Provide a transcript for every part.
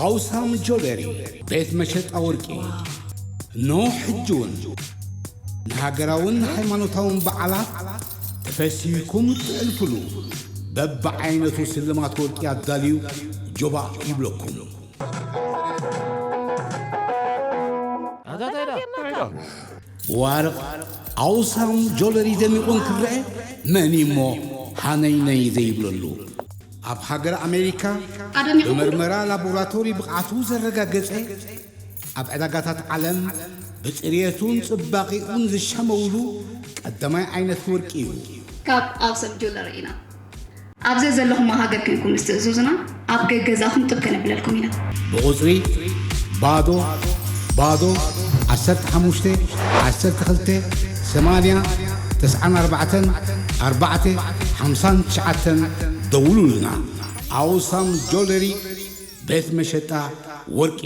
ኣውሳም ጆለሪ፣ ቤት መሸጣ ወርቂ። እነሆ ሕጂ እውን ንሃገራውን ሃይማኖታውን በዓላት ተፈሲህኩም እትሕልፉሉ በብዓይነቱ ስልማት ወርቂ ኣዳልዩ ጆባእ ይብለኩም። ብዋርቕ ኣውሳም ጆለሪ ደሚቑ እንክረአ መን እሞ ሃነይነይ ዘይብለሉ? ኣብ ሃገር ኣሜሪካ ኣደሚቑ ብመርመራ ላቦራቶሪ ብቕዓቱ ዘረጋገጸ፣ ኣብ ዕዳጋታት ዓለም ብጽርየቱን ጽባቐኡን ዝሻመውሉ ቀዳማይ ዓይነት ወርቂ እዩ። ካብ ኣውሳም ጆለሪ ኢና። ኣብ ዘዘለኹሞ ሃገር ኮይንኩም ምስ ትእዝዙና፣ ኣብ ገገዛኹም ጥብ ከነብለልኩም ኢና። ብቑጽሪ ባዶ ባዶ ዓሰርተ ሓሙሽተ ዓሰርተ ክልተ ሰማንያ ተስዓን ኣርባዕተን ኣርባዕተ ሓምሳን ትሽዓተን ደውሉልና። ኣውሳም ጆለሪ፣ ቤት መሸጣ ወርቂ።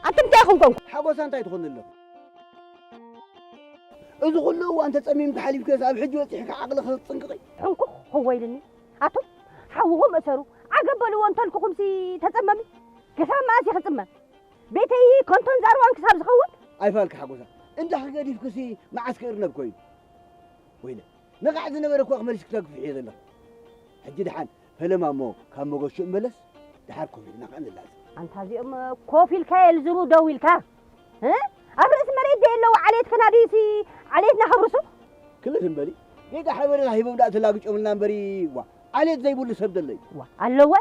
ኣንቱም እንታይ ኢኹም ኮንኩም? ሓጎሳ እንታይ ትኾን ኣሎ? እዚ ኩሉ እዋን ተጸሚምካ ሓሊፍካስ ኣብ ሕጂ በጺሕካ ዓቕልኻ ክትጽንቅቕ? ሕንኩኽ ወይልኒ። ኣቱም ሓውኹም እሰሩ፣ ዓገብ በልዎ እንተልኩኹምሲ ተጸመሚ። ክሳብ መኣስ እየ ክጽመም? ቤተይ ከንቶን ዛርዋን ክሳብ ዝኸውን? ኣይፋልካ ሓጎሳ፣ እንዳ ገዲፍክሲ መዓስ ክእርነብ ኮይኑ? ወይለ፣ ነቓዕ ዝነበረ እኳ ክመልስ ክተግፍሕ እየ ዘለኹ። ሕጂ ደሓን ፈለማ እሞ ካብ መገሹ እመለስ፣ ደሓር ኮፍ ኢልና ኸኣ ንላዘብ። ኣንታ እዚኦም ኮፍ ኢልካ የልዝቡ ደው ኢልካ፣ እ? ኣብ ርእሲ መሬት ደየለዉ ዓሌት ከናድዩሲ ዓሌትና ከብርሱ? ክልት እምበሊ፣ ጌጋ ሓበሬታ ሂቦም ደኣ ተላግጮምልና እምበሪ፣ ዋ፣ ዓሌት ዘይብሉ ሰብ ደለዩ። ዋ፣ ኣለወ፣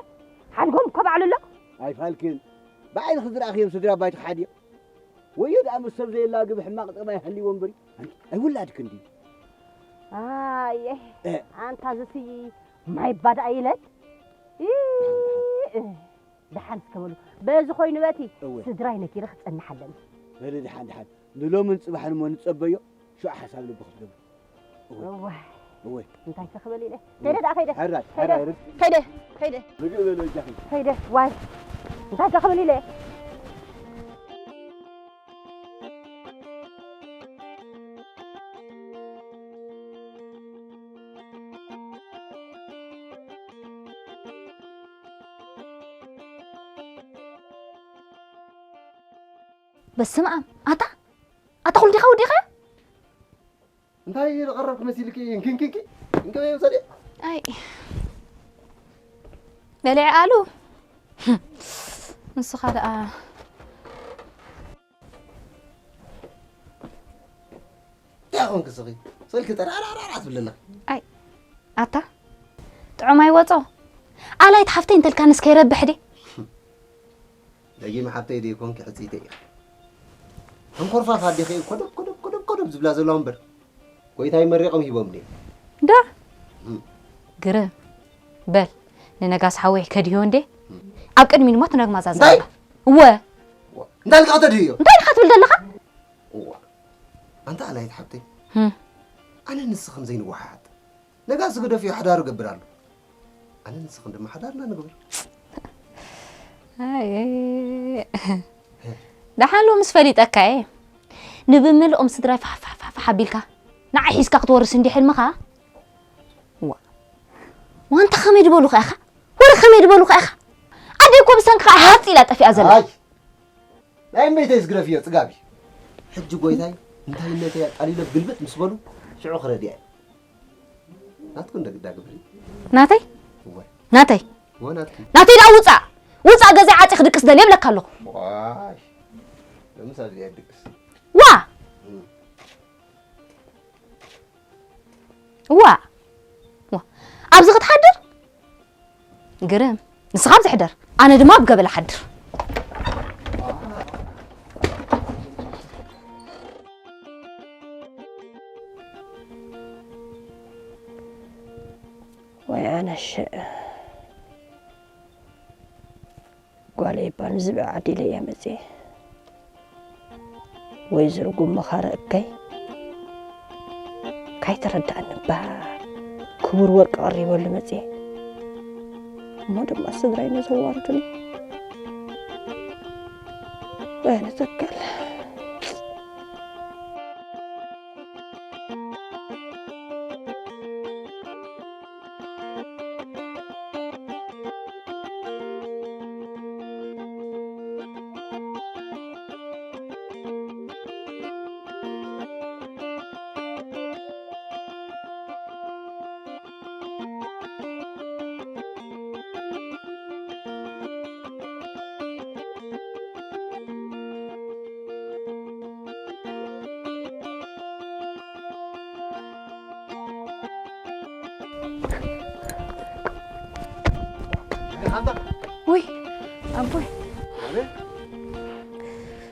ሓድጎም እኮ ባዕሉ ኣሎ። ኣይፋልክን፣ ብዓይንኺ ዝረኣኽዮም ስድራ ባይትኺ ሓድዮም። ወዮ ደኣ ምስ ሰብ ዘየላግብ ሕማቕ ጠባይ ሃልይዎ እምበሪ፣ ኣንቲ ኣይውላድክን ድዩ? ኣየ፣ እ። ኣንታ ዝሲ ማይ ባዳ ኢለት። ኢ፣ እ፣ ደሓን እስከ በሉ። በዚ ኮይኑ በቲ እወ። ስድራይ ነኪረ ክጸንሕ ኣለኒ። በሊ ደሓን ደሓን። ንሎምን ጽባሕን እሞ ንጸበዮ። ሽዑ ሓሳብ ልቢ ክትገብሩ። እወ። እወ። እወ። እንታይ ከ ክብል ኢለ? ከይደ ደኣ፣ ከይደ። ሕራይ፣ ከይደ። ሕራይ፣ ርግ- ከይደ፣ ከይደ። ርግእ በሉ እጃኺ። ከይደ፣ ዋይ። እንታይ ከ ክብል ኢለ? በስመ ኣብ። ኣታ ኣታ ኩሉ ዲኻ ወዲኻ? እንታይ ዝቐረብክ መሲልኪ? እንኪ እንኪ እንኪ እንኪ በይ ውሰዲ። ኣይ በሊዐ ኣሉ። ንስኻ ደኣ እንታይ ኮንክ ስኺ? ስልኪ ጠራራራራ ትብለና። ኣይ ኣታ ጥዑም ኣይወጾ። ኣላይት ሓፍተይ እንተልካ ንስከ ይረብሕ ዲ? ደጊም ሓብተይ ደይ ኮንክ ሕጽይተይ ኢኻ። ሕንኮርፋፍ ኣዴኸ እዩ ኮደብ ኮደብ ኮደብ ኮደብ ዝብላ ዘለዋ እምበር። ጎይታይ መሪቖም ሂቦም ዲ? ዳ እም። ግርም በል። ንነጋስ ሓወይ ከድዮ እንዴ? እም። ኣብ ቅድሚ ንሞት ነግማዛ እንታይ? ዘረባ። እወ። እንታይ ልካ ተድዮ? እንታይ ልካ ትብል ዘለኻ? እዋ። ኣንታ ኣላይት ሓብተይ። እም። ኣነ ንስኺ ከም ዘይንወሓሓጥ። ነጋሲ ግደፍዮ ሓዳሩ ገብር ኣሎ። ኣነ ንስኽን ድማ ሓዳርና ንግበር። ኣይ፣ ደሓን ሎምስ ፈሊጠካ እየ። ንብምልኦም ስድራይ ፋሕ ፋሕ ፋሕ ፋሕ ኣቢልካ ንዓይ ሒዝካ ክትወርስ እንዲ ሕልምኻ? ዋ። ዋንታ ከመይ ድበሉኻ ኢኻ? ወረ ከመይ ድበሉኻ ኢኻ? ኣደይ እኮ ብሰንክኻ ሃጽ ኢላ ጠፊኣ ዘላ። ኣይ። ናይ እመይተይ ዝግረፍዮ ጽጋብ እዩ። ሕጂ ጎይታይ እንታይነተይ ኣቃሊለ ግልብጥ ምስ በሉ ሽዑ ክረድያ እዩ። ናትኩ እንደ ግዳ ግብሪ። ናተይ? እወ። ናተይ? እወ ናትኩ። ናተይ ደኣ ውጻእ! ውጻእ ገዛይ ዓጺ ክድቅስ ደልየ እብለካ ኣለኹ። ዋይ። ለምሳ ድያ ድቅስ። ዋ! እም። ዋ! ዋ! ኣብዚ ክትሓድር? ግርም። ንስኻ ኣብዚ ሕደር። ኣነ ድማ ኣብ ገበል እሓድር። ወይ ኣነ ሽእ። ጓለይ እባ ንዝብኢ ዓዲለ እየ መፅየ። ወይ ዝርጉም መኻረ እከይ ካይተረዳእኒ እባ ክቡር ወርቂ ቀሪበሉ መፅየ። እሞ ድማ ስድራይ ነዘዋርዱኒ። ወይ ኣነ ተካል። ውይ ኣቦይ። ኣቤት።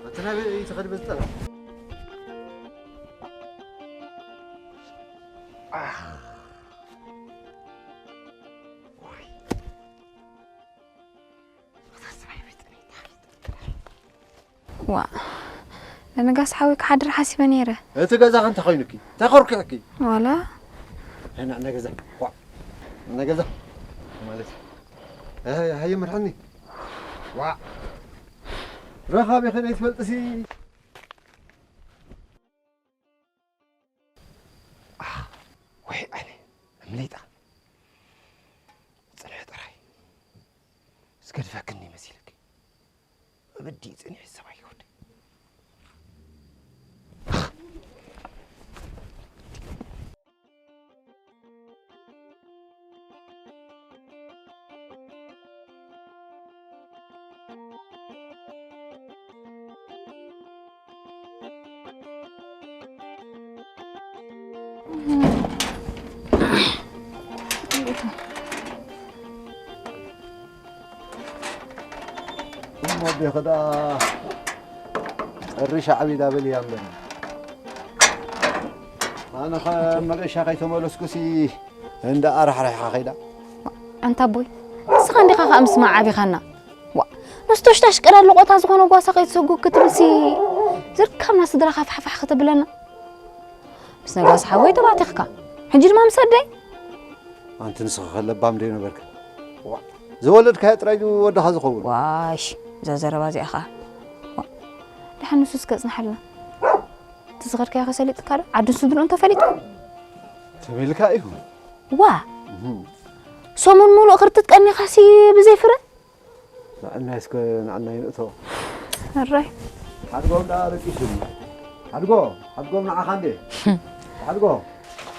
ኣንተ ናበይ ትኸድ በዝጠና? ኣህ። ዋይ። ዋ፣ ንጋስ ሓዊ ክሓድር ሓሲበ ነይረ። እቲ ገዛኺ እንታይ ኮይኑኪ? እንታይ ኮርኪዕኪ? ዋላ። ኣይ፣ ና፣ ና ገዛ። ዋ፣ ና ገዛ። ማለት። ኣይ፣ ሃየ፣ መርሓኒ። ዋ። ረኻቢ ኸደይ ትፈልጥሲ? ኣህ፣ ወይ ዓይነ፣ እምሊጣ። ጽንሒ ጥራይ። ዝገድፈክኒ መሲልኪ። እብዲ ጽንሒ ሰብኣይ ይወድ። እሞ ኣዴኺ ደኣ ጸሪ ሻዕቢ ዳብል እያ እምበር። ኣነ ኸ መገሻ ከይተመለስኩሲ እንዳ ኣራሕሪሓ ኸይዳ። ኣንታ ኣቦይ፣ ንስኻ እንዲኻ ኸኣ ምስማዕ ዓቢኻና። ዋ፣ ነስቶሽታሽ ቀዳድ ለቖታ ዝኾነ ጓሳ ከይትሰጉ ክትብልሲ ዝርከብና ስድራኻ ፋሕፋሕ ከተብለና። ምስ ነጋሲ ሓወይ ተባቲኽካ። ሕጂ ድማ ምስ ኣደይ። ኣንቲ ንስኺ ከለባም ዶ ነበርካ? ዋ፣ ዝወለድካዮ ጥራይ እዩ ወድኻ ዝኸውን። ዋሽ፣ እዛ ዘረባ እዚኣ ኸኣ። ዋ፣ ደሓን ንሱስ ከጽንሓልና። እቲ ዝኸድካዮ ከሰሊጥካ ዶ? ዓድን ስድርኡን ተፈሊጡ? ተበልካ እዩ። ዋ! እህ። ሰሙን ሙሉእ ክርትት ቀኒኻሲ ብዘይ ፍረ? ንዓናይ እስከ ንዓናይ ንእቶ። ሕራይ። ሓድጎም ደኣ ደቂሱ እዩ። ሓድጎ፣ ሓድጎም ንዓኻ እንዴ? ሓድጎ።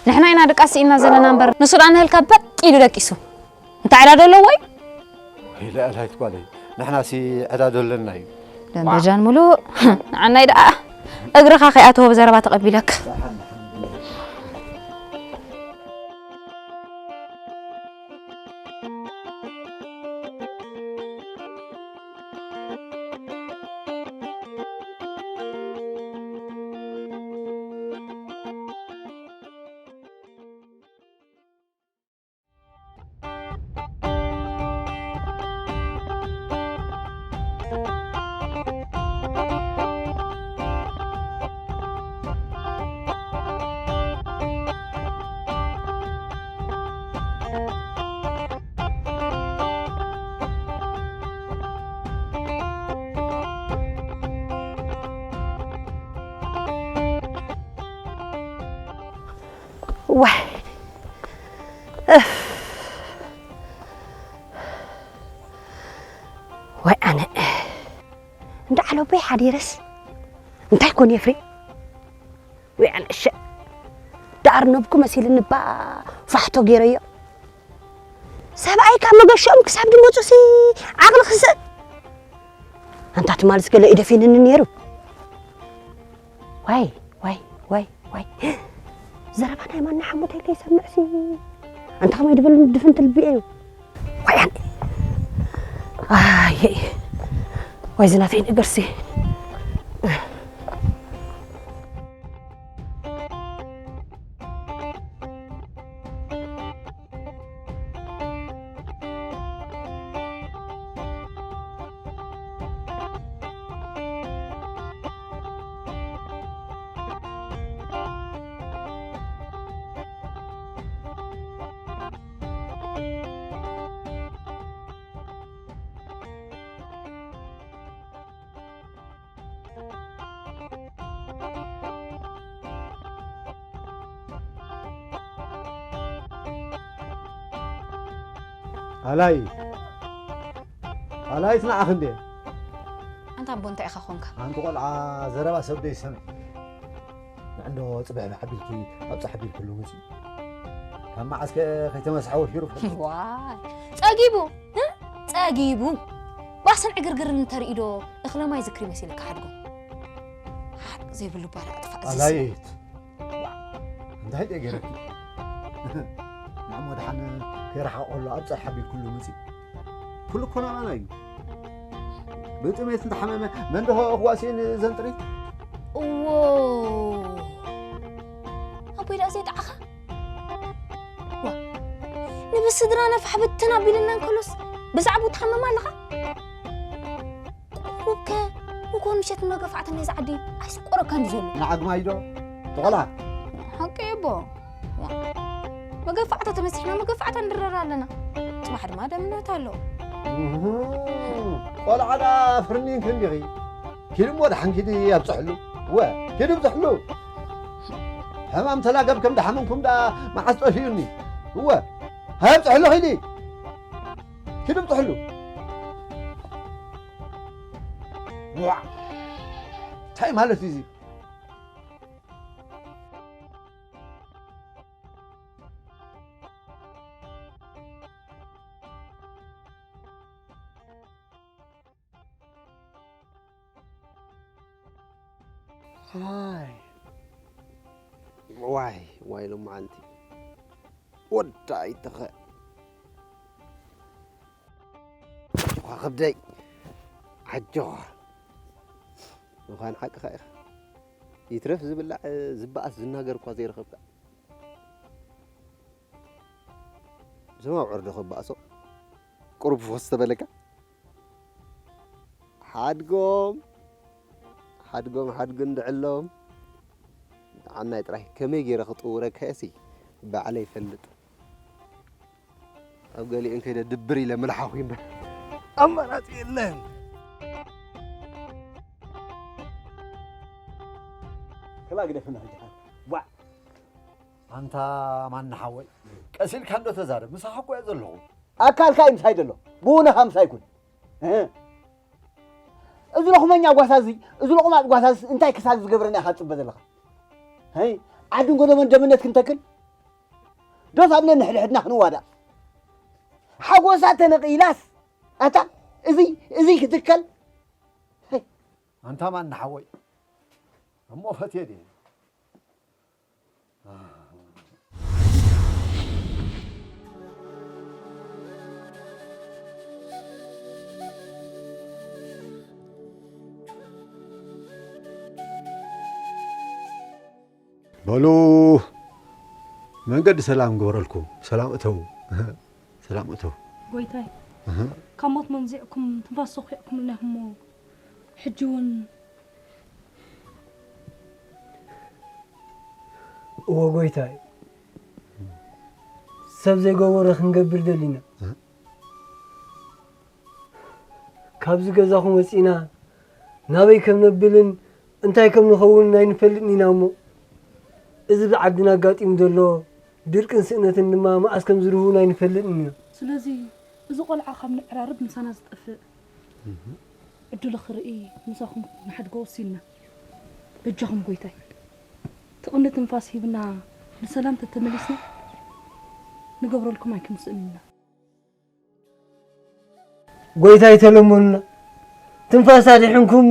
ንሕና ኢና ድቃስ ስኢንና ዘለና እምበር፣ ንሱ ደኣ ንህልካ በጥ ኢሉ ደቂሱ። እንታይ ዕዳ ዶ ኣለዎ እዩ? ኢለ ኣላይት ጓለይ፣ ንሕናሲ ዕዳ ዶ ኣለና እዩ? ደንበጃን ሙሉእ፣ ንዓናይ ደኣ እግርኻ ከይኣተወ ብዘረባ ተቐቢለክ። ዋይ። እፍ። ዋይ ኣነ። እንዳ ዓለቦይ ሓዲረስ እንታይ ኮን የፍሪ? ወይ ኣነ እሸ። ደኣር ነብኩ መሲልኒ ባ ፋሕቶ ገይረዮ። ሰብኣይ ካብ መገሽኦም ክሳብ ድመፁሲ ዓቕሊ ክስእ። ኣንታ ትማልስ ገለ ኢደፊንኒ ነይሩ። ዋይ፣ ዋይ፣ ዋይ፣ ዋይ። ዘረባ ናይ ማና ሓሙተይ ከይሰምዕሲ። ኣንታ ከመይ ድብል ድፍንቲ ልቢ እዩ። ዋይ ኣነ። ኣየ። ዋይ ዝናተይ ነገርሲ። ኣላይ ኣላይት ንዓኽ እንዴ? ኣንታ ኣቦ እንታይ ኢኻ ኾንካ? ኣንቲ ቆልዓ ዘረባ ሰብ ዶ ይሰምዕ? ንዕንዶ ጽብሕ ብሓቢልኪ ኣብ ጻሕ ቢልክሉ ምጺ። ካብ መዓስከ ከይተመስሐ ወፊሩ ፈሊጡ። ዋይ ጸጊቡ እ? ጸጊቡ ባስን ዕግርግርን እንተርእዩ ዶ እኽለ ማይ ዝክሪ መሲልካ ሓድጎ? ሓቅ ዘይብሉ ባዳ ኣጥፋእ እዚ ሰብ። ኣላይት እንታይ ደገረኪ? ንዓሞ ደሓን ከይረሓቕ ከሎ ኣብ ጸሓ ቢልክሉ ምጺ። ኩሉ እኮ ናባና እዩ። ብጥሜት እንተሓመመ መን ደኸ ክዋስየን ዘንጥሪ? እዎ ኣቦይ ደኣ ዘይጠዓኻ? ዋ ንብስድራ ነፋሕ ብትን ኣቢልና እንከሎስ ብዛዕባኡ ትሓምም ኣለኻ? ቁሩብከ ንኮን ምሸት መገፋዕቲ ናይዚ ዓዲ ኣይስቆረካን እዩ ዘሎ። ንዓግማይ ዶ? ተቖላ? ሓቂ እቦ። መገፋዕታ ተመሲሕና መገፋዕታ ንድረር ኣለና። ጽባሕ ድማ ደምነት ኣሎ። እህ፣ ቆልዓ ደኣ ፍርኒን ክንዲኺ። ኪዱ እሞ ደሓን ኪዲ ኣብጽሕሉ። እወ፣ ኪዱ ኣብጽሕሉ። ሕማም ተላገብ ከም ደሓመምኩም ደኣ መዓስ ጠፊኡኒ። እወ፣ ሃይ ኣብጽሕሉ ኪዲ። ኪዱ ኣብጽሕሉ። ዋዕ! እንታይ ማለት እዩ እዚ? ዋይ ዋይ ዋይ ሎማዓንቲ ወዳ ኣይተኸ ኣጆኻ ከብደይ ኣጆኻ ምዃን ሓቅኻ ኢኻ። ይትረፍ ዝብላዕ ዝበኣስ ዝናገር እኳ ዘይረኸብካ ዝማብዕር ዶ ክበኣሶ ቁሩብ ፈስ ተበለካ ሓድጎም ሓድጎም ሓድጉ እንድዕሎም ዓናይ ጥራይ ከመይ ገይረ ክጥውረካየሲ ባዕለይ ይፈልጥ። ኣብ ገሊአን ከይደ ድብር ኢለ ምልሓኹ እምበር ኣማራፂ የለን። ክላ ግደፍና ሕጂ ዋ ኣንታ ማና ሓወይ ቀሲልካ እንዶ ተዛረብ ምሳኻ እኮ እየ ዘለኹ። ኣካልካ እዩ ምሳይ ዘሎ ብውነኻ ምሳይ ኩን። እህ። እዚ ሎኽመኛ ጓሳ እዚ፣ እዚ ሎቕማጽ ጓሳ እዚ እንታይ ክሳብ ዝገብረና ኢኻ ትጽበ ዘለኻ? ሀይ፣ ዓድን ጎደቦን ደምነት ክንተክል? ዶስ ኣብ ነንሕድሕድና ክንዋዳእ? ሓጎሳ ተነቒላስ፣ ኣታ፣ እዚ፣ እዚ ክትከል? ሀይ። ኣንታ ማን ሓወይ? እሞ ፈትየ ድየ? በሉ፣ መንገዲ ሰላም ግበረልኩም። ሰላም እተዉ። ሰላም እተዉ። ጎይታይ፣ እህ። ካብ ሞት መንዚዕኩም ትንፋስ ሰኺዕኩምልና ኢኹም እሞ፣ ሕጂ እውን እወ ጎይታይ፣ ሰብ ዘይገበሮ ክንገብር ደሊና። እህ። ካብዚ ገዛኹም ወጺና ናበይ ከም ነብልን እንታይ ከም ንኸውን ኣይንፈልጥን ኢና እሞ፣ እዚ ብዓድና ኣጋጢሙ ዘሎ ድርቅን ስእነትን ድማ መኣስ ከም ዝርህቡን ኣይንፈልጥን ኢና። ስለዚ እዚ ቆልዓ ካብ ንዕራርብ ምሳና ዝጠፍእ እህ። ዕድሉ ክርኢ ምሳኹም ንሓድጎ ወሲንና። በጃኹም ጎይታይ፣ ትቕኒ ትንፋስ ሂብና ንሰላም ተተመሊስና ንገብረልኩም ኣይክንስእን ኢና። ጎይታይ ተለመኑና፣ ትንፋስ ኣድሒንኩም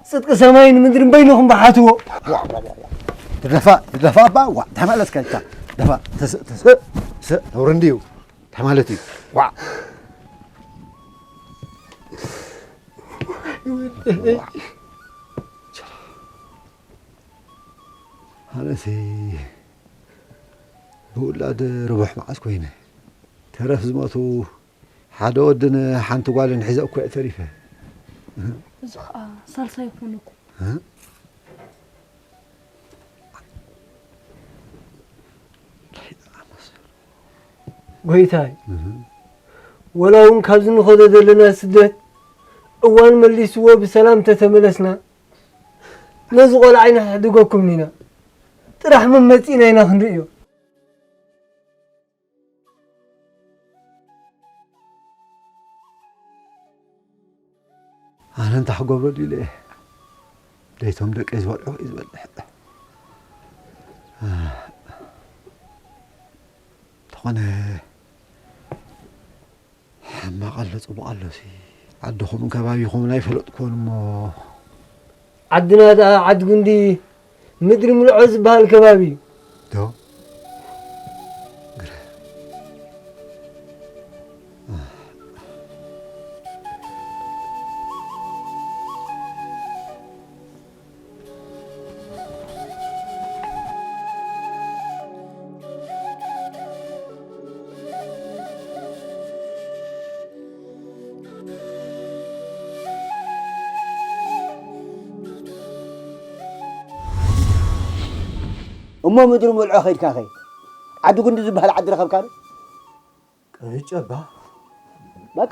ጽድቂ ሰማይን ምድርን በይንኹም በሓትዎ። ዋ፣ ዋ፣ ዋ፣ ዋ። ትደፋ፣ ትደፋ እባ፣ ዋ፣ እንታይ ማለትካ ኢኻ? ደፋ፣ ተስእ፣ ተስእ፣ ተስእ፣ ነውሪ እንድዩ። እንታይ ማለት እዩ? ዋ። ዋ። ኣነሲ ብውላድ ርቡሕ መዓስ ኮይነ። ተረፍ ዝሞቱ ሓደ ወድን ሓንቲ ጓልን ሒዘ እኮ እየ ተሪፈ። እዚ ኸኣ ሳልሳይ ይኾነኩም። እ? ጎይታይ፣ እህ። ወላ እውን ካብዚ ንኸዶ ዘለና ስደት እዋን መሊስዎ ብሰላም ተተመለስና፣ ነዚ ቆልዓ ኣይንሕድገኩም ኢና። ጥራሕ መመጺእና ኢና ክንርእዮ። ኣነ እንታይ ክገብሮ ድዩ ኢለ እየ። ደይቶም ደቀይ ዝበልዑ እዩ ዝበልዕ። እንተኾነ ሕማቕ ኣሎ፣ ጽቡቕ ኣሎ ሲ። ዓድኹምን ከባቢኹምን ኣይፈለጥኩዎን እሞ። ዓድና ደኣ ዓዲ ጉንዲ ምድሪ ምልዖ ዝበሃል ከባቢ እዩ። ዶ? ግረ። እሞ ምድሪ ምልዖ ኸይድካ ኸ ዓዲ ጉንዲ ዝበሃል ዓዲ ረኸብካ ዶ? ቀይጨባ። በቃ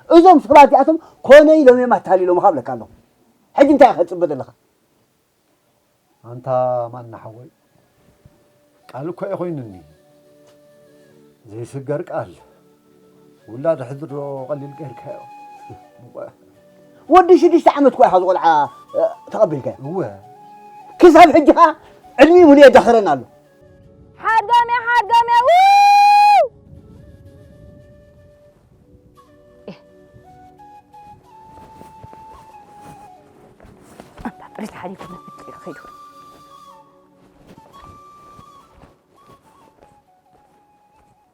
እዞም ሰባት እዚኣቶም ኮነ ኢሎም እዮም ኣታሊሎምኻ እብለካ ኣለኹ። ሕጂ እንታይ ኢኻ ትጽበ ዘለኻ? ኣንታ ማና ሓወይ፣ ቃል እኮ እዩ ኮይኑኒ። ዘይስገር ቃል። ውላድ ሕድሮ ቀሊል ገይርካዮ። ወዲ ሽዱሽተ ዓመት እኮ ኢኻ ዝቆልዓ፣ እ፣ ተቐቢልካዮ። እወ። ክሳብ ሕጂ ኸኣ ዕድሚኡ ሙሉ የዳኽረና ኣሎ። ሓድጋሜ፣ ሓድጋሜ፣ ው! ኤህ። ኣንታ ጥሪት ሓዲጉ ነፍጥ እዩ ከይዱ።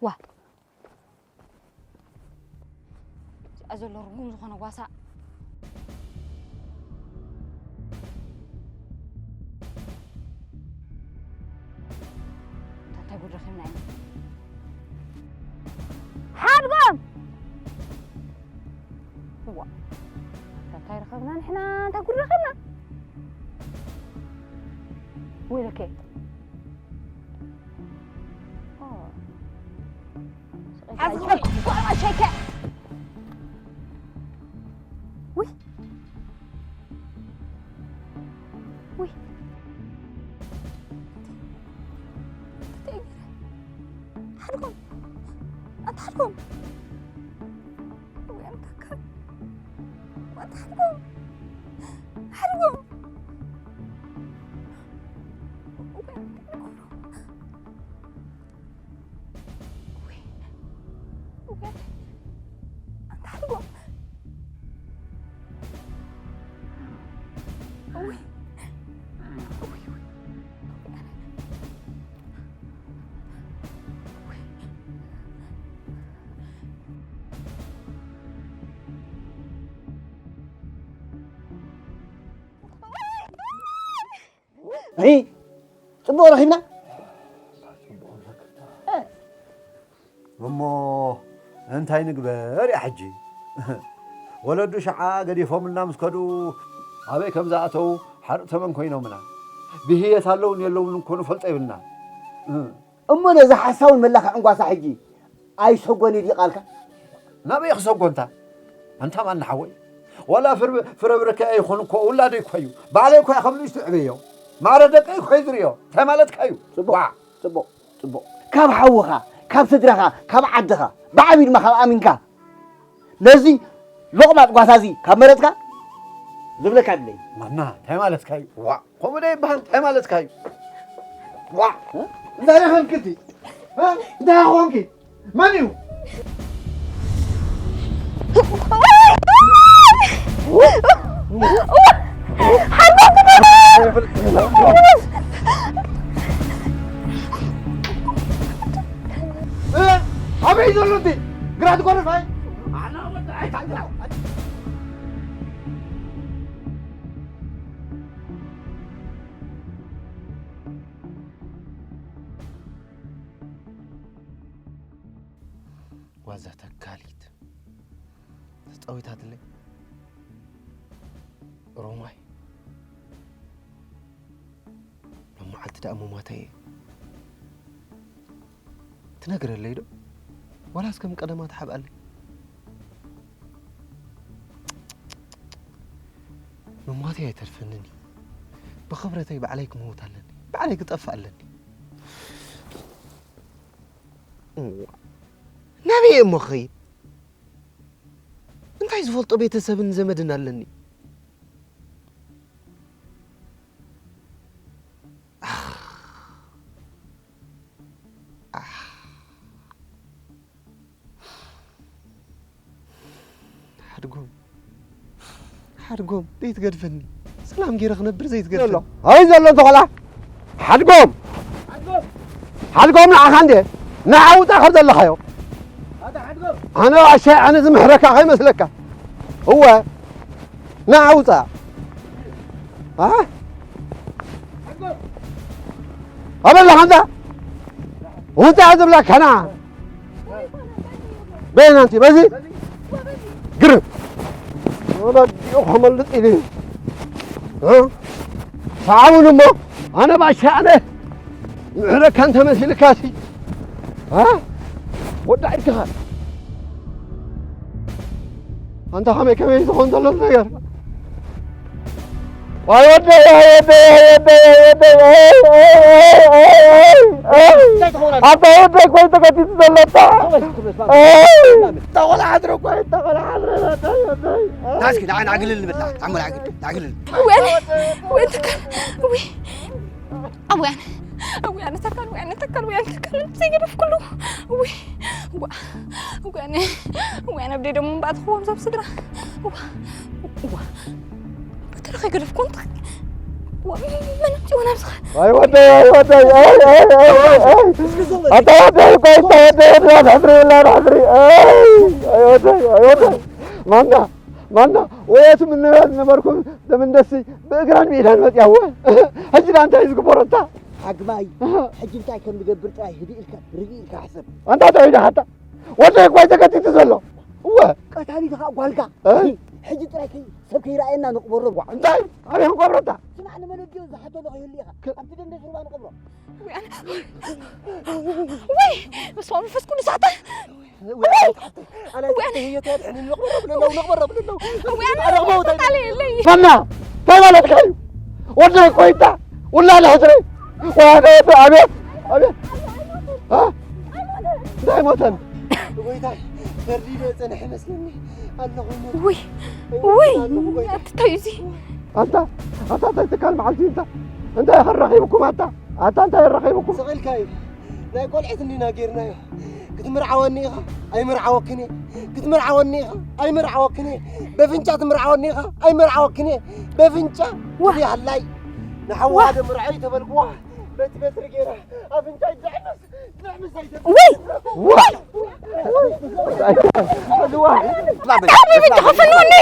ዋ። እዚኣ ዘሎ ርጉም ዝኾነ ጓሳ። እንታይ ጉድ ረኺብና ኢና? ሓድጎም! እዋ፣ እንታይ ረኸብና ንሕና? እንታይ ጉድ ረኸብና? ወይለከ። ኦ። ኣዝኸልኩ ጓል ሸይከ። ውይ። ውይ። ሓድጎም። ኣታ ሓድጎም። ውይ፣ ኣንታ ከ-፣ ኣታ ሓድጎም። እይ፣ ጽቡቕ ረኺብና። እሞ እንታይ ንግበር እያ ሕጂ? ወለዱ ሸዓ ገዲፎምልና ምስ ከዱ ኣበይ ከም ዝኣተዉ ሓርኢ ተመን ኮይኖምና። ብህየት ኣለውን የለውን እኮ ንፈልጦ የብልና። እሞ ነዚ ሓሳውን መላኽዕን ጓሳ ሕጂ ኣይሰጎን እዩ ድዩ ቃልካ? ናበይ ክሰጎንታ? ኣንታ ማን ሓወይ? ዋላ ፍር-፣ ፍረ ብረከ ኣይኾን እኮ ውላደይ እኮ እዩ። ባዕለይ እኮ እየ ከም ንእሽቱ ዕበዮ። ማዕረ ደቀይ እኮ እዩ ዝርእዮ። እንታይ ማለትካ እዩ? ጽቡቕ፣ ዋዕ! ጽቡቕ፣ ጽቡቕ። ካብ ሓውኻ፣ ካብ ስድራኻ፣ ካብ ዓድኻ፣ ብዓብዩ ድማ ካብ ኣሚንካ፣ ነዚ ሎቕማጽ ጓሳ እዚ ካብ መረጽካ ዝብለካ የብለይ። ማና፣ እንታይ ማለትካ እዩ? ዋዕ! ከምኡ ዶ ይበሃል? እንታይ ማለትካ እዩ? ዋዕ! እንታይ ደኣ ኾንኪ እቲ? እ? እንታይ ደኣ ኾንኪ? መን እዩ? እ? ኣበይ ዘሎ እቲ? ግራት ጎረፋይ? ዋዛ ተካሊት ተጻዊታትለይ ሮማይ። ሎም መዓልቲ ደኣ ምሟተይ እየ። ትነግረለይ ዶ? ዋላስ ከም ቀደማ ትሓብኣለይ? ምሟተይ ኣይተርፈንን እዩ። ብኽብረተይ ባዕለይ ክመውት ኣለኒ። ባዕለይ ክጠፍእ ኣለኒ። እዋ፣ ናበይ እየ እሞ ክኸይድ? እንታይ ዝፈልጦ ቤተሰብን ዘመድን ኣለኒ? ኣኽ፣ ኣኽ። ሓድጎም፣ ሓድጎም፣ ዘይትገድፈኒ። ሰላም ገይረ ክነብር ዘይትገድፈኒ። ዘሎ። ኣበይ ዘሎ እንተ ኾላ? ሓድጎም። ሓድጎም ንዓኻ እንዴ? ንዓ ውፃ ካብ ዘለኻዮ። ኣነ ዋሻ፣ ኣነ ዝምሕረካ ከይመስለካ። እወ። ንዓ ውፃ። ኣ? ኣበላ ሓንዛ። ውፃ ዝብለካ ንዓ። በይና ኣንቲ በዚ ግርም ወለዲኡ ከመልጥ ኢሉ እ? ሰዓቡን እሞ ኣነ ባሻ ኣነ ምሕረካ እንተመሲልካሲ እ? ወዳኢትኻ ኣንታ ከመይ ከመይ ዝኸውን ዘሎ ነገር ኣይ ወደይ፣ ኣይ ወደይ፣ ኣይ ወደይ፣ ኣይ ወደይ፣ ኣይ፣ ኣይ፣ ኣይ፣ ኣይ፣ ኣይ፣ ኣይ። እንታይ ትኸውን ኣለ? ኣታ ወደይ እኮ እዩ ተኸቲቱ ዘሎ ኣታ። ተወስ፣ ተወስ፣ ኣይ። ተቆላሓድረ እኮ እዩ፣ ተቆላሓድረ፣ ኣይ ወደይ፣ ኣይ። ና እስኪ፣ ንዓ፣ ንዓ ግልል ንብል፣ ንዓ፣ ንዓ ግልል፣ ንዓ ግልል። ወይ ኣነ፣ ወይ ተካል፣ ወይ። ኣቡያነ፣ ኣቡያነ ተካል፣ ኣቡያነ ተካል፣ ኣቡያነ ተካል፣ ዘይገደፍ ኩሉ። ወይ፣ ዋ፣ ኣቡያነ፣ ኣቡያነ፣ ኣብ ደይ ደሞ እምበኣር ትኽዎም ዞም ስድራ። ዋ፣ ዋ። በተረኸ ገደፍኩ እንተ-፣ ዋ፣ መን ኣምጺእዎ ናብዚ? ኣይ ወደይ፣ ኣይ ወደይ፣ ኣይ፣ ኣይ፣ ኣይ፣ ኣይ፣ ኣይ። ኣታ ወደይ፣ ቆይ፣ ኣታ ወደይ፣ ወደይ፣ ኣትሕፍሪ፣ ወላሂ ኣትሕፍሪ። ኣይ፣ ኣይ ወደይ፣ ኣይ ወደይ። ማና፣ ማና፣ ወያቱ ምን ነበር ነበርኩም፣ ደም እንደሲ፣ ብእግራን ብኢዳን መጽያዎ። ሕጂ ዳ እንታይ ዝግበረታ? ሓግማይ፣ ሕጂ እንታይ ከም ዝገብር ጥራይ ህድእ ኢልካ፣ ርግእ ኢልካ ሕሰብ። ኣንታ እንታይ ኢልካ ሓታ? ወደይ እኳ እዩ ተከቲቱ ዘሎ። እወ። ቀታሊት ኸዓ ጓልካ። እ? ሕጂ ጥራይ ከይ-፣ ሰብ ከይረኣየና ንቕበሮ። ዋ፣ እንታይ? ኣበይ ክንቀብረታ? ስማዕ፣ ንመለዲዮ ዝሓተሎ ከይህሉ ኢኻ። ከ-፣ ኣብቲ ደንደስ ሩባ ንቐብሮ። ወይ ኣነ፣ ወይ፣ በስመ ኣብ መንፈስ ቅዱስ ኣታ። ወይ ኣነ፣ ኣነ፣ ኣነ፣ ወይ ኣነ። ህይወት ያድሕን፣ ንቕበሮ ብለለው፣ ንቕበሮ ብለለው። ወይ ኣነ፣ ኣረ፣ ሞት ኣይ-፣ ጣል የለይ። ማና? እንታይ ማለትካ እዩ? ወደይ ኮይታ፣ ውላድ ሕስረይ። ወይ ኣነ፣ ኣቤት፣ ኣቤት። እ? እንታይ ሞተን? ጎይታይ፣ ፈርዲ ዶ ጸንሐ ይመስለኒ። ኣለኹ ሞት። ውይ፣ ኣይሞትኩን ውይ፣ ኣለኹ ጎይታይ። ኣቲ እንታይ እዩ እዚ? ኣታ፣ ኣታ እንታይ ትካል መዓልቲ እንታ? እንታይ ረኺብኩም ኣታ? ኣታ እንታይ ረኺብኩም? ስቕ ኢልካ እዩ። ናይ ቆልዕት እንዲና ጌርናዮ። ክትምርዓወኒ ኢኻ ኣይምርዓወክን እየ። ክትምርዓወኒ ኢኻ ኣይምርዓወክን እየ። በፍንጫ ትምርዓወኒ ኢኻ ኣይምርዓወክን እየ። በፍንጫ ዋ! እዚ ሃላይ ንሓዋ ዋ! ዶ ምርዓይ ተበልክዋ በቲ በትሪ ገይራ ኣፍንጫይ ድዕምስ ድዕምስ ኣይተ ውይ! ዋ! ሓቢቢ እንተ ፈኖኒ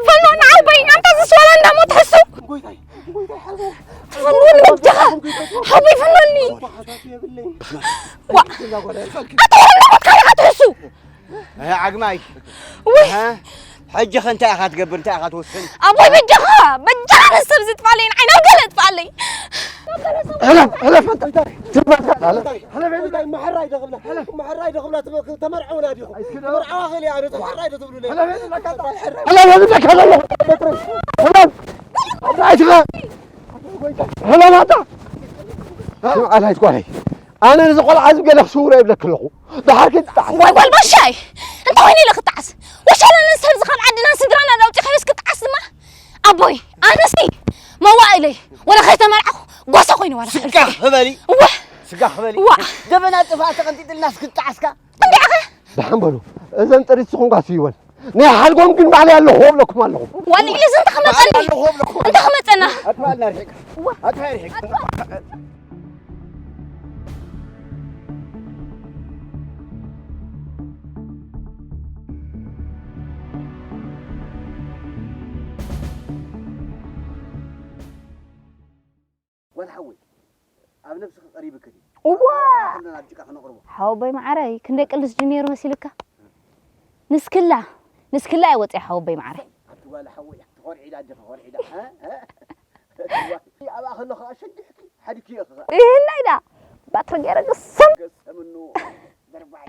ፈኖኒ ዓባይ ኣንታ ዝስዋላ እንዳሞ ትሕሱ ጎይታይ ጎይታይ ሓዘ ፈኖኒ በጃኻ ሓቢቢ ፈኖኒ ዋ! ኣታ ወንዶ ካሊኻ ትሕሱ ኣይ ዓግማይ ውይ! ኣሃ፣ ሕጂ ኸ እንታይ ኢኻ ትገብር? እንታይ ኢኻ ትውስን? ኣቦይ በጃኻ! በጃኻ ነዚ ሰብ እዚ ጥፍኣለይ፣ ንዓይ ናብ ገለ ጥፍኣለይ! ሕለፍ፣ ሕለፍ፣ ኣንታ ትባካ፣ ሕለፍ። ሕለፍ፣ ሕለፍ፣ ሕለፍ፣ መሓራይ ዶ ክብላ? ሕለፍ። መሓራይ ዶ ክብላ? ትመ-፣ ተመርዓውና ዲኹም? ኣይትክደው። ተመርዓዋ ኸሊ፣ ኣነ ተሓራይ ዶ ትብሉለይ? ሕለፍ፣ ሕለፍ፣ ሕለፍ። ሕለፍ፣ ሕለፍ፣ ሕለፍ። ሕለፍ፣ ኣታ። ስምዓ፣ ኣላ ኣይትጓለይ። ኣነ ነዚ ቆልዓ እዚ ገለ ክስውሮ ይብለኪ ኣለኹ። ደሓር ከይትጣዓስ። ዋይ ጓል ባሻይ፣ እንታይ ኮይነ ኢለ ክጣዓስ? ወሻላ ነዚ ሰብ እዚ ካብ ዓድናን ስድራናን ኣውጺኻዮስ ክጣዓስ ድማ? ኣቦይ፣ ኣነሲ መዋእለይ፣ ወላ ከይተመርዓኹ ጎሳ ኮይነ ዋላ ስጋ ክበሊ። እወ። ስጋ ክበሊ። ዋ። ደበና ጥፍኣት ተቐንጢጥልናስ ክጣዓስካ? እንዲዓኸ? ደሓን በሉ። እዘን ጥሪት ስኹም ጋር ስይወን። ናይ ሓልጎም ግን ባዕለይ ኣለኹ እብለኩም ኣለኹ። ዋል ኢለ ዘንተ ክመጸኒ። ባዕለይ ኣለኹ እብለኩም። እንተ ክመጸና። ኣትባልና ርሒቅ። ዋ። ኣትባይ ርሒቅ። ኣትባ። ጓል ሓወይ፣ ኣብ ነብስኺ ቀሪብክን እዩ። እዋ! ኩልና ናብ ጭቃ ክነቕርቦ። ሓወቦይ መዓረይ፣ ክንደይ ቅልስ ጅኒየር መሲልካ? ንስክላ፣ ንስክላ እየ ወፂኣ ሓወቦይ መዓረይ። ኣብቲ ጓል ሓወይ፣ ተኾርዒዳ እንዲኺ፣ ኾርዒዳ፣ እ? እ? እዋ፣ ኣብኣ ከለኹ ኸዓ ሸጊሕኪ፣ ሓዲግኪ ኢኺ ኸዓ። ይህናይ ዳ፣ ባትሪ ገይረ ግስም። ገሰምኑ፣ ደርባይ።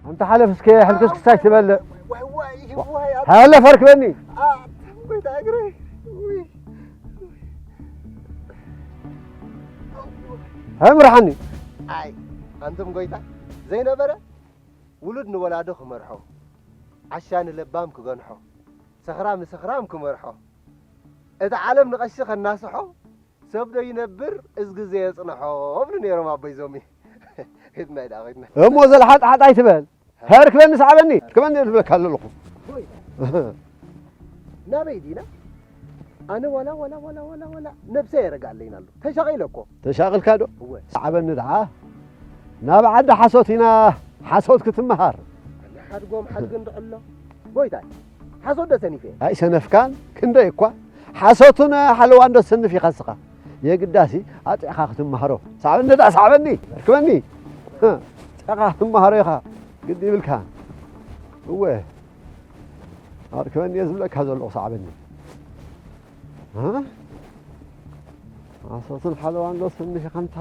ኣንተ ሓለፍ እስከ ሕልክስክስ ኣይትበልዕ። ዋይ፣ ዋይ፣ ዋይ፣ ኣታ። ሓለፍ ኣርክበኒ። ኣታ፣ ጎይታ እግረይ። ውይ። ኣምርሓኒ። ኣይ፣ ኣንቱም ጎይታ ዘይነበረ ውሉድ ንወላዶ ክመርሖ፣ ዓሻ ንለባም ክገንሖ፣ ሰኽራም ንሰኽራም ክመርሖ፣ እቲ ዓለም ንቐሺ ከናስሖ፣ ሰብ ዶ ይነብር እዚ ግዜ የጽንሖ እብሉ ነይሮም ኣቦይ ዞሚ። ሄድና ኢዳ ኸድና። እሞ ዘልሓጥሓጥ ኣይትበል። ሀርክበኒ ሰዓበኒ፣ ርክበኒ ዝብለካ ኣለኹ። ጎይታ። ናበይ ዲና? ኣነ ዋላ፣ ዋላ፣ ዋላ፣ ዋላ፣ ዋላ ነብሰይ የረጋለይና ኣሎ። ተሻቒለ እኮ። ተሻቒልካ ዶ? እወ። ሰዓበኒ ደዓ። ናብ ዓዲ ሓሶት ኢና፣ ሓሶት ክትመሃር። ኣነ ሓድጎም ሓድግ እንዶ ኣሎ። ጎይታይ፣ ሓሶት ዶ ሰኒፈ? ኣይሰነፍካን፣ ክንደይ እኳ። ሓሶትን ሓለዋን ዶ ትሰንፍ ኢኻ እስኻ? የግዳሲ ኣጥዕኻ ክትመሃሮ። ሳዕበኒ ደኣ ሳዕበኒ፣ ኣርክበኒ። ኣጥዕኻ ክትመሃሮ ኢኻ፣ ግዲ ይብልካ። እወ፣ ኣርክበኒ እየ ዝብለካ ዘለኹ፣ ሳዕበኒ። እ? ሓሶትን ሓለዋን ዶ ትሰንፍ ኢኻ እንታ?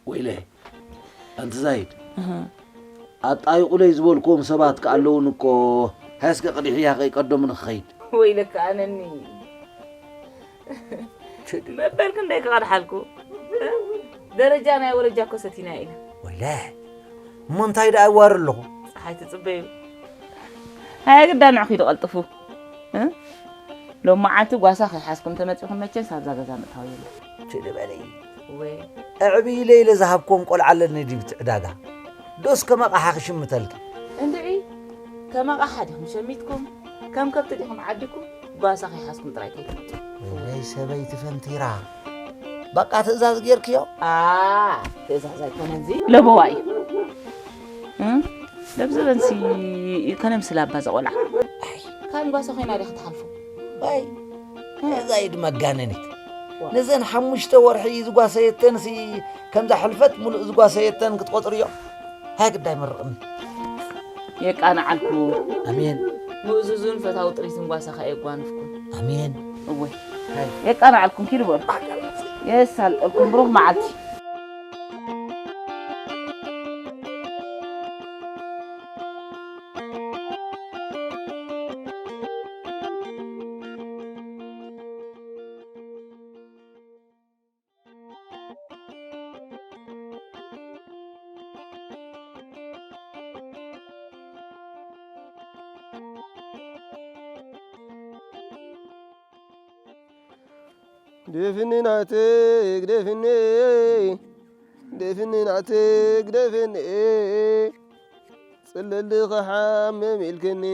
ወይለ፣ ኣንቲ ዛይድ፣ እህ። ኣጣይቑለይ ዝበልክዎም ሰባት ከ ኣለዉኒ እኮ፣ ሃስከ ቅድሕያ ከይቀደሙኒ ክኸይድ። ወይለካ ኣነኒ። መበል ክንደይ ክቐድሓልኩ? ደረጃ ናይ ወረጃ እኮ ሰቲና ኢና። ወይለ እሞ እንታይ ደኣ ይዋር ኣለኹ? ፀሓይ ትፅበዩ። ሃያ ግዳ ንዑ ኪዱ ቀልጥፉ። እ? ሎም መዓልቲ ጓሳ ከይሓዝኩም ተመፂኹም መቸስ ኣብዛ ገዛ ምእታው የለን። ችሊ በለይ። ወይ ኣዕብይለ ኢለ ዝሃብክዎም ቆልዓ ኣለኒ ድዩ እቲ ዕዳጋ? ዶስ ከም ኣቕሓ ክሽምተልኪ? እንድዒ ከም ኣቕሓ ዲኹም ሸሚትኩም? ከም ከብቲ ዲኹም ዓዲኩም? ጓሳ ከይሓዝኩም ጥራይ ከይትመፁ። ወይ ሰበይቲ ፈንቲራ። በቃ ትእዛዝ ጌርክዮ? ኣ ትእዛዝ ኣይኮነን ዚ ለበዋ እዩ። እም? ለብዘበንሲ ከነምስላ ኣባ ዘቆልዓ። ኣይ፣ ካን ጓሳ ኮይና ዲያ ክትሓልፎ? ኣይ፣ እዛ ኢድ መጋነኒት። ነዘን ሓሙሽተ ወርሒ ዝጓሰየተንሲ ከምዛ ሕልፈት ሙሉእ ዝጓሰየተን ክትቆፅርዮ? ሃይ ግዳይ መርቕኒ። የቃንዓልኩ። ኣሜን። ምእዙዙን ፈታዊ ጥሪትን ጓሳኻ የጓንፍኩም። ኣሜን። እወ። ሃይ። የቃንዓልኩም ኪዱ በሉ። የሳልጠልኩም ብሩኽ መዓልቲ። ግደፍኒ ናተይ ግደፍኒ ግደፍኒ ናተይ ግደፍኒ ጽልል ድኻ ሓመም ኢልክኒ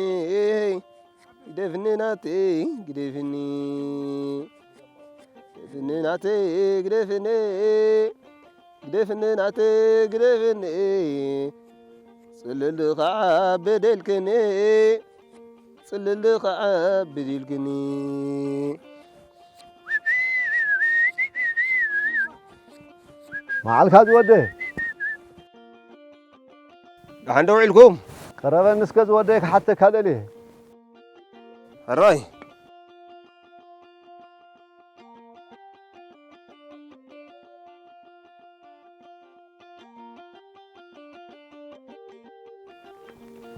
ግደፍኒ ናተይ ግደፍኒ ግደፍኒ ናተይ ግደፍኒ ግደፍኒ ናተይ ግደፍኒ ጽልል ድኻ በደልክኒ ጽልል ድኻ በደልክኒ መዓልካ ዝወደ ደሓን ዶ ውዒልኩም? ቀረበኒ እስከ ዝወደይ ክሓተካ ደልየ። ሕራይ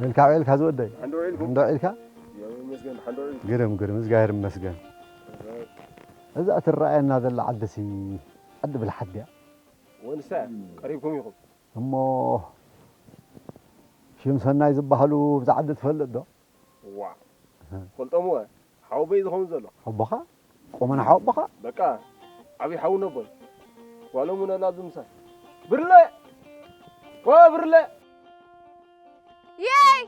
ሜልካ ዒልካ ዝወደይ ሓንዶ ዒልኩም? እንዶ ዒልካ ይመስገን ሓንዶ ዒልኩም? ግርም ግርም እግዚኣብሔር ይመስገን። እዛ ትረኣየና ዘላ ዓድሲ ዓዲ ብልሓት ድያ? ወንሳ ቀሪብኩም ኢኹም። እሞ ሽም ሰናይ ዝበሃሉ ብዛ ዓዲ ትፈልጥ ዶ? ዋ ፈልጦምወ ሓወቦይ ዝኸውን ዘሎ ሓቦኻ ቆመና ሓወቦኻ በቃ ዓብዪ ሓው ነቦይ ጓሎም እውን ኣላ ኣብዚ ምሳይ ብርለ ዋ ብርለ የይ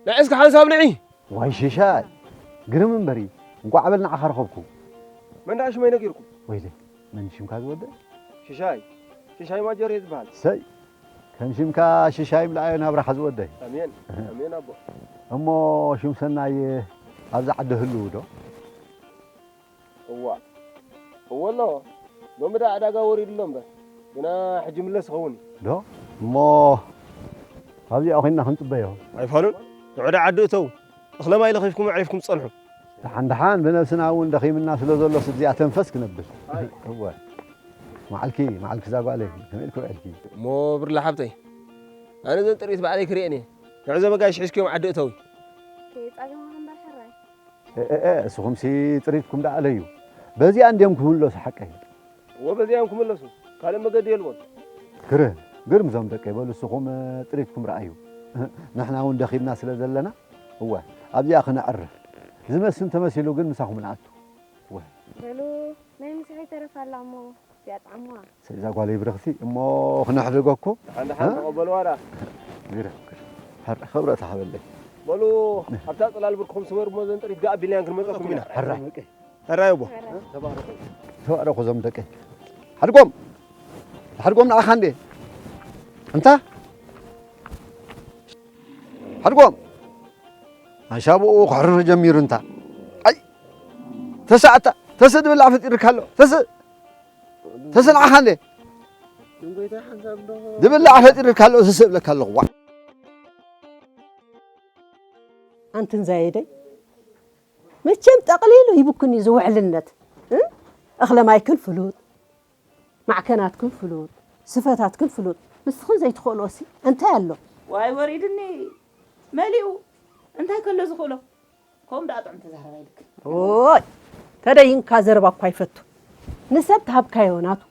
ንዕስኪ ሓንሳብ ንዒ ዋይ ሽሻይ ግርም እምበሪ እንቋዕ በል ንዓኻ ረኸብኩ መን ደኣ ሽመይ ነጊርኩም ወይለ መን ሽምካ ዝወደ ሽሻይ ሽሻይ ማጀር እየ ዝበሃል ሰይ ከም ሽምካ ሽሻይ ምልኣዮ ናብራኻ ዝወደይ ኣሜን ኣሜን ኣቦ እሞ ሽም ሰናይ ኣብዛ ዓዲ ህልው ዶ እዋ እወ ኣሎ ሎሚ ዳ ዕዳጋ ወሪዱ ኣሎ እምበር ግና ሕጂ ምለስ ይኸውን እዩ ዶ እሞ ኣብዚኣ ኮይንና ክንፅበዮ ኣይፋሉን ንዕዳ ዓዲ እተው እኽለ ማይ ለኺፍኩም ኣዕሪፍኩም ትጸንሑ ደሓን ደሓን ብነብስና እውን ደኺምና ስለ ዘሎስ እግዚኣብሔር ተንፈስ ክነብል እወ መዓልኪ መዓልኪ እዛ ጓለይ ከመይ ኢልኪ ውዒልኪ እሞ ብርለ ሓብተይ ኣነ ዘን ጥሪት ባዕለይ ክርእየን እየ ንዕዞ መጋይሽ ሒዝክዮም ዓዲ እተዊ ከየጻገምኻ እምበር ሕራይ እእእ እስኹምሲ ጥሪትኩም ደኣ ኣለዩ በዚኣ እንድዮም ክምለሱ ሓቀይ እወ በዚኣ እዮም ክምለሱ ካልእ መገዲ የልቦን ግርም ግርም እዞም ደቀይ በሉ እስኹም ጥሪትኩም ረኣዩ ንሕና እውን ደኺምና ስለ ዘለና እወ ኣብዚኣ ክነዕርፍ ዝመስል እንተመሲሉ ግን ምሳኹም ንኣቱ እወ በሉ ናይ ምሳሕ ይተረፍ ኣላ እሞ እዚኣ ጥዓምዋ ሰይዛ ጓለይ ብርኽቲ እሞ ክነሕድገኩም ሓንዳ ሓን ተቐበልዋ ዳ ግርም ግርም ሕረ ክብረት ሃበለይ በሉ ኣብታ ጽላል ብርክኹም ስመሩ እሞ ዘንጥሪት ጋኣ ቢልያን ክንመጸኩም ኢና ሕረ ሕራይ ኣቦ ተባረኹ እዞም ደቀይ ሓድጎም ሓድጎም ንዓኻ እንዴ እንታ ሓድጎም ኣሻብኡ ክሕርር ጀሚሩ እንታ ኣይ ተስእ ኣታ ተስእ ድብላዕ ፈጢርካ ኣሎ ተስእ ተስእ ንዓኻ እንዴ ድብላዕ ፈጢርካ ኣሎ ተስእ እብለካ ኣለኹ ዋ ኣንትን ዛየደይ መቸም ጠቕሊሉ ሂቡክን እዩ ዝውዕልነት እኽለ ማይክን ፍሉጥ ማዕከናትክን ፍሉጥ ስፈታትክን ፍሉጥ ንስኽን ዘይትኽእልኦሲ እንታይ ኣሎ ዋይ ወሪድኒ መሊኡ እንታይ ከሎ ዝኽእሎ ከምኡ ደኣ ጥዑም ተዛረባ ኢልክ ኦይ ተደይንካ ዘረባ እኳ ይፈቱ ንሰብ ተሃብካዮ ናቱ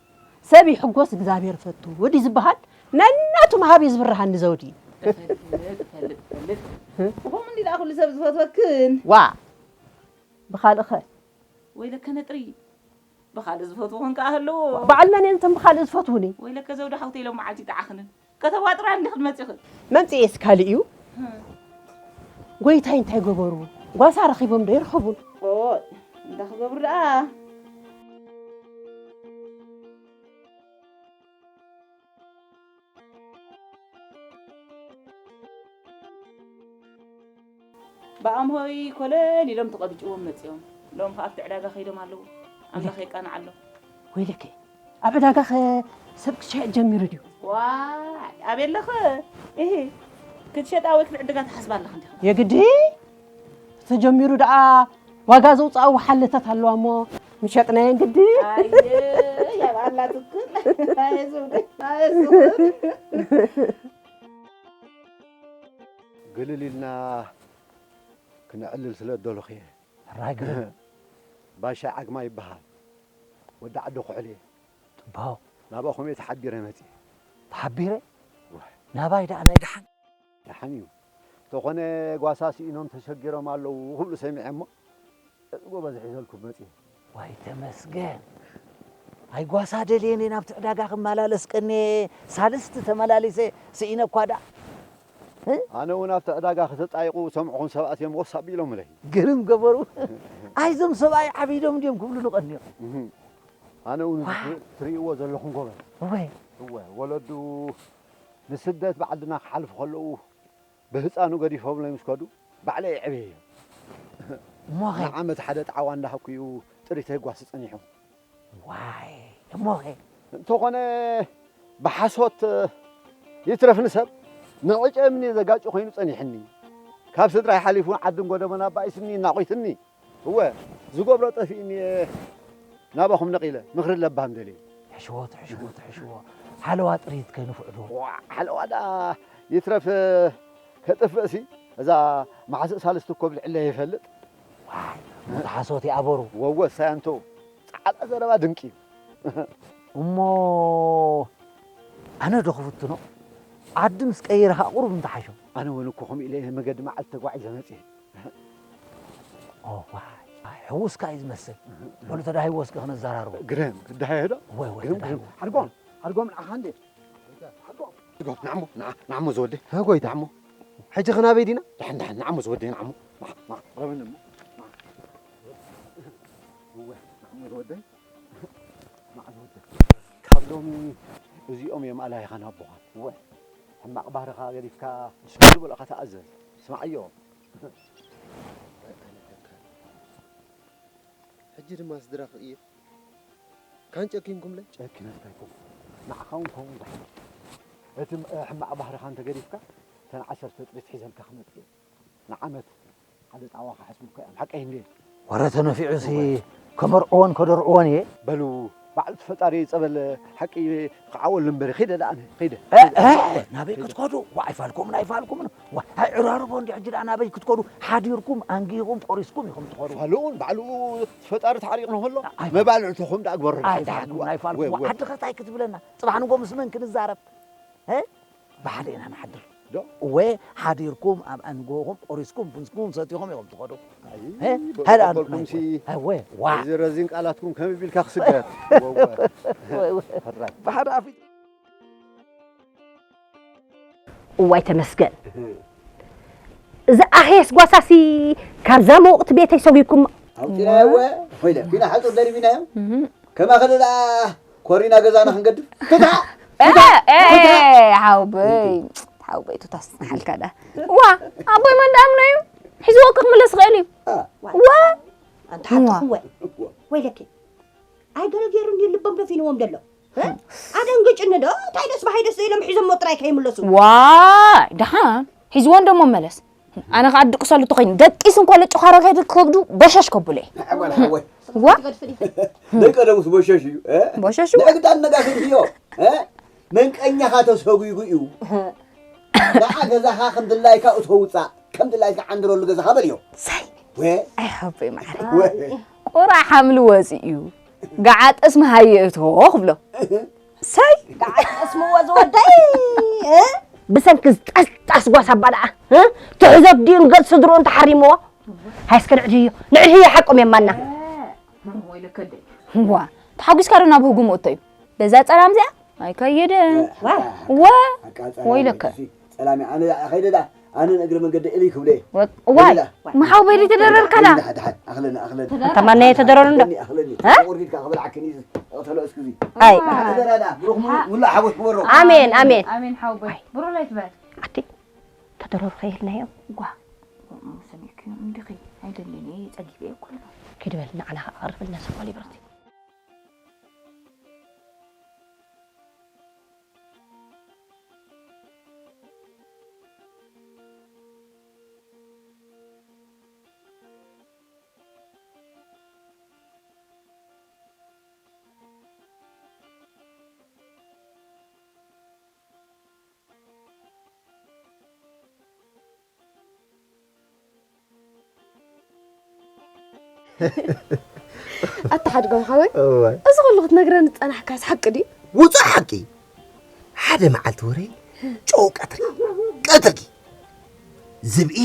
ሰብ ይሕጎስ እግዚኣብሔር ፈቱ ወዲ ዝበሃል፣ ነናቱ ምሃብ እዩ ዝብርሃኒ ዘውዲ። እፈልጥ እፈልጥ እፈልጥ። ብኸምኡ እንዲ ደኣ ኩሉ ሰብ ዝፈትወክን። ዋ፣ ብኻልእኸ? ወይለከ ነጥሪ፣ ብኻልእ ዝፈትውኽን ከኣ ኣለዎ። በዓል መን እዮም እቶም ብኻልእ ዝፈትውኒ? ወይለከ ዘውዲ ሓውተይ ሎም መዓልቲ ይጠዓኽንን። ከተዋጥራ እንዲኽን መጺኽን። መምጽኤስ ካልእ እዩ። ጎይታይ እንታይ ገበሩ? ጓሳ ረኺቦም ዶ ይርኸቡን? ኦይ፣ እንታይ ክገብሩ ደኣ? ብኣምሆይ ኮለል ኢሎም ተቐብጭዎም መጺኦም። ሎም ከኣ ኣብቲ ዕዳጋ ከይዶም ኣለዉ። ኣምላኽ የቃንዓሎም። ወይለከ፣ ኣብ ዕዳጋ ኸ ሰብ ክሸየጥ ጀሚሩ ድዩ? ዋይ ኣቤለኸ፣ እሂ፣ ክትሸጣ ወይ ክትዕድጋ ትሓስባ ኣለኽ እንዲኻ? የግዲ ተጀሚሩ ደኣ ዋጋ ዘውፅኣ ወሓለታት ኣለዋ እሞ ምሸጥናየን ግዲ። ኣየ፣ ያብኣላትክን። ኣየ፣ ዝብለይ፣ ኣየ፣ ዝብለይ። ግልል ኢልና ክነዕልል ስለ ዝደለኹ እየ። ሕራይ ግርም። ባሻ ዓግማ ይበሃል። ወዲ ዓዲ ኩሕል እየ። ጽባው። ናባኹም እየ ተሓቢረ መጺእ። ተሓቢረ? ናባይ ደኣ ናይ ደሓን። ደሓን እዩ። ተኾነ ጓሳ ስኢኖም ተሸጊሮም ኣለዉ ክብሉ ሰሚዐ እሞ፣ ጎበዝ ሒዘልኩም መጺእ። ዋይ ተመስገን። ኣይ ጓሳ ደልየን እየ ናብቲ ዕዳጋ ክመላለስ ቀንየ፣ ሳልስቲ ተመላሊሰ ስኢነ እኳ ደኣ። ኣነ እውን ኣብቲ ዕዳጋ ከተጣይቑ ዝሰምዕኹም ሰባት እዮም ወስ ኣቢሎምለይ። ግርም ገበሩ። ኣይዞም ሰብኣይ ዓቢዶም ድዮም ክብሉ ንቐንዮም። ኣነ እውን እዚ ትርእይዎ ዘለኹም ጎበዝ። እወ። እወ፣ ወለዱ ንስደት ብዓድና ክሓልፉ ከለዉ ብህፃኑ ገዲፎምለይ ምስ ከዱ ባዕለይ የዕብየዮ። እሞኸ? ንዓመት ሓደ ጣዕዋ እንዳሃኩ እዩ ጥሪተይ ጓሲ ፀኒሑ። ዋይ እሞኸ እንተኾነ ብሓሶት ይትረፍ ንሰብ ንዕጨ እምኒ ዘጋጩ ኮይኑ ጸኒሕኒ። ካብ ስድራይ ሓሊፉ ዓድን ጎደቦን ኣባኢስኒ እናቖይትኒ። እወ ዝገብሮ ጠፊእኒ እየ ናባኹም ነቒለ ምኽሪ ለባም ደልየ። ትሕሽዎ ትሕሽዎ ትሕሽዎ ሓለዋ ጥሪት ከይንፍዕዶ። ዋ ሓለዋ ደኣ ይትረፍ ከጥፍእሲ እዛ መሓስእ ሳልስቲ እኮ ብልዕለ ይፈልጥ። ዋይ ሞት ሓሶት ይኣበሩ። ወወ ሳያንቶ ጻዕዳ ዘረባ ድንቂ እዩ። እሞ ኣነ ዶ ክፍትኖ? ዓዲ ምስ ቀይረ ከዓ ቁሩብ እንተሓሾ። ኣነ እውን እኮ ከምኡ ኢለ እየ መገዲ መዓልቲ ተጓዒዘ መፅየ። ኦ፣ ዋይ፣ ዋይ፣ ሕውስካ እዩ ዝመስል። በሉ ተዳሂዎ እስኪ ክነዘራርቦ። ግርም፣ ክዳሃየ ዶ? ወይ፣ ወይ፣ ግርም፣ ተዳሂዎ። ግርም። ሓድጎም፣ ሓድጎም ንዓኻ እንዴ? ሓድጎም። ሓድጎም፣ ንዓሞ፣ ንዓ-፣ ንዓሞ ዝወደይ። ጎይታ። ንዓሞ። ሕጂ ኸናበይ ዲና? ደሓን፣ ደሓን፣ ንዓሞ ዝወደይ፣ ንዓሞ። ንዓ፣ ንዓ፣ ረበኒ እሞ። ንዓ። እወ፣ ንዓሞ ዝወደይ። ካብ ሎሚ እዚኦም እዮም ኣላይኻ ናቦኻ። እወ፣ ሕማቕ ባህርኻ ገዲፍካ ንስኻ ዝበልኻ ተኣዘዝ። ስማዓዮ። ሕጂ ድማ ስድራ ክቕይር ካን ጨኪንኩምለይ? ጨኪነልካ ኣይኮንኩን። ንዓኻ እውን ክኸውን ዝሓ-፣ እቲ ም-፣ ሕማቕ ባህርኻ እንተገዲፍካ፣ እተን ዓሰርተ ጥሪት ሒዘልካ ክመጽእ እየ። ንዓመት ሓደ ጣዋ ክሓስቡልካ እዮም። ሓቀይ እንድየ? ወረ ተነፊዑሲ ከመርዕዎን ከደርዕዎን እየ። በሉ፣ ባዕሉ እቲ ፈጣሪ ጸበል ሓቂ ክዓወሉ እምበር፣ ኸይደ ደኣ ኣነ፣ ኸይደ። እ፣ እ፣ ናበይ ክትከዱ? ዋ፣ ኣይፋልኩምን፣ ኣይፋልኩምን። ዋ፣ ኣይ ዕራርቦ እንዲ ሕጂ ደኣ ናበይ ክትከዱ? ሓዲርኩም፣ ኣንጊህኩም፣ ቆሪስኩም ኢኹም ትኸዱ። ፋልኡን ባዕሉ ፈጣሪ ተዓሪቕና ከሎ ኣይ፣ መባልዕትኹም ደኣ ግበሩ። ኣይ፣ ኣይፋልኩም፣ ኣይፋልኩም። ወ-፣ ወ-፣ ዓዲ ኸ እንታይ ክትብለና? ጽባሕ ንጎ ምስ መን ክንዛረብ? እ? ብሓደ ኢና ንሓድር። ዶ? እወ፣ ሓዲርኩም ኣብ ኣንጎኹም ቆሪስኩም ቡንኩም ሰቲኹም ኢኹም ትኸዱ። ኣይ፣ እ? በ-፣ ሃዳ በልኩምሲ፣ ኣይ፣ ወ-፣ ዋ። እዚ ረዚን ቃላትኩም ከመይ ቢልካ ክስገር? ወ-፣ ወ-፣ ወ-፣ ወ-፣ ሕራይ። ብሓደ ኣፊት እዋይ ተመስገን። እዚ ኣሄስ ጓሳሲ ካብዛ መውቕቲ ቤተይ ሰጒኩም ኣውፂናዮ። እወ፣ ኮይነ፣ ኲና ሓፁር ደሪቢናዮ። ከማኸ ደኣ ኮሪና ገዛና ክንገድፍ። ፍታ! ኤ፣ ኤ፣ ኤ፣ ሓውበይ፣ ሓውበይ፣ ቱታ ስንሓልካ ደኣ። ዋ፣ ኣቦይ መን ደኣ ምኖ እዩ? ሒዝዎ ክምለስ ይኽእል እዩ። ዋ። ኣንታ ሓቅኹም ወ-፣ ወይለኪ። ኣይ ገለ ገይሩ እንዲ ልቦም ደፊንዎም ደሎ። እ? ኣደንግጭኒ ዶ? እንታይ ደስ በሃይ ደስ ዘይሎም ሒዞሞ ጥራይ ከይምለሱ። ዋይ፣ ደሓን ሒዝዎ እንዶ መመለስ። ኣነ ኸዓ ድቅሰሉ ተኾይኑ ደቂሱ እንኮሎ ጭዃሮ ከይዱ ከብዱ በሸሽ ከብሎ እየ። ኣጓል ሓወይ። ዋ? ትገድፍኒ። ናይ ቀደሙስ በሸሽ እዩ። እ? በሸሽ እዩ። ንዕግዳን ነጋሽ እንድዮ። እ? መንቀኛኻ ተሰጒጉ እዩ። ንዓ ገዛኻ ከም ድላይካ እቶ ውፃእ፣ ከም ድላይካ ዓንድረሉ ገዛኻ በልዮ። ሳይ። ወ? ኣይ ሓወይ መዓረይ። ወ? ቁራ ሓምሊ ወፂኡ እዩ። ገዓ ጠስሚ ሃየ እቶ ክብሎ። ሰይ! ገዓ ጠስምዎ ዝወደይ፣ እ? ብሰንኪ ዝጠስጣስ ጓሳ ኣባ ደኣ፣ እ? ትሕዘት ድዩ ንገጽ ስድርኡ እንተሓሪምዎ? ሃይ እስከ ንዕድህዮ፣ ንዕድህዮ ሓቆም የማና። ዋ፣ ተሓጒስካ ዶ ናብ ህጉም እቶ እዩ? በዛ ጸላም እዚኣ? ኣይከይድን። ዋ። ወ-፣ ኣቃጸላ ወይለከ። ጸላሚ ኣነ ከይደ ደኣ፣ ኣነ ንእግሪ መንገዲ እልይ ክብለ እየ። ወ-፣ ዋይ፣ ከይደ ደኣ። መሓውበይ ተደረርካላ? ደሓን፣ ደሓን፣ ኣኽለኒ፣ ኣኽለኒ። ኣታ ማነየ ተደረሩ እንዶ? ኣኽለኒ፣ ኣኽለኒ። እ? ቁርዲድካ ክበልዓክኒ እዩ፣ እቕተሎ እስኪ እዚ። ኣይ። ኣደራ ደኣ፣ ብሩኽ ሙ-፣ ሙሉእ ሓጎስ ክበሮ። ኣሜን፣ ኣሜን። ኣሜን ሓውቦይ። ብሩኽ ለይቲ በል። ኣቲ፣ ተደረሩ ከይህልናዮ። ጓ። ሰሚዕክዮ እንዲኺ፣ ኣይደልን እየ፣ ጸጊበ እየ ኩሉ። ኪድ በል፣ ንዓና ኸኣ ኣቕርብልና፣ ሰፋሊ ብረኽቲ። ኣታ ሓድጎም ሓወይ፣ እወ። እዚ ኩሉ ክትነግረኒ ዝጸናሕካስ ሓቂ ድዩ? ውጹእ ሓቂ። ሓደ መዓልቲ ወረ ጨው ቀትሪ፣ ቀትሪ ዝብኢ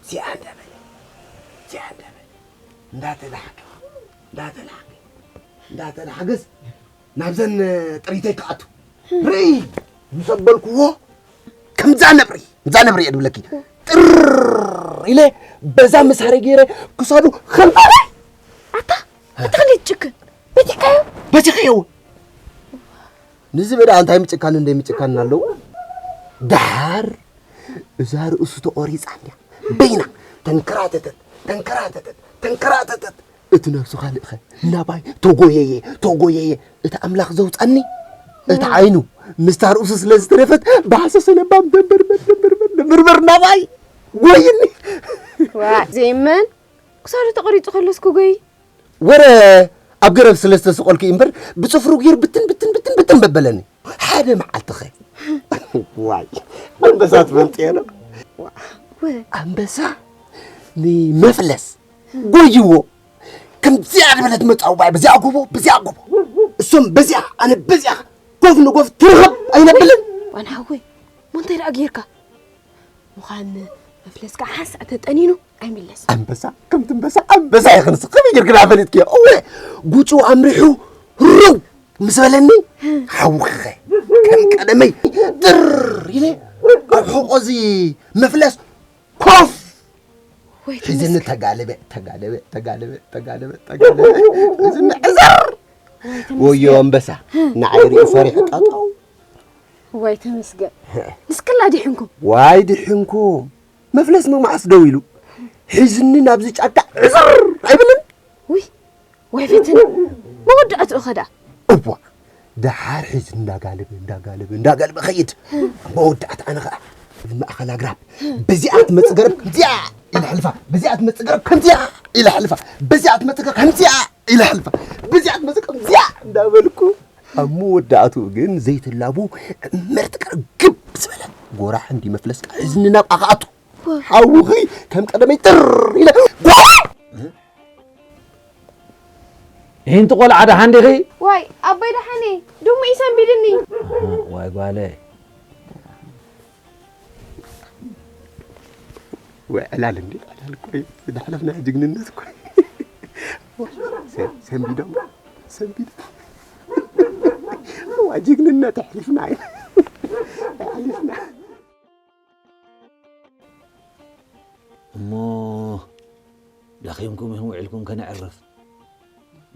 እዚኣ እንዳበለ፣ እዚኣ እንዳበለ፣ እንዳተላሕከ፣ እንዳተላሕከ፣ እንዳተላሕገስ ናብዘን ጥሪተይ ክኣቱ ርእይ ምስ ኣበልክዎ፣ ከምዛ ነብሪ፣ ከምዛ ነብሪ እየ ድብለኪ። ጥር ኢለ በዛ መሳርያ ገይረ ክሳዱ ከም ኣታ፣ እቲ ክንደይ ትጭክን? በቲሕካዮ? በቲሐዮ። ንዝበዳ እንታይ ምጭካን እንደይ ምጭካን ኣለዎ። ደሓር እዛ ርእሱ ተቖሪጻ እንድያ። በይና ተንከራተተት፣ ተንከራተተት፣ ተንከራተተት። እቲ ነብሱ ካልእኸ ናባይ ተጎየየ፣ ተጎየየ። እቲ ኣምላኽ ዘውጻኒ፣ እቲ ዓይኑ ምስታ ርእሱ ስለ ዝተረፈት፣ ብሃሰሰ ለባም ደንበርበር፣ ደንበርበር፣ ደንበርበር ናባይ ጎይኒ። ዋ፣ ዘይመን ክሳዱ ተቖሪጹ ከሎስ ክጎይ? ወረ ኣብ ገረብ ስለ ዝተሰቐልኩ እምበር፣ ብጽፍሩ ገይሩ ብትን፣ ብትን፣ ብትን፣ ብትን በበለኒ። ሓደ መዓልቲ ኸ፣ ዋይ፣ ኣንበሳ ትፈልጥዮ ዶ? ወ- ኣንበሳ ንመፍለስ ጎይዎ። ከምዚኣ ዝበለት መጻውባይ በዚኣ ጎቦ፣ በዚኣ ጎቦ። እሶም በዚኣ፣ ኣነ በዚኣ። ጎፍ ንጎፍ ትርኽብ ኣይነብልን። ዋና ሓወይ፣ ሞ እንታይ ደኣ ጌርካ? ምዃን መፍለስካ ሓንሳእ ተጠኒኑ ኣይምለስን። ኣንበሳ፣ ከምቲ ኣንበሳ፣ ኣንበሳ ኢኺ ንስኺ። ከመይ ጌርኪ ደኣ ፈሊጥክዮ? እወ፣ ጉጩ ኣምሪሑ ርው ምስ በለኒ፣ ሓውኺኸ ከም ቀደመይ ጥር ኢለ ኣብ ሕቖ እዚ መፍለስ ኮፍ ወይ ሒዝኒ ተመስገን። ተጋለበ፣ ተጋለበ፣ ተጋለበ፣ ተጋለበ፣ ተጋለበ። ሒዝኒ ዕዘር። ወይ ተመስገን። ወዮ ኣንበሳ፣ ንዓይ ሪኡ ፈሪሑ ጠጠው። ወይ ተመስገን። ንስክላ ዲሕንኩም? ዋይ ዲሕንኩም። መፍለስ መማዓስ ደው ኢሉ ሒዝኒ ናብዚ ጫካ ዕዘር ኣይብልን። ውይ፣ ወይ ፈተነ። መወዳእትኡ ኸ ደኣ? እዋ፣ ደሓር ሒዝኒ እንዳጋለበ፣ እንዳጋለበ፣ እንዳጋለበ ኸይድ። መወዳእታ ኣነ ኸኣ ኣብ ማእኸል ኣግራብ፣ በዚኣ ትመጽእ ገረብ ከምዚኣ ኢለ ሕልፋ፣ በዚኣ ትመጽእ ገረብ ከምዚኣ ኢለ ሕልፋ፣ በዚኣ ትመጽእ ገረብ ከምዚኣ ኢለ ሕልፋ፣ በዚኣ ትመጽእ ከምዚኣ እንዳበልኩ፣ ኣብ መወዳእትኡ ግን ዘይትላቡ ዕምርቲ ከርግብ ዝበለ ጎራሕ እንዲ መፍለስካ ሒዝኒ ናብኣ ክኣቱ። ሓውኺ ከም ቀደመይ ጥር ኢለ ጓ! ይህንቲ ቆልዓ ደሓን ዲኺ? ዋይ፣ ኣቦይ ደሓን እየ። ድሙ እዩ ሰንቢድኒ። ዋይ ጓለይ። ወይ ዕላል እንዴ፣ ዕላል እኮ እዩ። ዝሓለፍና ጅግንነት እኮ እዩ። ሰ-፣ ሰንቢዶም፣ ሰንቢዶም። ዋ፣ ጅግንነት ኣሕሊፍና ኢና። ኣሕሊፍና። እሞ ደኺምኩም ኢኹም ውዒልኩም ከነዕርፍ።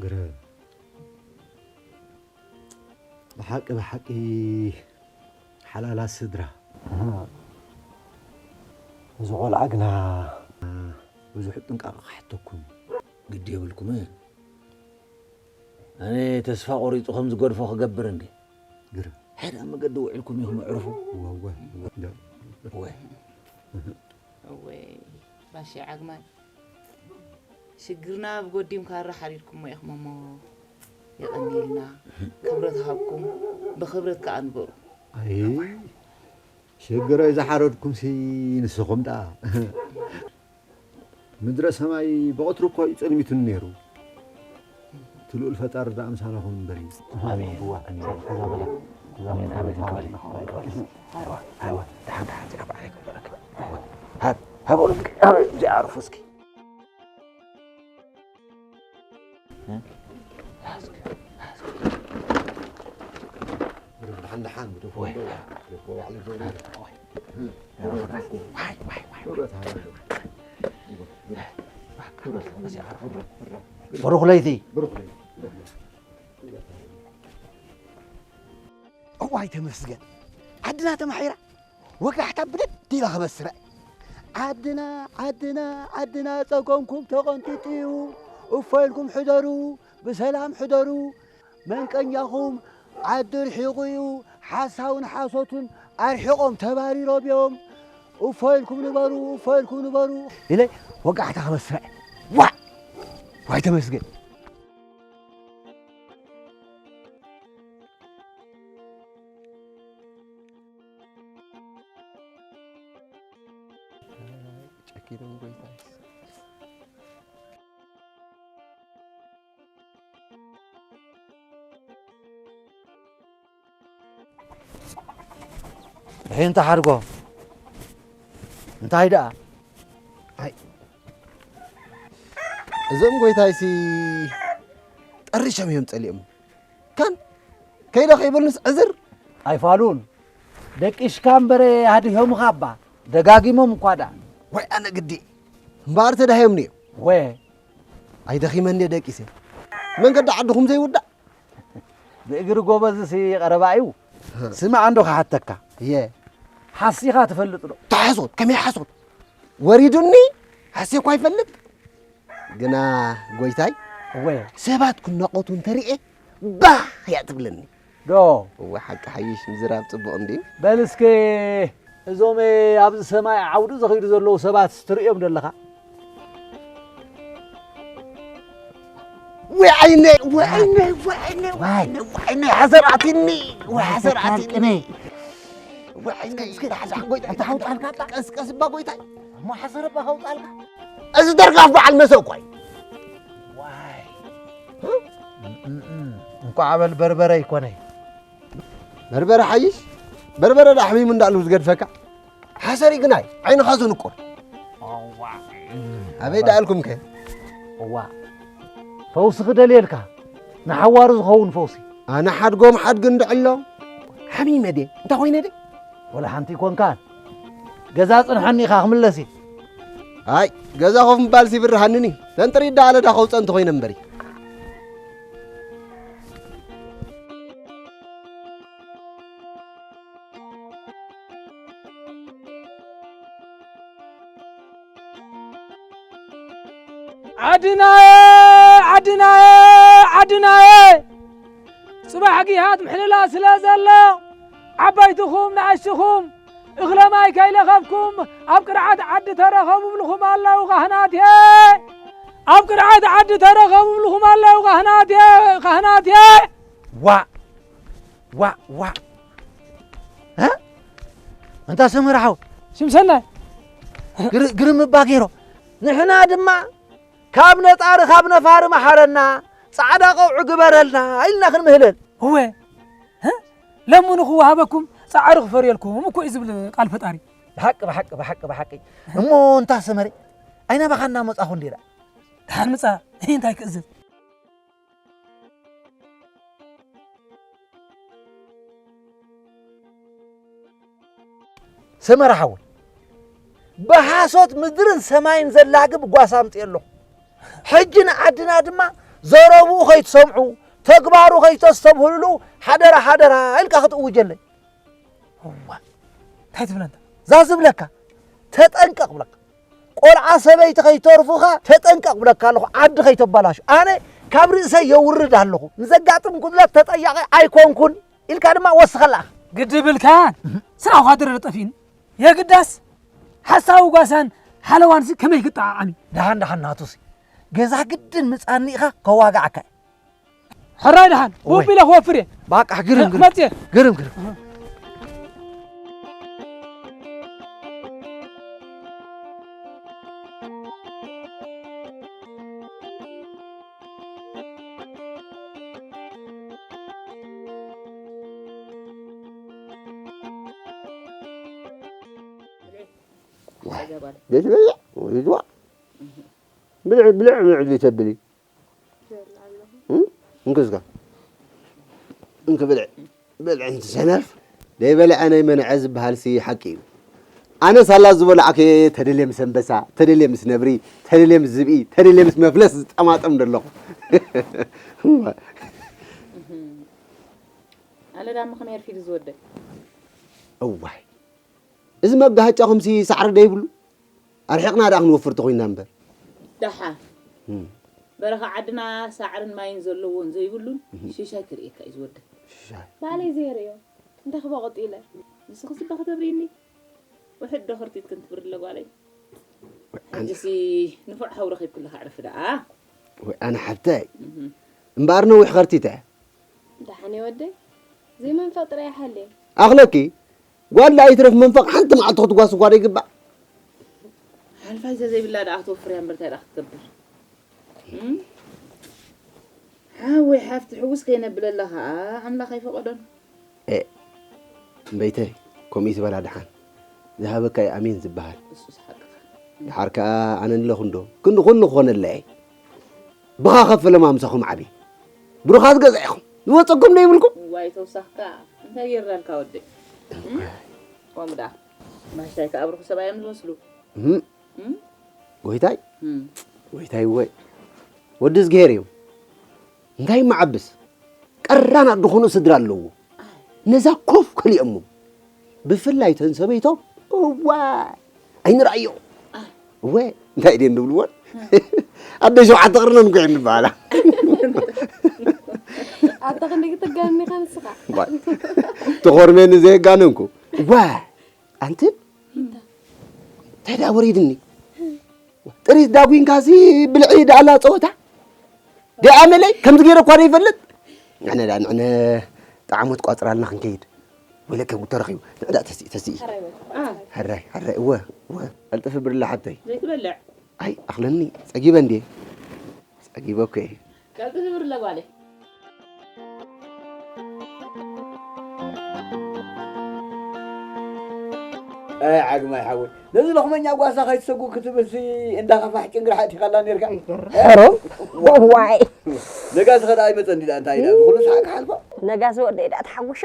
ግረ፣ ብሓቂ፣ ብሓቂ ሓላላት ስድራ። ኣሃ። እዚ ቆልዓ ግና ብዙሕ ጥንቃቐ ክሓተኩም። ግዲ የብልኩምን። ኣነ ተስፋ ቆሪጹ ከም ዝገድፎ ክገብር እንዴ? ግረ። ሓደ ኣብ መገዲ ውዒልኩም ኢኹም ኣዕርፉ። ወወ፣ ወ-፣ ወ-፣ እወይ፣ ባሻይ ዓግማይ። ሽግርና ብጎዲም ካራ ሓሪድኩሞ ኢኹም እሞ የቐንየልና። ክብረት ሃብኩም፣ ብኽብረት ከኣ ንበሩ። ኣይ፣ ሽግረይ ዝሓረድኩምሲ ንስኹም ደኣ። ምድረ ሰማይ ብቐትሩ እኮ እዩ ጸልሚቱኒ ነይሩ። ትልኡል ፈጣሪ ደኣ ምሳናኹም እምበር እዩ። ኣሜን። እዋ፣ ኣሜን። እዛ በላ፣ እዛ ኣሜን፣ ኣሜን። በላ። ክበል። ኣይዋ፣ ኣይዋ፣ ደሓን፣ ደሓን፣ ደሓን፣ በዓል ኣይኮን በረከ። ኣይዋ፣ ሃብ፣ ሃብ፣ እዚኣ ኣርፉ እስኪ። ደሓን፣ ደሓን፣ ግደፎ፣ ዋይ፣ ዋይ፣ ዋይ። ግደፎ፣ ባዕሉ ይገብር። ክብረት ሃበሉ። ክብረት ሃበሉ። እዚኣ ኣርፉ። ብሩኽ ለይቲ። ብሩኽ ለይቲ። እዋይ ተመስገን፣ ዓድና ተማሒራ፣ ወጋሕታ ብድድ ኢላ ክበስራ። ዓድና፣ ዓድና፣ ዓድና ጸገምኩም ተቐንጢጡ እዩ። እፎ ኢልኩም ሕደሩ፣ ብሰላም ሕደሩ። መንቀኛኹም ዓዲ ርሒቑ እዩ። ሓሳውን ሓሶትን ኣርሒቖም ተባሪሮም እዮም። እፎ ኢልኩም ንበሩ፣ እፎ ኢልኩም ንበሩ ኢለ ወጋሕታ ክበስራ። ዋእ! ዋይ ተመስገን። ጨኪኖም ጎይታይስ። ድሒን ተሓድጎ እንታይ ደኣ? ኣይ፣ እዞም ጎይታይሲ ጠሪሾም እዮም ጸሊኦም። ካን ከይደ ከይብሉንስ ዕዝር። ኣይፋሉን። ደቂሽካ እምበረ ኣድሂሞምኻ እባ። ደጋጊሞም እኳ ደኣ። ወይ ኣነ ግዲ እምበኣር ተዳሂዮምኒ እዮም። ወ። ኣይደኺመን ድየ ደቂሰ። መንገዲ ዓድኹም ዘይውዳእ። ብእግሪ ጎበዝሲ ቀረባ እዩ። ስማዕ እንዶ ክሓተካ። እየ። ሓሲኻ ትፈልጥ ዶ? ተሓሶት፣ ከመይ ሓሶት? ወሪዱኒ፣ ሓሴ እኳ ይፈልጥ። ግና ጎይታይ፣ እወ። ሰባት ክናቖቱ እንተሪኤ፣ ባህ እያ ትብለኒ። ዶ? እወ፣ ሓቂ ሓይሽ ምዝራብ ጽቡቕ እንድዩ። በል እስከ፣ እዞም ኣብዚ ሰማይ ዓውዲ ዘኸይዱ ዘለዉ ሰባት ትርእዮም ደለኻ? ወይ ዓይነይ፣ ወይ ዓይነይ፣ ወይ ዓይነይ፣ ወይ ዓይነይ፣ ወይ ዓይነይ፣ ሓሰር ኣትኒ፣ ወይ ሓሰር ኣትኒ። ወይ ዓይነይ፣ እስኪ፣ እስኪ፣ ዳሕዳሕ ጎይታይ፣ ኣታ ሓውጣልካ ኣታ። ቀስ፣ ቀስ እባ ጎይታይ። እሞ ሓሰር እባ ከውጣልካ። እዚ ደርጋፍ በዓል መሰብ እኮ እዩ። ዋይ። እም፣ እም፣ እም። እንኳዕ በል በርበረ ይኮነ። በርበረ ሓይሽ፣ በርበረ ዳ ኣሕሚሙ እንዳሉ ዝገድፈካ። ሓሰር ግናይ ዓይንኻ ዝንቁር። እዋ። ኣበይ ደኣልኩምከ? እዋ። ፈውሲ ክደልየልካ፣ ንሓዋሩ ዝኸውን ፈውሲ። ኣነ ሓድጎም ሓድጊ እንድዕሎ፣ ሓሚመ ድየ? እንታይ ኮይነ ድየ? ወላ ሓንቲ ኣይኮንካን። ገዛ ጽንሓኒ ኢኻ ክምለስ እየ። ኣይ፣ ገዛ ኮፍ ምባልሲ ይብርሃንኒ። ተንጥሪት ደኣ ለዳ ከውጸ እንተኾይነ እምበሪ። ዓድናየ፣ ዓድናየ፣ ዓድናየ። ጽባሕ ጊሃት ምሕልላ ስለ ዘሎ፣ ዓባይትኹም ንኣሽትኹም፣ እኽለ ማይ ከይለኸፍኩም፣ ኣብ ቅርዓት ዓዲ ተረኸቡ ብልኹም ኣለዉ ካህናትየ። ኣብ ቅርዓት ዓዲ ተረኸቡ ብልኹም ኣለዉ ካህናትየ፣ ካህናትየ። ዋእ፣ ዋእ፣ ዋእ። እ? እንታ ሰመረ ሓው። ሽም ሰናይ። ግር-፣ ግርም እባ ገይሮ። ንሕና ድማ ካብ ነጣሪ ካብ ነፋሪ መሓረና፣ ጻዕዳ ቀውዒ ግበረልና ኢልና ክንምህለል። እወ። እ? ለምኑ ክወሃበኩም፣ ጻዕሪ ክፈርየልኩም እኮ እዩ ዝብል ቃል ፈጣሪ። ብሓቂ፣ ብሓቂ፣ ብሓቂ፣ ብሓቂ። እሞ እንታ ሰመረ፣ ኣይናባኻ እናመጻኹ እንዲና። ደሓን ምጻ፣ ይህ እንታይ ክእዝዝ? ሰመረ ሓወይ፣ ብሓሶት ምድርን ሰማይን ዘላግብ ጓሳ ኣምፅኤ ኣለኹ። ሕጂ ንዓድና ድማ ዘረብኡ ከይትሰምዑ፣ ተግባሩ ከይተስተብህልሉ ሓደራ፣ ሓደራ ኢልካ ክትእውጀለይ። እዋ፣ እንታይ ትብለና? እዛ ዝብለካ፣ ተጠንቀቕ ብለካ። ቆልዓ ሰበይቲ ከይተርፉኻ ተጠንቀቕ ብለካ ኣለኹ፣ ዓዲ ከይተባላሹ። ኣነ ካብ ርእሰይ የውርድ ኣለኹ። ንዘጋጥም ጉድለት ተጠያቒ ኣይኮንኩን ኢልካ ድማ ወስኸላ። ግዲ ብልካን ስራኹ ካድረ ጠፊእኒ። የግዳስ ሓሳዊ ጓሳን ሓለዋንሲ ከመይ ክጠዓዓም እዩ? ደሓን ደሓን ናቱሲ ገዛ ግድን ምጻኒ ኢኻ ከዋግዓካ እዩ። ሕራይ ደሓን፣ ወይ። ውብ ኢለ ክወፍር እየ። ባቃሕ፣ ግርም፣ ግርም። መጽየ። ግርም፣ ግርም። እዛ ጓል ዘይትበልዕ ወይ ዝዋ ብልዕ ብልዕ ብልዕ ዘይተብሊ። እም? እንክስካ እንክ ብልዕ ብልዕ እንት ሰነፍ ዘይበልዐ ናይ መንዐ ዝበሃል ሲ ሓቂ እዩ። ኣነ ሳላ ዝበላዕከ ተደልየ ምስ ኣንበሳ፣ ተደልየ ምስ ነብሪ፣ ተደልየ ምስ ዝብኢ፣ ተደልየ ምስ መፍለስ ዝጠማጠም ደለኹ። ኣነ ዳማ ከመይ ኣርፊዱ ዝወደይ እዋይ፣ እዚ መጋሃጫኹምሲ ሳዕሪ ዶ ይብሉ? ኣርሒቕና ደኣ ክንወፍር ተኾይንና እምበር። ደሓን በረኻ ዓድና ሳዕርን ማይን ዘለዎን ዘይብሉን ሽሻይ ክርእየካ እዩ ዝወደይ። ባለይ ዘይርእዮ እንታይ ክበቕጡ ኢለ። ንስኺ ስባ ክተብርይኒ ውሕድ ዶ ክርቲት ክንትብርለ ጓለይ። ሕጂሲ ንፉዕ ሓው ረኺብክለኻ ዕርፊ ደኣ። ወይ ኣነ ሓብተይ እምበኣር ነዊሕ ኸርቲተ። ደሓን እየ ወደይ። ዘይመንፈቕ ጥራይ ይሓልየ። ኣኽለኪ ጓል ደኣ ይትረፍ መንፈቕ ሓንቲ መዓልቲ ክትጓስ እኳ ዶ ይግባእ። ሓልፋይ ተዘይብላ ደኣ ክትወፍር እያ እምበር እንታይ ደኣ ክትገብር። ሓወይ ሓፍቲ ሕውስ ከይነብለላ ኸዓ ኣምላኽ ኣይፈቐዶን። ኤእ እምበይተይ ከምኡ ይትበላ ደሓን ዝሃበካ እዩ ኣሜን ዝበሃል። ንሱስ ሓቅኻ። ደሓር ከኣ ኣነ ኣለኹ እንዶ ክንዲ ኩሉ ክኾነላ እየ። ብኻ ከፈለ ማምሳኹም ዓቢ ብሩኻት ገዛ ኢኹም ዝወፀኩም ዶ ይብልኩም? ዋይ ተውሳኽካ እንታይ ጌርናልካ ወደይ። ከምኡ ደኣ ማሽታይ ከኣ ብሩኽ ሰብ እዮም ዝመስሉ። እም? ጎይታይ ጎይታይ ወይ ወዲ እዝግሄር እዩ እንታይ መዓብስ ቀራናት ዝኾኑ ስድራ ኣለዎ ነዛ ኮፍ ከሊኦሞ ብፍላይ ተን ሰበይቶም እዋ ኣይንረኣዮ እወ እንታይ ድየን ዝብልዎን ኣደ ሸውዓተ ቅርነን እኮ እየን ዝበሃላ ኣታ ክንደይ ክትጋንኒ ኢኻ ንስኻ ተኾርሜኒ ዘየጋነንኩ እዋ ኣንቲ እንታይ ደኣ ወሪድኒ ጥሪት ዳጉንካሲ ብልዒ ደኣላ ፀወታ ደኣ መለይ ከምዚ ገይረ እኳ ዘይፈልጥ ኣነ ደኣ ንዕነ ጣዕሞት ቋፅራልና ክንከይድ ወይለከ ጉድ ተረኺቡ ንዕዳ ተስኢ ተስኢ ሕራይ ሕራይ እወ እወ ቀልጥፊ ብርላ ሓብተይ ዘይትበልዕ ኣይ ኣኽለኒ ፀጊበ እንድየ ፀጊበ እኮ እየ ቀልጥፊ ብርላ ጓለይ ኣይ ዓግማይ ሓወይ ነዚ ለኽመኛ ጓሳ ከይትሰጉ ክትብልሲ እንዳ ኸፋሕ ጭንግርሓ እቲኻላ ነርካ ሕሩም ዋይ ነጋሲ ኸዳ ኣይመፀን ዲዳ እንታይ ኢላ እዚ ኩሉ ሰዓት ክሓልፎ ነጋሲ ወደይ ዳ ተሓጉሹ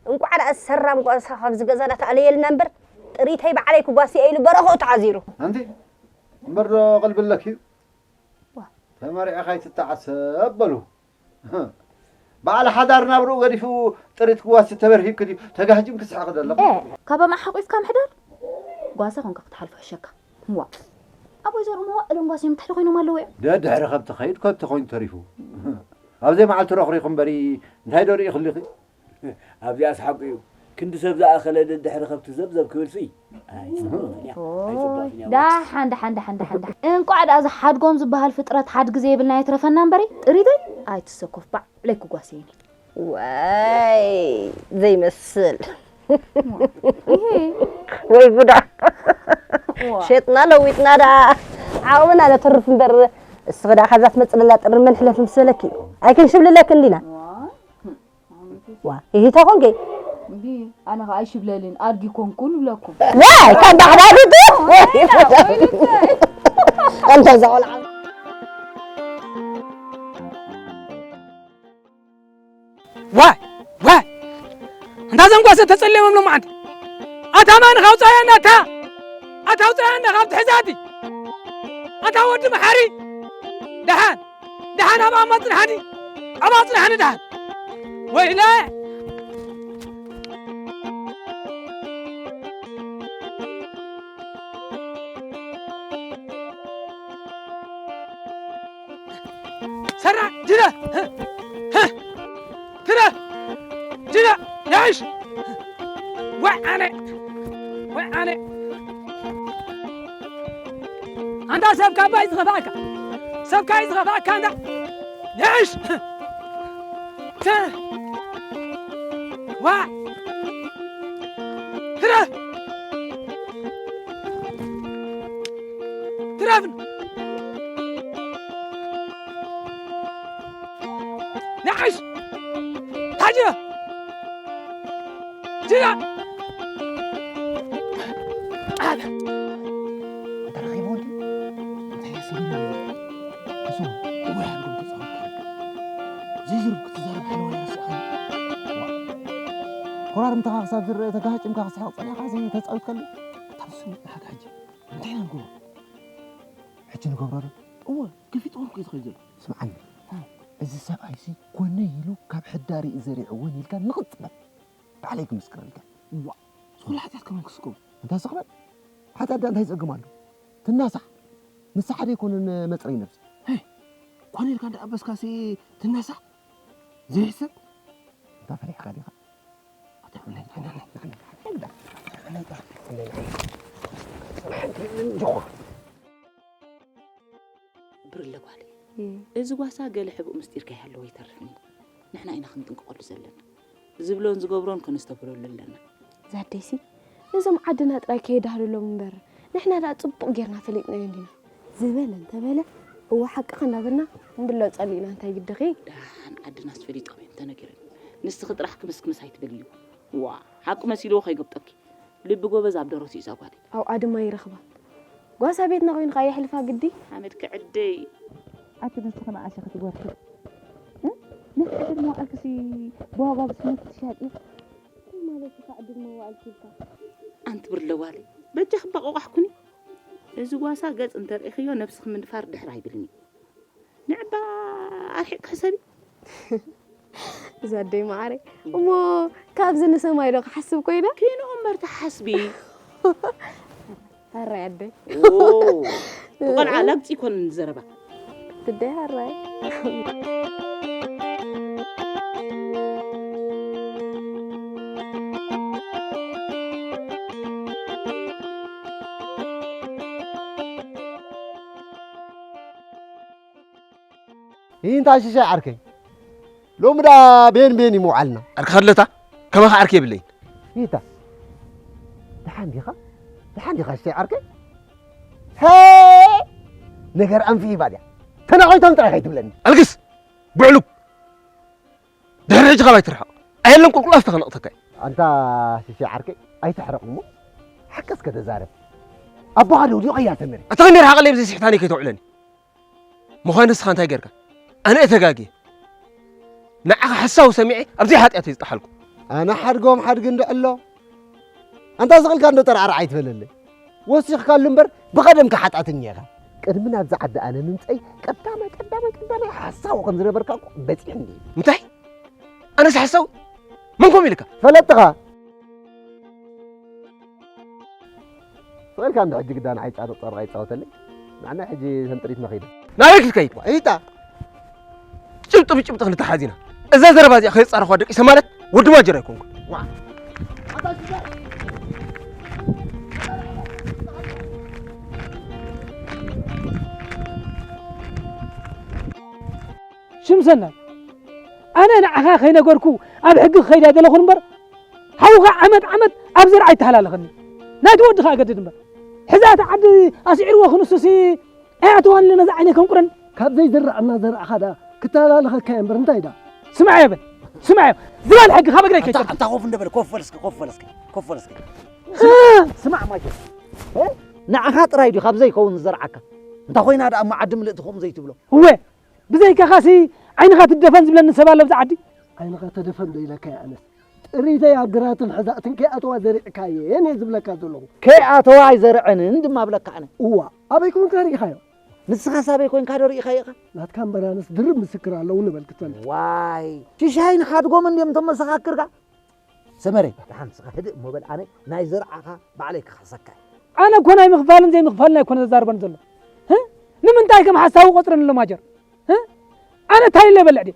እንቋዕ ዳ ሰራም ጓሳ ካብዚ ገዛና ተኣለየልና እምበር ጥሪተይ ባዕለይ ክጓስየ ኢሉ በረኽኡ ተዓዚሩ ኣንቲ እምበር ዶ ቅልቢ ኣለኪ እዩ ተመሪዕኻ ኣይትተዓሰብ በሉ። በዓል ሓዳር ናብርኡ ገዲፉ ጥሪት ክዋሲ ተበርሂብኪ ድዩ ተጋህጂም ክስሕቕ ዘለኹ? ካብ ኣምዓ ሓቂፍካ ምሕዳር ጓሳ ኮንካ ክትሓልፎ ሕሸካ። ዋእ ኣብ ወይዘርኡ መዋእሎም ጓስዮም ትሕቲ ኮይኖም ኣለዉ እዮም። ደድሕሪ ከብቲ ከይድ ከብቲ ኮይኑ ተሪፉ። ኣብዘይ መዓልቲ ረኽሪኹ እምበሪ እንታይ ዶ ርኢኽሊኺ? ኣብዚኣስ ሓቁ እዩ። ክንዲ ሰብ ዝኣኸለ ደድሕሪ ከብቲ ዘብዘብ ክብልሲ ኣይፅቡቕን እያ። ኣይፅቡቕን እያ። ዳሓን ዳሓን ዳሓን ዳሓን ዳሓን ዳሓን እንቋዕ ደኣ እዚ ሓድጎም ዝበሃል ፍጥረት ሓድጊ ዘይብልና የትረፈና እምበሪ ጥሪተይ ኣይትሰኮፍ ባዕለይ ክጓስየኒ። ዋይ ዘይመስል ወይ ጉዳ ሸጥና ለዊጥና ደኣ ዓቕምና ነተርፍ እምበር እስኺ ደኣ ካብዛ ትመፅእ ዘላ ጥሪ መን ሕለፊ ምስ በለኪ ኣይክንሽብልለክን ዲና ዋ ይሂታ ኮንከ እንዲ ኣነ ኸዓ ኣይሽብለልን ኣድጊ ኮንኩ ንብለኩም ዋይ ካብ ባሕዳሪቱ እንተ ዘቆልዓ ዋይ ዋይ እንታ ዘንጓሰ ተጸለዮም ሎማዓንቲ ኣታ ማን ካውጻያ ናታ ኣታ ውጻያ እንዳ ካብ ትሕዛቲ ኣታ ወዲ መሓሪ ደሓን ደሓን ኣብ ኣማ ጽንሓኒ ኣብ ኣጽንሓኒ ደሓን ወይለ ሰራ ጅረ ትረ ጅረ ያሽ ወዓነ ወዓነ ኣንታ ሰብካ ባይ ዝኸፋእካ ሰብካ እዩ ዝኸፋእካ እንዳ ያሽ ዋ ትረ ትረፍን ንዓሽ ታጅረ ጅራ ኮራርምትኻ ክሳብ ዝረአ ተጋሃጭምካ ክስሕቕ ጸኒሕካ ዘይተጻዊትካሉ። ታብሱ ንሓቂ ሕጂ እንታይ ኢና ንገብሮ? ሕጂ ንገብሮ ዶ? እወ፣ ከፊጥዎም ከይትኸይድ ዘሎ። ስምዓኒ፣ እዚ ሰብኣይሲ ኮነ ኢሉ ካብ ሕዳሪ እዩ ዘሪዕዎ ኢልካ ንቕጽ በል። ባዕለይ ክምስክረልካ። እዋ፣ ዝኹሉ ሓጢኣት ከመን ክስከም? እንታይ ስኽበል? ሓጢኣት ደኣ እንታይ ጸገም ኣሎ? ትናሳሕ። ንስሓ ደይኮነን መጽረይ ነብሲ። ሄ፣ ኮነ ኢልካ እንዳኣበስካሲ ትናሳሕ? ዘይሕሰብ? እንታ ፈሪሕካ ዲኻ? ብርለ ጓለይ፣ እዚ ጓሳ ገለ ሕቡእ ምስጢር ከይሃለዎ ይተርፍን እዩ። ንሕና ኢና ክንጥንቀቐሉ ዘለና። ዝብሎን ዝገብሮን ከነስተብህለሉ ኣለና። ዛደይሲ፣ እዞም ዓድና ጥራይ ከየዳህልሎም እምበር፣ ንሕና ደኣ ጽቡቕ ጌርና ፈሊጥናዮ እንዲና። ዝበለ እንተበለ፣ እወ ሓቅኻ እንዳበልና ክንብሎ ጸሊእና እንታይ ግድኺ? ደሓን ዓድናስ ፈሊጦም እዮም ተነጊሮም። ንስኺ ጥራሕ ክምስክምስ ኣይትበልዮ። ዋ፣ ሓቂ መሲልዎ ከይገብጠኪ። ልቢ ጎበዝ ኣብ ደረቱ እዩ እዛ ጓለይ። ኣብኣ ድማ ይረኽባ። ጓሳ ቤትና ኮይኑ ከኣ የሕልፋ ግዲ። ሓመድ ክዕደይ። ኣቲ ንስኺ ንኣሸ ክትጎርኪ። እ? ነቲ ዕድል መዋዕልክሲ ብዋጋ ብስሚንቶ ትሻጢ። እንታይ ማለት እዩ ዕድል መዋዕልኪ ኢልካ? ኣንቲ ብርለ ጓለይ፣ በጃኺ ባቆቋሕ ኩኒ። እዚ ጓሳ ገጽ እንተርኢኽዮ ነብስኺ ምድፋር ድሕር ኣይብልን እዩ። ንዕባ ኣርሒቕ ሕሰቢ። እዛ ኣደይ መዓረይ። እሞ ካብዚ ንሰማይ ዶ ክሓስብ ኮይነ? ኪንኡ እምበር ተሓስቢ። ኣራይ ኣደይ። ኦ፣ ቆልዓ ላግጺ ይኮን ዘረባ። ትደይ ኣራይ። ይንታ ሽሻይ ዓርከይ። ሎሚ ዳ ቤን ቤን እዩ ምውዓልና። ዓርኪ ከድለታ? ከማኻ ዓርኪ የብለይን። ይታ። ደሓን ዲኻ? ደሓን ዲኻ ሽሻይ ዓርከይ? ሄ! ነገር ኣንፊ ይባል እያ። ተናቒቶም ጥራይ ከይትብለኒ። ኣልግስ! ብዕሉግ! ድሕሪ ሕጂ ካብ ኣይትርሓቕ። ኣየለን ቁልቁል ኣፍቲ ከነቕተካ እዩ። ኣንታ ሽሻይ ዓርከይ፣ ኣይትሕረቕ እሞ። ሓቂ እስከ ተዛረብ። ኣቦኻ ደው ድዩ ቀያ ተመሪ? ኣታ ክንደይ ርሓቐለይ ብዘይ ስሕታኒ ከይተውዕለኒ። ምዃን ንስኻ እንታይ ጌርካ? ኣነ እየ ተጋግየ። ንዓኻ ሓሳዊ ሰሚዐ ኣብ ዘይሓጢኣት እየ ዝጠሓልኩ። ኣነ ሓድጎም ሓድጊ እንድዕሎ። ኣንታ ስቕ ኢልካ እንዶ ጠራዕራዕ ኣይትበለለይ። ወሲኽካሉ እምበር ብቐደምካ ሓጢኣተኛ ኢኻ። ቅድሚ ናብዚ ዓዲ ኣነ ምምጸይ ቀዳማይ፣ ቀዳማይ፣ ቀዳማይ ሓሳዊ ከም ዝነበርካ እኮ በጺሕኒ። እንታይ? ኣነስ ሓሳዊ? መን ከምኡ ኢልካ? ፈለጥኻ። ስቕ ኢልካ እንዶ ሕጂ ግዳ ንዓይ ጻድቕ ጻድቕ ኣይጻወተለይ። ንዓና ሕጂ ሰንጥሪት ነኺድ። ናበይ ክትከይድ? ዋኢታ። ጭብጢ ብጭብጢ ክንተሓዝ ኢና። እዛ ዘረባ እዚኣ ከይጻረኹዋ ደቂሰ ማለት ወዲ ማጀር ኣይኮንኩን። ዋ። ሽም ሰናይ፣ ኣነ ንዓኻ ከይነገርኩ ኣብ ሕጊ ክኸይድ ኣይደለኹን እምበር፣ ሓውኻ ዓመት ዓመት ኣብ ዘርዓ ይተሃላለኸኒ። ናይቲ ወዲ ኸኣ ገድድ እምበር። ሕዚ እቲ ዓዲ ኣስዒርዎ ክንሱሲ ኣይኣተዋን ኢለ ነዛ ዓይነይ ከንቁረኒ። ካብ ዘይዝራእ እናዘራእኻ ደኣ ክተሃላለኸካ እየ እምበር እንታይ ደኣ? ስማዕ እየ በል፣ ስማዕ እየ። ዝባን ሕጊ ካብ እግረይ ኣታ፣ ከይጨርስ። ኣታ ኮፍ እንደ በል፣ ኮፍ በል እስኪ፣ ኮፍ በል እስኪ፣ ኮፍ በል እስኪ። እ! ስማዕ ማጆ፣ እ? ንዓኻ ጥራይ ድዩ ካብ ዘይከውን ዝዘርዓካ? እንታ ኮይና ደኣ እሞ ዓዲ ምልእቲ ከምኡ ዘይትብሎ? እወ፣ ብዘይካኻሲ ዓይንኻ ትደፈን ዝብለኒ ሰብ ኣሎ ኣብዚ ዓዲ? ዓይንኻ ተደፈን ዶ ኢለካ እየ ኣነስ? ጥሪተይ ኣብ ግራትን ሕዛእትን ከይኣተዋ ዘሪዕካየን እየ ዝብለካ ዘለኹ። ከይኣተዋ ኣይዘርዐንን ድማ እብለካ ኣነ። እዋ፣ ኣበይ ኮንካ ርኢኻዮ? ንስኻስ ኣበይ ኮንካ ዶ ርኢኻዮ ኢኻ? ናትካ እምበር ኣነስ ድርብ ምስክር ኣለዉ ንበል ክትፈልጥ። ዋይ፣ ሽሻይን ሓድጎምን ድዮም እቶም መሰኻክርካ? ሰመረ፣ ደሓን ንስኻ ህድእ እሞ በል፣ ኣነ ናይ ዘርዓኻ ባዕለይ ክኸሰካ እየ። ኣነ እኮ ናይ ምኽፋልን ዘይምኽፋልን ኣይኮነ ዘዛርበን ዘሎ። ህ? ንምንታይ ከም ሓሳዊ ቆጽረን ኣሎ ማጀር? ህ? ኣነ እንታይ ኢለ ይበልዕ ድየ?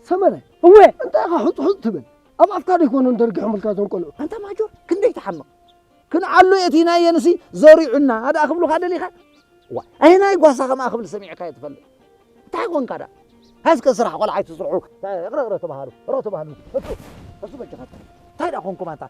ሰመረ፣ እወ። እንታይ ኢኻ ሕጹ ሕጹ ትብል? ኣብ ኣፍካ ዶ ይኮኑ እንደርጊሖምልካ እዞም ቆልዑ? ኣንታ ማጆር፣ ክንደይ ትሓምቕ? ክንዓሉ የእቲናየንሲ ዘሪዑና ደኣ ክብሉኻ ደሊኻ? ዋ፣ ኣየናይ ጓሳ ከምኣ ክብል ሰሚዕካዮ ትፈልጥ? እንታይ ኮንካ ደኣ? ሃስከ ስራሕ ቆልዓ ኣይትስርሑ። እቕረ፣ እቕረ ተባሃሉ፣ እቕረ ተባሃሉ። እሱ፣ እሱ በጃኻትኩም። እንታይ ደኣ ኮንኩም ኣንታ?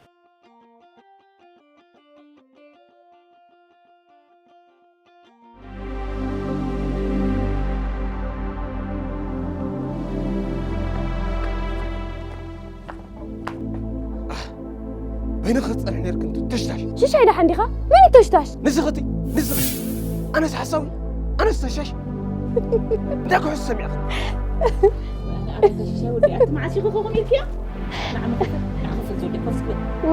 በይንኺ ክትጸንሒ ነይርክን ተሽታሽ። ሽሻይ ደሓን ዲኻ? መን እዩ ተሽታሽ? ንስኺ እቲ፣ ንስኺ። ኣነስ ሓሳዊ፣ ኣነስ ተሽታሽ። እንታይ ክሕሱ ሰሚዕኺ? ኣነ ተሽሻይ ወዲ ኣቲ መዓስ ኢኺ ከምኡ ኢልክዮ? ንዓ መኸተ፣ ንዓ ክፍል ዝወደይ ኮርስ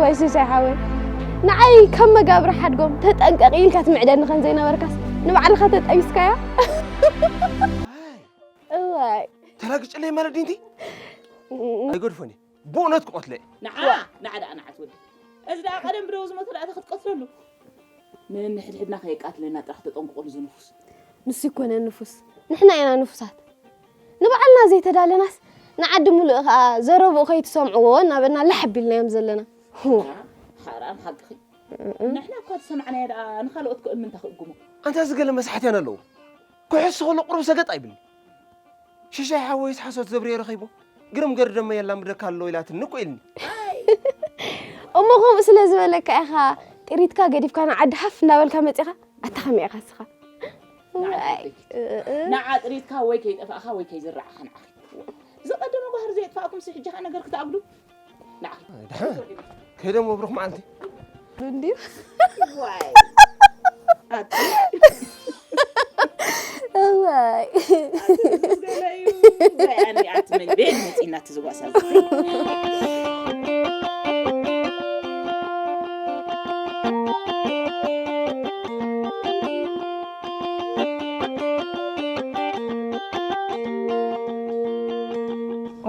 ወይ ሽሻይ ሓወይ፣ ንዓይ ከም መጋብር ሓድጎም ተጠንቀቂ ኢልካ ትምዕደኒ ከም ዘይነበርካስ ንባዕልኻ ተጠቢስካያ። እዋይ። ተላግጭለይ ማለት ድንቲ? ኣይገድፎን እዩ። ብእውነት ክቐትለ እዩ። ንዓ ንዓ ደኣ ንዓት ወዲ፣ እዚ ደኣ ቀደም ብደው ዝሞተ ደኣ ክትቀትለሉ። ንንሕድሕድና ከየቃትለና ጥራሕ ተጠንቅቑሉ ዝንፉስ። ንሱ ይኮነ ንፉስ፣ ንሕና ኢና ንፉሳት። ንባዕልና ዘይተዳለናስ ንዓዲ ሙሉእ ከኣ ዘረብኡ ከይትሰምዕዎ እናበልና ላሕ ኣቢልናዮም ዘለና። ሓራም ሓቅኺ። ንሕና እኳ ዝሰማዕናዮ ደኣ ንኻልኦት ክእምን እንታይ ክእጉሞ? ኣንታ እዚ ገለ መሳሕትያን ኣለዎ። ክሕሱ ከሎ ቁሩብ ሰገጥ ኣይብል። ሽሻይ ሓወይስ ሓሶት ዘብርዮ ረኺቡ ግርም ገርደመ የላምደካ ኣሎ ኢላትኒ እኮ ኢልኒ። እሞ ከምኡ ስለ ዝበለካ ኢኻ ጥሪትካ ገዲፍካ ንዓዲ ሃፍ እናበልካ መጺኻ? ኣታ ከመይ ኢኻ ንስኻ? ንዓ ጥሪትካ ወይ ከይጠፋእኻ ወይ ከይዝራዕኻ ንዓኺ። ዝቐደመ ጓህሪ ዘየጥፋእኩምሲ ሕጂ ኸ ነገር ክትኣጉዱ? ንዓኺ። ድሓን ከይደ መብሩኽ መዓልቲ። እንድዩ። ዋይ። ኣቲ። እዋይ። ኣቲ ገለ እዩ። ዋይ፣ ኣነ ኣቲ መን ቤት መጺና ትዝጓሳ።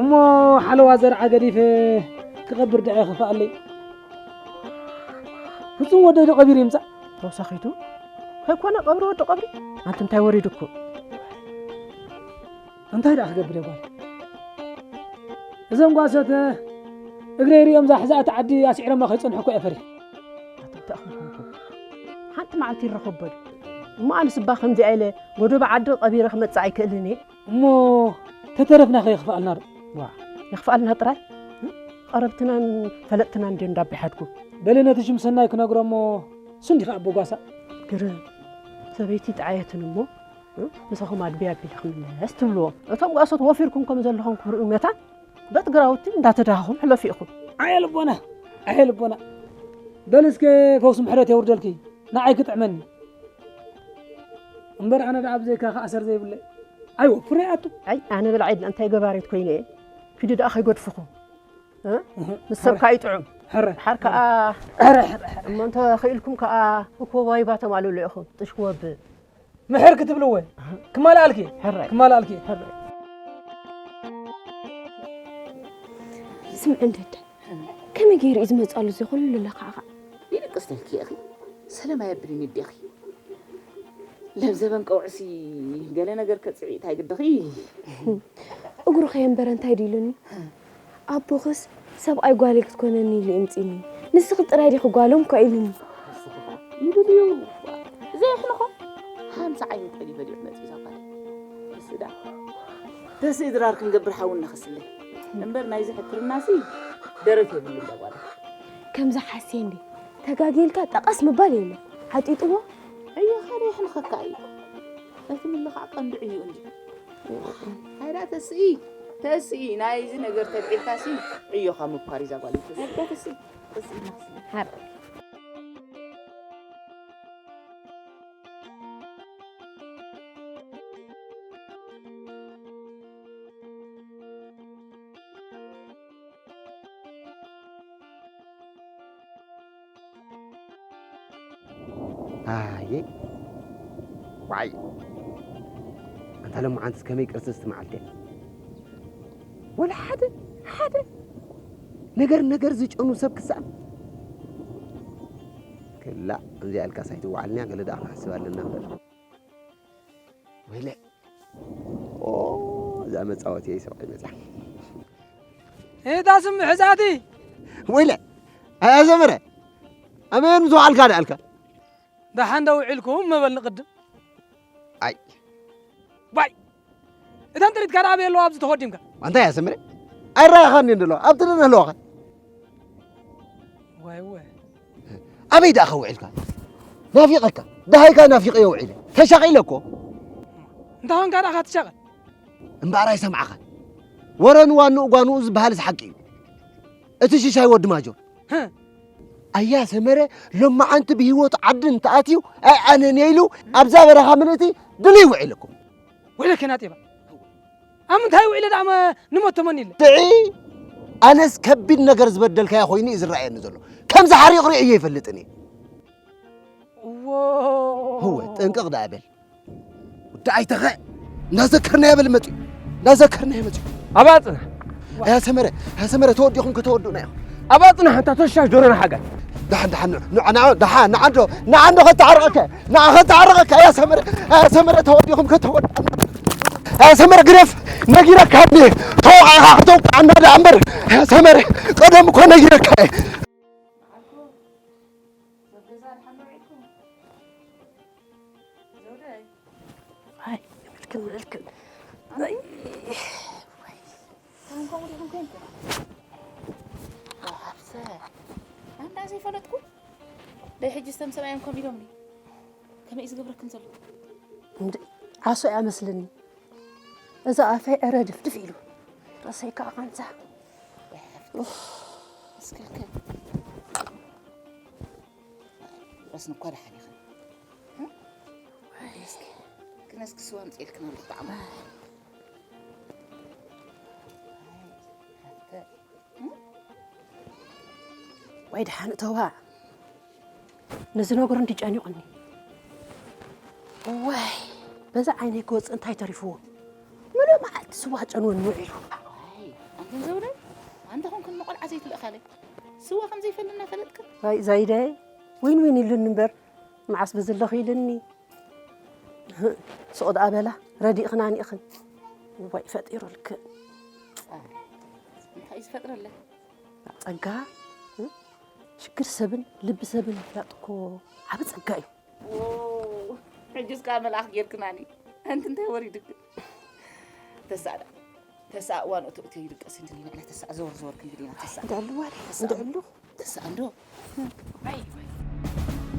እሞ ሓለዋ ዘርዓ ገዲፈ ክቐብር ደኣ ይኸፍኣለይ። ፍጹም ወደይ ዶ ቀቢሩ ይምጻእ? ተወሳኺቱ ከይኮነ ቀብሪ ወዲ ቀብሪ። ኣንቲ እንታይ ወሪዱኩም? እንታይ ደኣ ክገብር እየ ጓል? እዞም ጓሶት እግረይ ሪኦም ዛሕዛእቲ ዓዲ ኣስዒሮማ ከይጸንሑ እኮ እየ ፈሪሐ። ኣቲ እንታይ ኢኹም ኮንኩም? ሓንቲ መዓልቲ ይረኸቦ ዶ? እሞ ኣነስ እባ ከምዚኣ ኢለ ጎደቦ ዓዲ ቀቢረ ክመጽእ ኣይክእልን እየ። እሞ ተተረፍና ከ የኽፍኣልና ዶ? ዋ፣ የኽፍኣልና ጥራይ? ቀረብትናን ፈለጥትናን እንድዮም እንዳቢሓድጉ። በሊ ነቲ ሽም ሰናይ ክነግሮ እሞ፣ እሱ እንዲኻ ኣቦ ጓሳ። ግርም፣ ሰበይቲ ጠዓየትን እሞ፣ እ? ምሳኹም ኣድብያ ኣቢለ ክምለስ ትብልዎም። እቶም ጓሶት ወፊርኩም ከም ዘለኹም ክርእዩ መታን፣ በቲ ግራውቲ እንዳተዳሃኹም ሕለፉ ኢኹም። ኣየ ልቦና፣ ኣየ ልቦና። በሊ እስከ ፈውሲ ምሕረት የውርደልኪ፣ ንዓይ ክጥዕመኒ። እምበር ኣነ ደኣ ብዘይካ ክኣሰር ዘይብለይ። ኣይወፍር ኣይኣቱ። ኣይ፣ ኣነ በላዒ እንታይ ገባሬት ኮይነ እየ? ኪዱ ደኣ ከይገድፍኹም። እ? እህ፣ ምስ ሰብካ ሕረ። ይጥዑም። ሕረ። ድሓር ከኣ ሕረ፣ ሕረ፣ ሕረ። እሞ እንተ ኽኢልኩም ከኣ እኮ ዋይባ ተማልእሉ ኢኹም። ጥሽ ክወብእ። ምሕር ክትብልዎ። ክማልኣልኪ። ሕረ። ክማልኣልኪ። ሕረ። ስምዒ እንደደ። ከመይ ገይሩ እዩ ዝመጻሉ እዚ ኩሉ ለኻዕኻዕ? ይልቅስ ተልኪ ኢኺ። ሰላም ኣየብልን ይዴኺ። ለብ ዘበን ቀውዕሲ ገለ ነገር ከጽዒ እንታይ ግድኺ? እግሩ ከየንበረ እንታይ ድኢሉኒ? ኣቦኽስ ሰብኣይ ጓለይ ክትኮነኒ ኢሉ ይምጺኒ። ንስኺ ጥራይ ዲኺ ጓሎም እኳ ኢሉኒ። ይብል እዩ። ዘየሕንኾ ሓምሳ ዓይኒ ጠሊ በሊዑ መጺኡ እዛ ጓል። እስዳ። ተስኢ ድራር ክንገብር ሓውና ክስለ። እምበር ናይዚ ሕክርናሲ ደረት የብሉ እንዳ ጓል። ከምዚ ሓስየ እንዴ? ተጋጊልካ ጠቐስ ምባል የለ። ሓጢጥዎ? እየ ኸደ የሕንኸካ እዩ። እቲ ምልኻዕ ቀንዲ ዕዩ እንዲ። ሃይዳ ተስኢ፣ ተስኢ፣ ናይዚ ነገር ተልዒልካሲ ዕዮኻ ምኳር እዩ እዛ ጓል። ሃይዳ ተስኢ፣ ተስኢ፣ ናስኢ። ሃር። ኣየ ዋይ፣ ኣንታ ለማዓንትስ ከመይ ቅርስስቲ መዓልቲ እያ። ወላ ሓደ ሓደ ነገር ነገር ዝጨኑ ሰብ ክሳብ ክላእ ከምዚኣ ኢልካስ ኣይትወዓልንያ፣ ገለ ደኣ ክንሓስብ ኣለና እምበር። ወይለ ኦ፣ እዛ መጻወቲ እየ ሰብኣይ መጻ። እታ ስምዕ ህጻቲ። ወይለ ኣያ ዘመረ፣ ኣመን ምስ ወዓልካ ደኣልካ። ደሓን ዶ ውዒልኩም ምበል ንቕድም። ኣይ። ዋይ። እተን ጥሪትካ ደኣ ኣበይ ኣለዋ ኣብዚ ተኾዲምካ? ኣንታ እያ ዘመረ። ኣይረኣኻን እንዲ ኣለዋ። ኣብቲ ደን ኣለዋኻ። ዋይ ዋይ። ኣበይ ደኣ ከውዒልካ? ናፊቐካ። ደሃይካ ናፊቐዮ ውዒለ። ተሻቒለ እኮ። እንተ ኾንካ ደኣ ካትሻቐል። እምበኣር ኣይሰምዓኻ። ወረ ንዋንኡ ጓንኡ ዝበሃልስ ሓቂ እዩ። እቲ ሽሻይ ወዲ ማጆር። ህእ። ኣያ ሰመረ ሎማዓንቲ ብህይወት ዓዲ እንተኣትዩ ኣይኣነን እየ ኢሉ ኣብዛ በረኻ ምልእቲ ድልዩ ውዒለ እኮ። ወይለከ ናጤባ። ኣብ ምንታይ ውዒለ ደኣ መ-፣ ንሞት ተመኒለ? ጥዒ! ኣነስ ከቢድ ነገር ዝበደልካዮ ኮይኑ እዩ ዝረኣየኒ ዘሎ። ከምዚ ሓሪቕ ርእየ ኣይፈልጥን እየ። እዎ። ህወ፣ ጥንቅቕ ደኣ በል። ወዲ ኣይተኸ፣ እንዳዘከርናዮ በል መፅዩ። እንዳዘከርናዮ መፅዩ። ኣባ ጽናሕ። ኣያ ሰመረ፣ ኣያ ሰመረ፣ ተወዲኹም ከተወዱና ኢኹም። ኣባ ጽናሕ፣ እንታ ተሻሽ ዶሮና ሓጋይ። ደሓን፣ ደሓን፣ ንዑ፣ ንዑ፣ ንዑ፣ ደሓን፣ ንዓንዶ፣ ንዓንዶ ከተዓርቐካ፣ ንዓ ከተዓርቐካ፣ ኣያ ሰመረ፣ ኣያ ሰመረ፣ ተወዲኹም ከተወዱና። ኣያ ሰመረ፣ ግደፍ፣ ነጊረካ እንዲ፣ ተወቃዕካ ከተውቃዕና ደኣ እምበር፣ ኣያ ሰመረ፣ ቀደም እኮ ነጊረካ እየ። ኣይ፣ ምልክን፣ ምልክን። ኣይ፣ ወይ። ከምኡ ዲኹም ኮይንኩም? ኣንዳ ዘይፈለጥኩ? ደይ ሕጂ ስቶም ሰብኣዮም ከም ኢሎምኒ። ከመይ እዩ ዝገብረክን ዘሎ? እንድ-፣ ዓሶ እያ መስልኒ። እዛ ኣፈይ ዕረ ድፍድፍ ኢሉ። ርእሰይ ከዓ ቃንዛ። እስክልከ። ርእስን እኳ ደሓን ኢኽን። እ? እስኪ፣ ክነስኪ ስዋ ኣምፅኤልክን ኣለኹ፣ ጣዕሙ። ኣይ፣ ሓፍተ። እ? ወይ ደሓን እተዋ። ነዚ ነገሩ እንዲ ጨኒቑኒ። ወይ፣ በዛ ዓይነይ ክወፅእ እንታይ ተሪፍዎ? ምሉእ መዓልቲ ስዋ ጨንወኒ ውዒሉ። ኣይ፣ ኣንተን ዘውደይ፣ ኣንተ ኾንክን ንቆልዓ ዘይትልእኻለይ። ስዋ ከም ዘይፈሊ እናፈለጥክን። ኣይ፣ ዛይደይ፣ ዊን ዊን ኢሉኒ እምበር፣ መዓስ በዚ ኣለኹ ኢሉኒ። ስቕ ደኣ በላ፣ ረዲእኽን ኣኒእኽን። እዋይ፣ ፈጢሩልክን። ኣይ፣ እንታይ እዩ ዝፈጥረለይ? ጸጋ፣ እ? ሽግር ሰብን ልቢ ሰብን ምፍላጥ እኮ ዓቢ ጸጋ እዩ። ዎ፣ ሕጅስ ከኣ መልኣኽ ጌርክናኒ። ኣንቲ እንታይ ወሪድክ? ተሳእ ደኣ። ተሳእ እዋን እቶ እቶ ይድቀስ እንድሊ ንዕና ተሳእ ዘወር ዘወር ክንብል ኢና ተሳእ። እንደዕሉ ዋለ፣ ተሳእ። እንደዕሉ። ተሳእ እንዶ።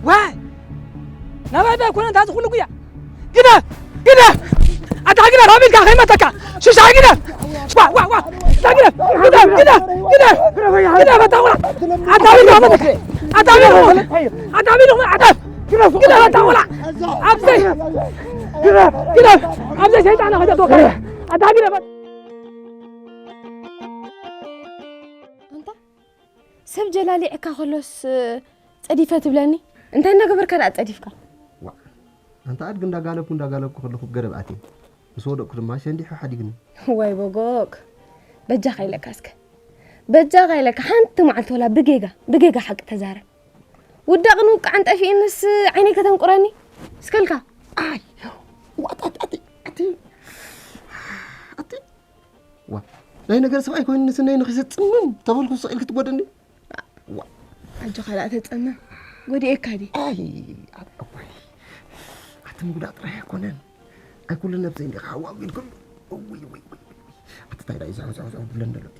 ዋይ! ናባይ ባይ ኮነ እንታ ዝኹሉ ጉያ። ግደ! ግደ! ኣታ ግደ! ራቢልካ ከይመተካ! ሽሻ ግደ! ዋ፣ ዋ፣ ዋ! ኣታ ግደ! ግደ! ግደ! ግደ! ግደ! በታ ቁራ! ኣታ ቢልካ መተካ! ኣታ ቢልካ መተካ! ኣታ ቢልካ መተካ! ኣታ ግደ! በታ ቁራ! ኣብዘይ! ግደ! ግደ! ኣብዘይ ሰይጣን ከደቶ ከረ! ኣታ ግደ! ኣንታ ሰብ ጀላሊዕካ ከሎስ፣ ጸዲፈ ትብለኒ? እንታይ እናገበርካ ደኣ ጸዲፍካ? ዋ፣ ኣንታ ኣድጊ እንዳጋለብኩ እንዳጋለብኩ ከለኹ ገረብ ኣትየ። ምስ ወደቕኩ ድማ ሸንዲሑ ሓዲግኒ። ዋይ በጎክ። በጃኻ ኢለካ እስከ። በጃኻ ኢለካ ሓንቲ መዓልቲ ወላ ብጌጋ፣ ብጌጋ ሓቂ ተዛረብ። ውዳቕን ውቃዕን ጠፊእንስ ዓይነይ ከተንቁረኒ? እስከልካ። ኣይ፣ ዋ፣ ኣቲ፣ ኣቲ፣ ኣቲ፣ ኣቲ። ዋ፣ ናይ ነገር ሰብኣይ ኮይኑ ንስነይ ንኺሰ ጽምም ተበልኩ ስቕ ኢልኪ ትጎደኒ። ዋ። ኣጆኻ ደኣ ተጸመም። ጎዲኤካ ድየ? ኣይ፣ ኣቦይ። ኣቲ ምጉዳእ ጥራይ ኣይኮነን። ኣይ ኩሉ ነብሰይ እንዲኻ ሓዋዊልኩሉ። እውይ፣ እውይ፣ እውይ፣ እውይ። ኣቲ ታይ ደኣ እዩ ዝሕውዝሕውዝሕ ብለን ዘሎ እቲ?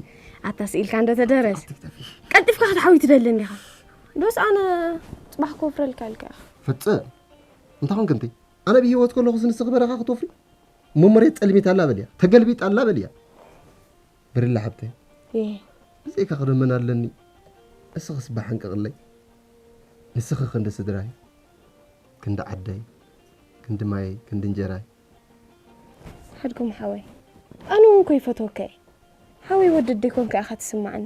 ኣታ ስኢልካ እንዶ ተደረስ። ኣቲ ክተፊ። ቀልጢፍካ ክትሓዊ ትደሊ እንዲኻ። ዶስ ኣነ ጽባሕ ክወፍረልካ ኢልካ ኢኻ። ፍጽም። እንታይ ኾንክ እንቲ? ኣነ ብህይወት ከለኹስ ንስኺ በረኻ ክትወፍሪ? እሞ መሬት ጸልሚታ ኣላ በልያ፣ ተገልቢጣ ኣላ በልያ። ብርለ ሓብተይ፣ እየ። ብዘይካ ክደመን ኣለኒ። እስኺስ ባሕ ሕንቅቕለይ። ንስኺ ክንዲ ስድራይ፣ ክንዲ ዓደይ፣ ክንዲ ማየይ፣ ክንዲ እንጀራይ። ሓድጎም ሓወይ፣ ኣነ እውን እኮ ይፈትወካ እየ። ሓወይ ወዲ ኣደይ ኮንካ ኢኻ ትስምዓኒ።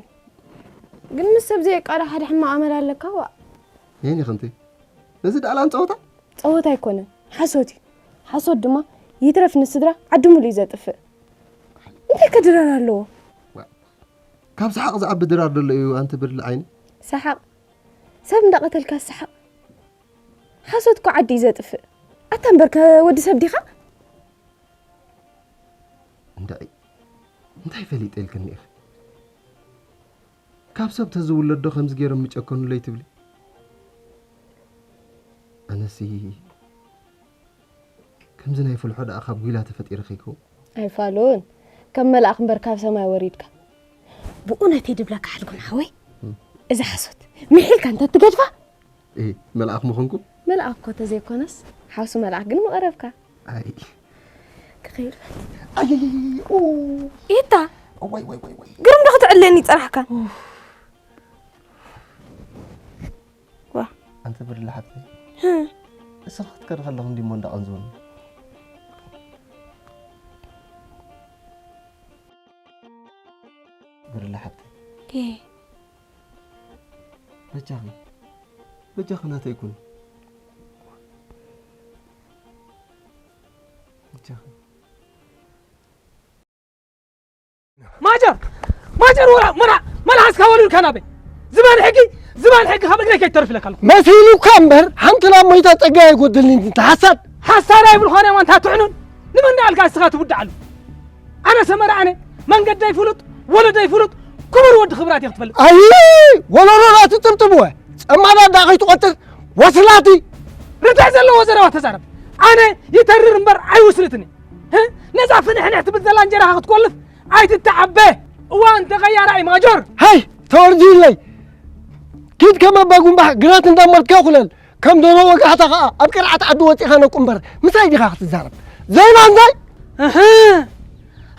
ግን ምስ ሰብ ዘየቃልሕ ሓደ ሕማቕ ኣመል ኣለካ፣ ዋእ። ነይኒ ከምቲ ነዚ ደኣላን ጸወታ? ጸወታ ኣይኮነን፣ ሓሶት እዩ። ሓሶት ድማ ይትረፍ ንስድራ ዓዲ ሙሉእ እዩ ዘጥፍእ። እንታይ ከ ድራር ኣለዎ? ዋ፣ ካብ ሰሓቕ ዝዓቢ ድራር ደሎ እዩ ኣንቲ ብርሊ ዓይኒ። ሰሓቕ? ሰብ እንዳቐተልካ ሰሓቕ? ሓሶት እኮ ዓዲ እዩ ዘጥፍእ። ኣታ እምበርከ ወዲ ሰብ ዲኻ? እንድዒ፣ እንታይ ፈሊጠ ኢልክኒ ኢኺ? ካብ ሰብ ተዝውለድ ዶ ከምዚ ገይሮም ምጨከኑለይ ትብሊ? ኣነሲ ከምዚ ናይ ፍልሖ ደኣ ካብ ጒላ ተፈጢረ ከይከውን። ኣይፋሉን፣ ከም መልኣኽ እምበር ካብ ሰማይ ወሪድካ። ብእውነተይ ድብለካ ሓድጎም ሓወይ፣ እም። እዛ ሓሶት ምሒልካ እንተ ትገድፋ፣ እህ፣ መልኣኽ ምኾንኩ? መልኣኽ እኮ ተዘይኮነስ፣ ሓውሲ መልኣኽ ግን ምቐረብካ። ኣይ። ክኸይድ። ኣይ፣ ኣይ፣ ኣይ፣ ኣይ፣ ኦ። ኢታ? ዋይ፣ ዋይ፣ ዋይ፣ ዋይ። ግርም ዶ ክትዕለኒ ጸናሕካ? ኡፍ። ዋ። ኣንቲ ብርለ ሓብተይ። ህ። እስኺ ክትከዲ ከለኺ እንዲሞ እንዳቐንዝወኒ። ብርለ ሓብተይ፣ እየ። በጃኺ በጃኺ ናተይ ኩኒ በጃኺ። ማጀር ማጀር ወላ መና መልሓስካ ወሉልካ ናበይ ዝባን ሕጊ ዝባን ሕጊ ካብ እግረይ ከይተርፍ ኢለካ ኣለኹ። መሲሉካ እምበር ሓንቲ ናብ ሞይታ ጸጋ ኣይጎድልኒ። እንተ ሓሳድ ሓሳድ ኣይብል ኾነ ዋንታ ትሕኑን ንመን ዳኣልካ እስኻ ትውድዓሉ። ኣነ ሰመረ ኣነ መንገደይ ፍሉጥ ወለደይ ፍሉጥ ክቡር ወዲ ክብራት ኢኻ ትፈልጥ። ኣይ ወለዶና ትጥብጥብወ ጸማዳ ዳ ከይትቆጥር ወስላቲ ርትዕ ዘለዎ ዘረባ ተዛረብ። ኣነ ይተርር እምበር ኣይውስልትኒ። ነዛ ፍንሕንሕ ትብል ዘላ እንጀራኻ ክትኮልፍ ኣይትተዓበ። እዋን ተቐያራይ ማጆር። ሃይ ተወርዲለይ ኪድ ከመ በጉምባሕ ግራት እንዳመልከ ኩለል ከም ዶሮ ወጋሕታ ኸኣ ኣብ ቅርዓት ዓዲ ወጺኻ ነቁ እምበር ምሳይ ዲኻ ክትዛረብ ዘይና እንታይ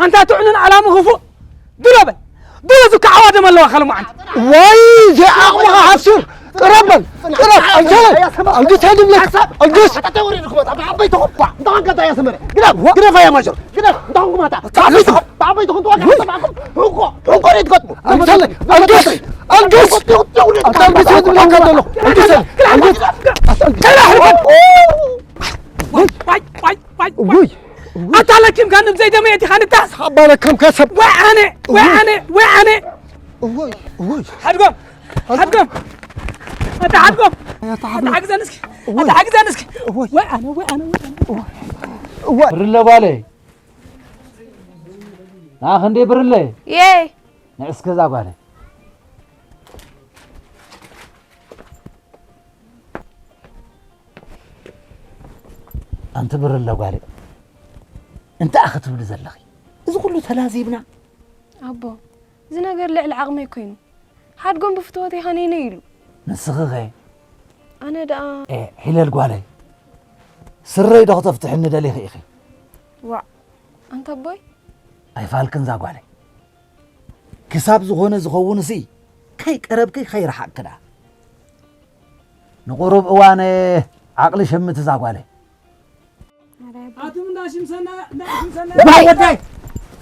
ኣንታ ትዕኑን ዓላሙ ክፉእ ድሎ በል ድሎ ዝከዓዋ ደመለዋ ካልሙዓንቲ ወይ ዘይዓቕምኻ ሓስር ቅረብ በል ቅረብ ኣልሰለ ኣልግስ ድብለካ ኣልግስ ግደፋ ያ ማጆር ግደፍ እንታኹም ክማታ ብዓበይትኹም ብዓበይትኹም ተዋጋ ተባዕኩም ሕንቆ ሕንቆ ዶ ትገጥሙ ኣልግስ ኣልግስ ኣልግስ ድብለካ ዘሎ ኣልግስ ኣልግስ ኣታ ለኪምካ ንብዘይ ደመየት ኢኻ ንታስ ሓባለከምካ ሰብ ወይ ኣነ ወይ ኣነ ወይ ኣነ ሓድጎም ሓድጎም ኣታ ሓድጎም ኣታ ሓግዘን እስኪ ኣታ ሓግዘን እስኪ ወይ ኣነ ወይ ኣነ ወይ ኣነ ብርለ ጓለይ ንኣኽ እንዴ ብርለ የይ ንዕስከ እዛ ጓለይ ኣንቲ ብርለ ጓለይ እንታይ ኢኺ ትብሊ ዘለኺ እዚ ኩሉ ተላዚብና ኣቦ እዚ ነገር ልዕሊ ዓቕመይ ኮይኑ ሓድጎም ብፍትወተይ ሃነይነይ ኢሉ ንስኺ ኸ ኣነ ደኣ ሒለል ጓለይ ስረይ ዶ ክተፍትሕኒ ደሊኺ ኢኺ ዋዕ ኣንታ ኣቦይ ኣይፋልክን እዛ ጓለይ ክሳብ ዝኾነ ዝኸውን ሲ ከይቀረብኪ ከይረሓቕኪ ደኣ ንቑሩብ እዋን ዓቕሊ ሸምቲ እዛ ጓለይ ኣቱም እንዳ ሽምሰና እንዳ ሽምሰና ዋይ ወዳይ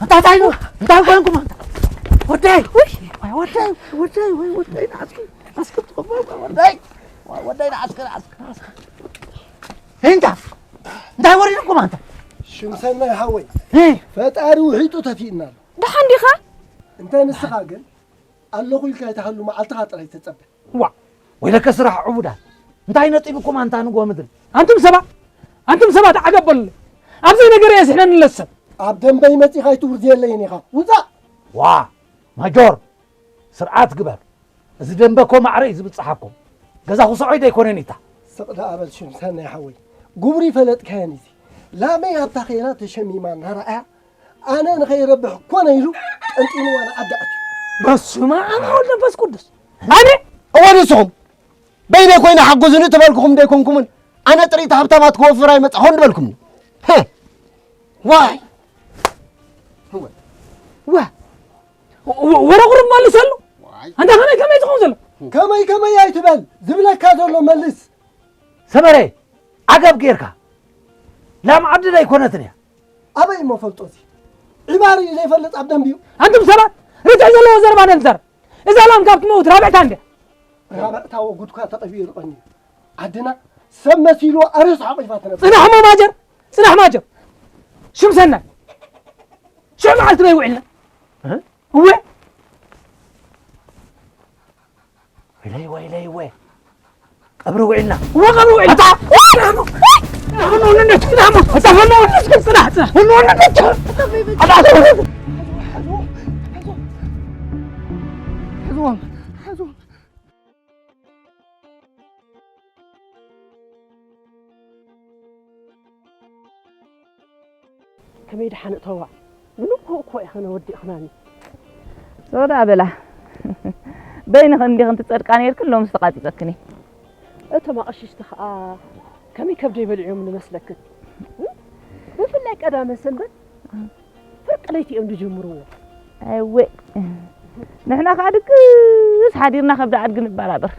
እንታይ እንታይ ነው እንታይ ኮይንኩም አንተ ወዳይ ዋይ ወዳይ ወዳይ ወይ ወዳይ ናስኪ ናስኪ ወዳይ ወዳይ ናስኪ ናስኪ ናስኪ እንታ እንታይ ወሪድኩም አንተ ሽምሰናይ ሓወይ ፈጣሪ ውሒጡ ተፊእና ኣሎ ደሓን ዲኻ እንተ ንስኻ ግን ኣለኹ ኢልካ ኣይትሃሉ መዓልትኻ ጥራይ ተጸበ ዋ ወይለከ ስራሕ ዕቡዳት እንታይ ነጢብኩም ኣንታ ንጎ ምድሪ ኣንቱም ሰባት ኣንቱም ሰባት ዓገብ በሉለይ ኣብዚ ነገር እየ ስሕነኒ ለሰብ ኣብ ደንበይ መጺኻ ኣይትውርድ የለይን ኢኻ ውጻእ ዋ ማጆር ስርዓት ግበር እዚ ደንበ እኮ ማዕረ እዩ ዝብጽሓኩም ገዛ ኩስዖይ ደይኮነን ኢታ ስቕ ደኣ በል ሽምሰናይ ሓወይ ጉብሪ ፈለጥካየን እዚ ላመይ ኣብታ ኸይራ ተሸሚማ እናረኣያ ኣነ ንኸይረብሕ ኮነ ኢሉ ጠንጢንዋ ንዓዲ ኣትዩ። በስመ ኣብ ወወልድ ወመንፈስ ቅዱስ። ኣነ እወ ንስኹም በይነይ ኮይነ ሓግዙኒ ተበልኩኹም ደይኮንኩምን ኣነ ጥሪት ሃብታማት ክወፍር ኣይመጻኹን ዝበልኩምኒ። ህህ ዋይ ወ- ወረ ቁሩብ መልሰሉ። ኣንታ ከመይ ከመይ ትኸውን ዘሎ? ከመይ ከመይ ኣይትበል ዝብለካ ዘሎ መልስ። ሰመረ ዓገብ ጌርካ ላም ዓዲ ዶ ኣይኮነትን እያ ኣበይ እሞ ፈልጦ እዚ ዒባ ርእዩ ዘይፈልጥ ኣብ ደንቢኡ ኣንቱም ሰባት ርትዕ ዘለዎ ዘረባ ነንዘር እዛ ላም ካብ ትመውት ራብዕታ እንድያ ራብዕታ ወጉድኳ ተቐቢኡ ርቐኒ ዓድና ሰብ መሲሉ ኣርእሱ ሓቒፋ ትነብር ጽናሕ እሞ ማጀር ጽናሕ ማጀር ሽም ሰናይ ሽዑ መዓልቲ በይ ውዒልና እወ ወይለይ ወይለይ ወ ቀብሪ ውዒልና እወ ቀብሪ ውዒልና እታ ከመይ ደሓን እተዋ ምንኮ እኮ ኢኸን ወዲእኽናኒ ሶዳ በላ በይንኽን እንዲኽን ትጸድቃ ነይርክን ሎምስ ተቓጺጸክኒ እቶም ኣቐሽሽቲ ኸኣ ከመይ ከብደይ በሊዖም ንመስለክን ብፍላይ ቀዳመ ሰንበት ፍርቂ ለይቲ እዮም ዝጅምርዎ። እወ ንሕና ከዓ ድቅስ ሓዲርና ከብዲ ዓድጊ ንበራበር።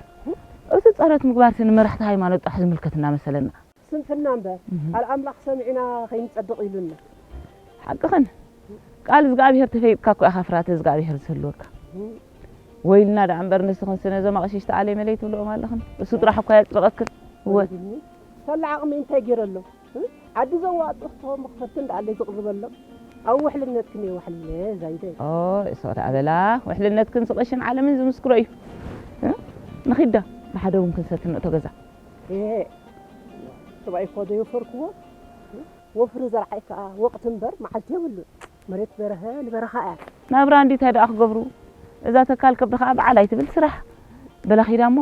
እሱ ፀሎት ምግባርሲ ንመራሕቲ ሃይማኖት ጥራሕ ዝምልከት እናመሰለና። ስንፍና እምበር ቃል ኣምላኽ ሰሚዕና ከይንፀድቕ ኢሉና። ሓቅኽን ቃል እግዚኣብሄር ተፈይጥካ እኮ ኢኻ ፍርሃተ እግዚኣብሄር ዝህልወካ። ወይልና ደኣ እምበር ንስኽን ስነ እዞም ኣቕሽሽቲ ኣለይ መለይ ትብልኦም ኣለኽን። እሱ ጥራሕ እኳ የጽድቐክን። እወ። ወይልኒ። ሰላ ዓቕሚ እንታይ ገይረ ኣሎ? እ? ዓዲ ዘዋጥእ ክተወ መኽፈልቲ እንዳኣለይ ዝቕርበሎም። ኣብ ውሕልነትክን እየ ዋሕለ ዛይደ። ኦ፣ እሶ ደኣ በላ። ውሕልነትክን ስቕሽን ዓለምን ዝምስክሮ እዩ። እ? ንኺዳ ብሓደ እውን ክንሰትን ንእቶ ገዛ። እሄ፣ ሰብኣይ እኮ ዘይወፈርክዎ፣ ወፍሪ ዘርዓይ ከኣ ወቕቲ እምበር መዓልቲ የብሉን። መሬት በረኸ ንበረኻ እያ። ናብራ እንዲታይ ደኣ ክገብሩ? እዛ ተካል ከብዲ ከኣ በዓል ኣይትብል ስራሕ። በላ ኺዳ እሞ፣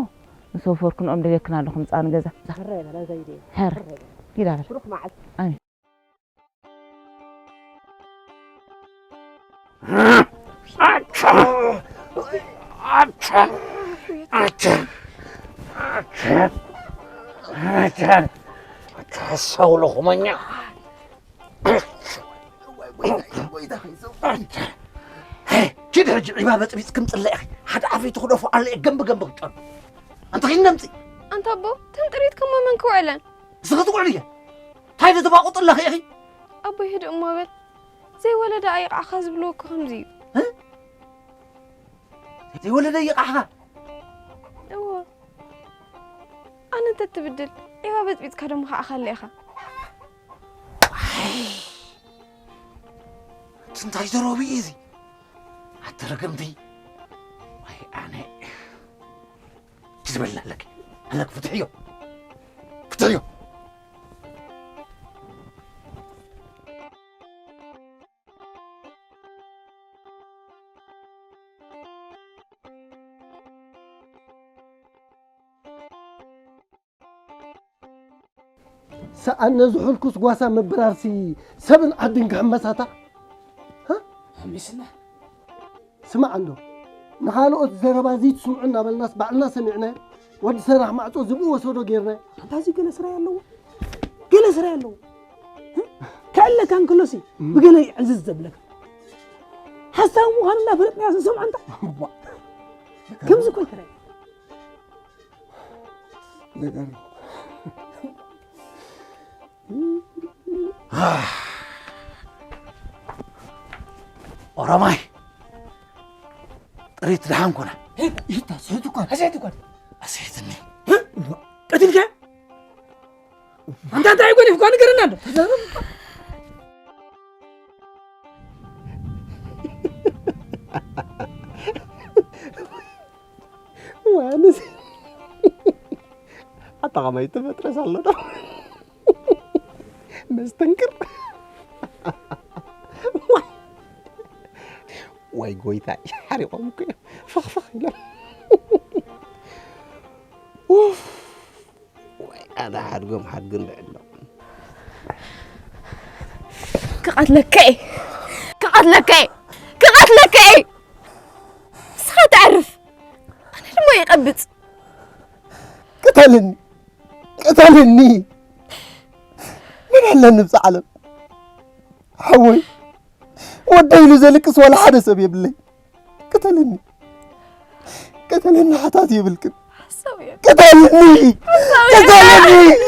ምስ ወፈርክንኦም ደገክን ኣለኹም ጻ ንገዛ። ሕራይ በላ ዘይደ። ሕር። ሕራይ በላ። ኪዳ በላ። ብሩኽ መዓልቲ። ኣሜን። ኣታ፣ ኣታ፣ ኣታ፣ ኣታ፣ ኣታ፣ ኣታ፣ ኣታ፣ ኣታ፣ ኣታ፣ ኣታ፣ ኣታ፣ ኣታ፣ ኣታ፣ ኪድ ሕጂ ዒባ በጥቢጽ ክምጽለይ ኢኺ። ሓደ ዓፍሪቱ ክደፎ ኣለ ገምቢ ገምቢ ክጨኑ። ኣንተ ኺድ ነምጺ። ኣንታ ኣቦ፣ ተን ጥሪት ከሞ መን ክውዕለን? ንስኺ ትውዕሉ እየ። እንታይ ዶ ተባቑጡ ኣለኺ ኢኺ? ኣቦይ ህድእ እሞ በል። ዘይወለደ ኣይቕዓኻ ዝብልዎ እኮ ከምዚ እዩ። እ? ዘይወለደ ይቕዓኻ? እወ። ኣነ እንተትብድል፣ ዒባ በጥቢጥካ ደሞ ከዓኻ ኣለ ኢኻ። ዋይ! እቲ እንታይ ዘረቢ እዩ እዚ? ኣቲ ርግምቲ! ዋይ ኣነ! ዝበላ ኣለኪ፣ ኣለኪ ፍትሕዮ! ፍትሕዮ! ሰኣን ነዚ ሕልኩስ ጓሳ ምብራርሲ ሰብን ዓድን ክሕመሳታ? ሃ? ኣሚስና። ስማዕ እንዶ፣ ንኻልኦት ዘረባ ዘይትስምዑ እናበልናስ ባዕልና ሰሚዕናዮ። ወዲ ሰራሕ ማዕጾ ዝብኡ ወሰዶ ጌርናዮ። ኣንታ እዚ ገለ ስራይ ኣለዎ። ገለ ስራይ ኣለዎ። ህ? ከእለካ እንከሎሲ እም። ብገለ ይዕዝዝ ዘብለካ። ሓሳዊ ምዃኑ እናፈለጥናዮ ዝሰምዖ እንታ። እዋ። ከምዚ እኮ ይትረአ። ነገር ኦሮማይ ጥሪት ደሓን ኮና። ይታ ስሕት እኳ ኣስሕት እኳ ኣስሕትኒ። ቀትልካ ኣንታ እንታይ ጎኒፍኳ ንገረና እንዶ። ዋንስ ኣታ ከመይ ትፈጥረስ ኣሎ ዶ? መስተንክር። ወይ ጎይታይ፣ ሓሪቖም እኮ እዮም ፈኽፈኽ ኢሎም። ኡፍ፣ ወይ ኣነ ሓድጎም ሓድግን ብዕሎም። ክቐትለካ እየ፣ ክቐትለካ እየ፣ ክቐትለካ እየ። ንስኻ ተዕርፍ፣ ኣነ ድማ ይቐብጽ። ቅተልኒ፣ ቅተልኒ። መን ኣለኒ ብዛ ዓለም? ሓወይ፣ ወደይ ኢሉ ዘልቅስ ዋላ ሓደ ሰብ የብለይ። ቅተልኒ፣ ቅተልኒ፣ ሓታት የብልክን። ሓሳብ እየ። ቅተልኒ፣ ሓሳብ እየ። ቅተልኒ፣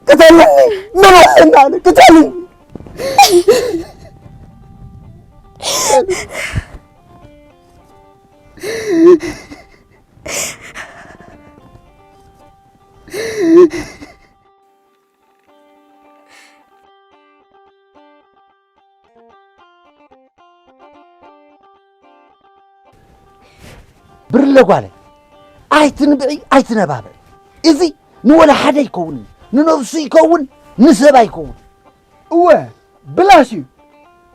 ቅተልኒ። መን ኣለኒ ኣነ? ቅተልኒ። ብርለ ጓለይ፣ ኣይትንብዒ፣ ኣይትነባብዒ። እዚ ንወላ ሓደ ኣይከውንን፣ ንነብሱ ይከውን፣ ንሰብ ኣይከውን። እወ፣ ብላሽ እዩ።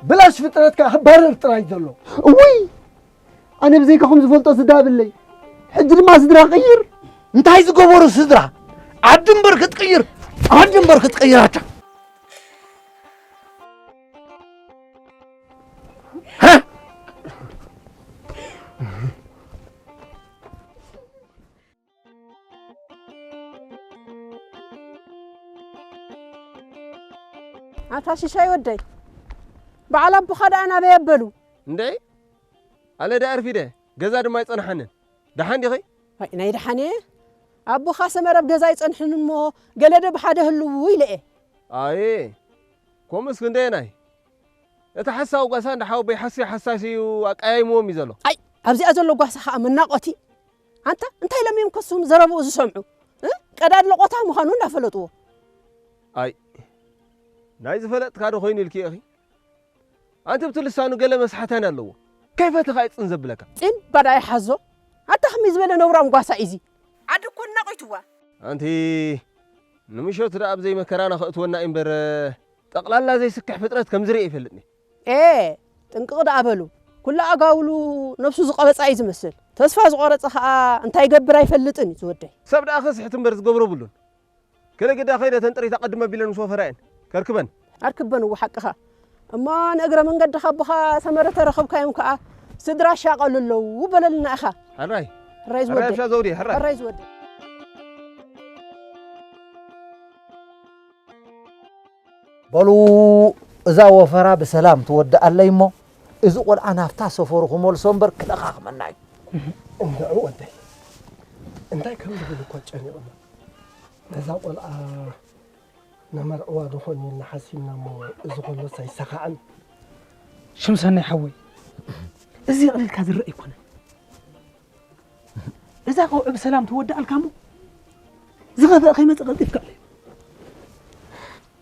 ብላሽ ፍጥረት ከኣ ክባረር ጥራይ ዘሎ። እውይ! ኣነ ብዘይካኹም ዝፈልጦ ስድራ የብለይ። ሕጂ ድማ ስድራ ቀይር። እንታይ ዝገበሩ ስድራ? ዓዲ እምበር ክትቅይር፣ ዓዲ እምበር ክትቅይር ኣታ። ሃ? ኣታ ሽሻይ ወደይ፣ በዓል ኣቦኻ ደኣ ናበይ ኣበሉ? እንዴ? ኣለ ደኣ ኣርፊደ፣ ገዛ ድማ ኣይጸንሓንን። ደሓን ዲኺ? ዋይ፣ ናይ ደሓን እየ። ኣቦኻ ሰመረ ኣብ ገዛ ኣይጸንሕን እሞ፣ ገለ ዶ ብሓደ ህልዉ ኢለ እየ። ኣየ፣ ከምኡስ ክንደየናይ? እቲ ሓሳዊ ጓሳ እንዳ ሓወቦይ ሓሲ ሓሳስ እዩ ኣቀያይምዎም እዩ ዘሎ። ኣይ፣ ኣብዚኣ ዘሎ ጓሳ ኸኣ መናቆቲ። ኣንታ እንታይ ለሚም ከሱም ዘረብኡ ዝሰምዑ? እ? ቀዳድ ለቆታ ምዃኑ እንዳፈለጥዎ። ኣይ፣ ናይ ዝፈለጥካ ዶ ኮይኑ ኢልኪ ኢኺ? ኣንቲ ብቲ ልሳኑ ገለ መስሓታን ኣለዎ። ከይፈተኻ እዩ ጽን ዘብለካ። ጽን ባዳ ይሓዞ። ኣታ ከመይ ዝበለ ነውራም ጓሳ እዩ እዚ? ዓዲ እኮ ናቒትዋ። ኣንቲ ንምሸት ደኣ ኣብ ዘይመከራና ከእትወና እዩ እምበር፣ ጠቕላላ ዘይስክሕ ፍጥረት ከም ዝርኢ ይፈልጥኒ። ኤ፣ ጥንቅቕ ደኣ በሉ። ኩሉ ኣጋውሉ ነብሱ ዝቐበጻ እዩ ዝመስል። ተስፋ ዝቖረጸ ኸኣ እንታይ ይገብር ኣይፈልጥን እዩ ዝወደይ። ሰብ ደኣ ከስሕት እምበር ዝገብሮ ብሉን። ከለ ግዳ ከይደ ተን ጥሪት ኣቐድመ ቢለን ምስ ወፈራ እየን። ከርክበን። ኣርክበን እወ ሓቅኻ። እሞ ንእግረ መንገድኻ ኣቦኻ ሰመረ ተረኸብካዮም ከኣ ስድራ ሻቐሉ ኣለዉ በለልና ኢኻ። ሕራይ። ሕራይ ሕራይ ዝወደይ። ኣሻ ዘውዴ፣ ሕራይ። ሕራይ ዝወደይ። በሉ እዛ ወፈራ ብሰላም ትወድኣለይ እሞ፣ እዚ ቆልዓ ናብታ ሰፈሩ ክመልሶ እምበር ክለኻኽመና እዩ። እንድዑ ወደይ፣ እንታይ ከም ዝብል እኳ ጨኒቑና። ነዛ ቆልዓ ነመርዕዋ ዶ ኾን ኢልና ሓሲብና እሞ፣ እዚ ኸሎስ ኣይሰኻዕን። ሽምሰናይ ሓወይ፣ እዚ የቕልልካ ዝረአ ኣይኮነን። እዛ ቀውዒ ብሰላም ትወድኣልካ እሞ፣ ዝኸፍአ ከይመጽእ ቀልጢፍካ ኣለዮ።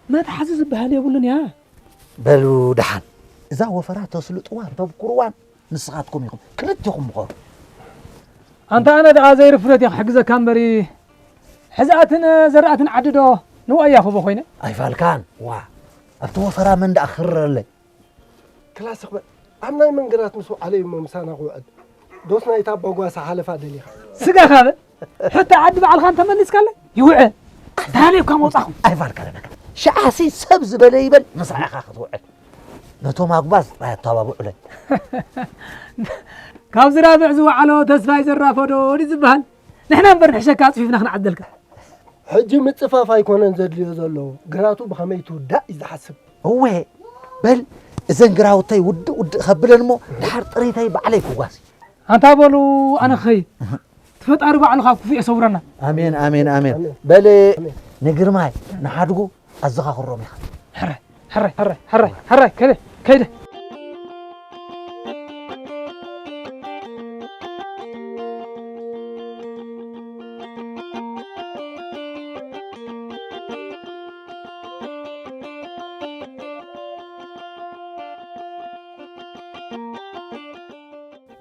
መትሓዚ ዝበሃል የብሉን እያ። በሉ ደሓን፣ እዛ ወፈራ ተስልጥዋን ተብኩርዋን ንስኻትኩም ኢኹም፣ ክልቴኹም ምኸሩ። ኣንታ ኣነ ደኣ ዘይርፍረት እየ ክሕግዘካ እምበሪ፣ ሕዛእትን ዘራእትን ዓዲ ዶ ንዋይ እያ ክቦ ኮይነ? ኣይፋልካን፣ ዋ፣ ኣብቲ ወፈራ መን ደኣ ክርረለይ? ክላስ ክበል። ኣብ ናይ መንገራት ምስ ወዓለ እሞ ምሳና ክውዕል። ዶስ ናይታ ኣባጓሳ ሓለፋ ደሊኻ? ስጋኻ በል። ሕቶ ዓዲ ባዕልኻ እንተመሊስካለ ይውዕል። ተሃልዮካ መውጻኹም። ኣይፋልካ ለነካ። ሽዓሲ ሰብ ዝበለ ይበል፣ ምሳኻ ክትውዕል። ነቶም ኣጉባዝ ጥራይ ኣተባብዑለን። ካብ ዝራብዕ ዝወዓሎ ተስፋይ ዘራፎ ዶ ድዩ ዝበሃል? ንሕና እምበር ንሕሸካ ኣጽፊፍና ክንዓደልካ። ሕጂ ምጽፋፍ ኣይኮነን ዘድልዮ ዘሎ፣ ግራቱ ብኸመይ ትውዳእ እዩ ዝሓስብ። እወ፣ በል እዘን ግራውተይ ውድእ ውድእ ከብለን እሞ፣ ድሓር ጥሪተይ ባዕለይ ክጓዝ። ኣንታ በሉ፣ ኣነ ክኸይድ። እቲ ፈጣሪ ባዕሉ ካብ ክፉእ የሰውረና። ኣሜን፣ ኣሜን፣ ኣሜን። ኣሜን። በል ኣሜን። ንግርማይ፣ ንሓድጉ ኣዘኻኽሮም ኢኻ። ሕራይ፣ ሕራይ፣ ሕራይ፣ ሕራይ፣ ሕራይ፣ ከይደ፣ ከይደ።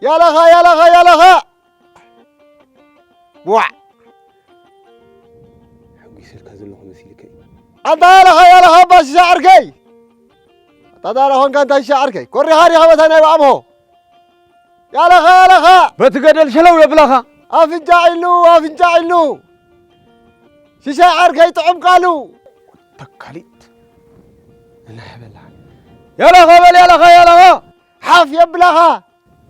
ያላኻ፣ ያላኻ፣ ያላኻ! ቧዕ! ሓጒሰልካ ዘለኹ መሲልካ እዩ። ኣንታ ያላኻ፣ ያላኻ፣ ኣባ ሽሻ ዓርከይ! ኣታ ዳራ ኾንካ እንታይ ሽሻ ዓርከይ? ኮሪኻ ዲኻ በታ ናይ ባዕምሆ? ያላኻ፣ ያላኻ! በቲ ገደል ሸለው የብላኻ። ኣፍንጫ ኢሉ፣ ኣፍንጫ ኢሉ! ሽሻ ዓርከይ ጥዑም ቃሉ! ተካሊት። እንሕ በላ። ያላኻ በል፣ ያላኻ፣ ያላኻ! ሓፍ የብላኻ!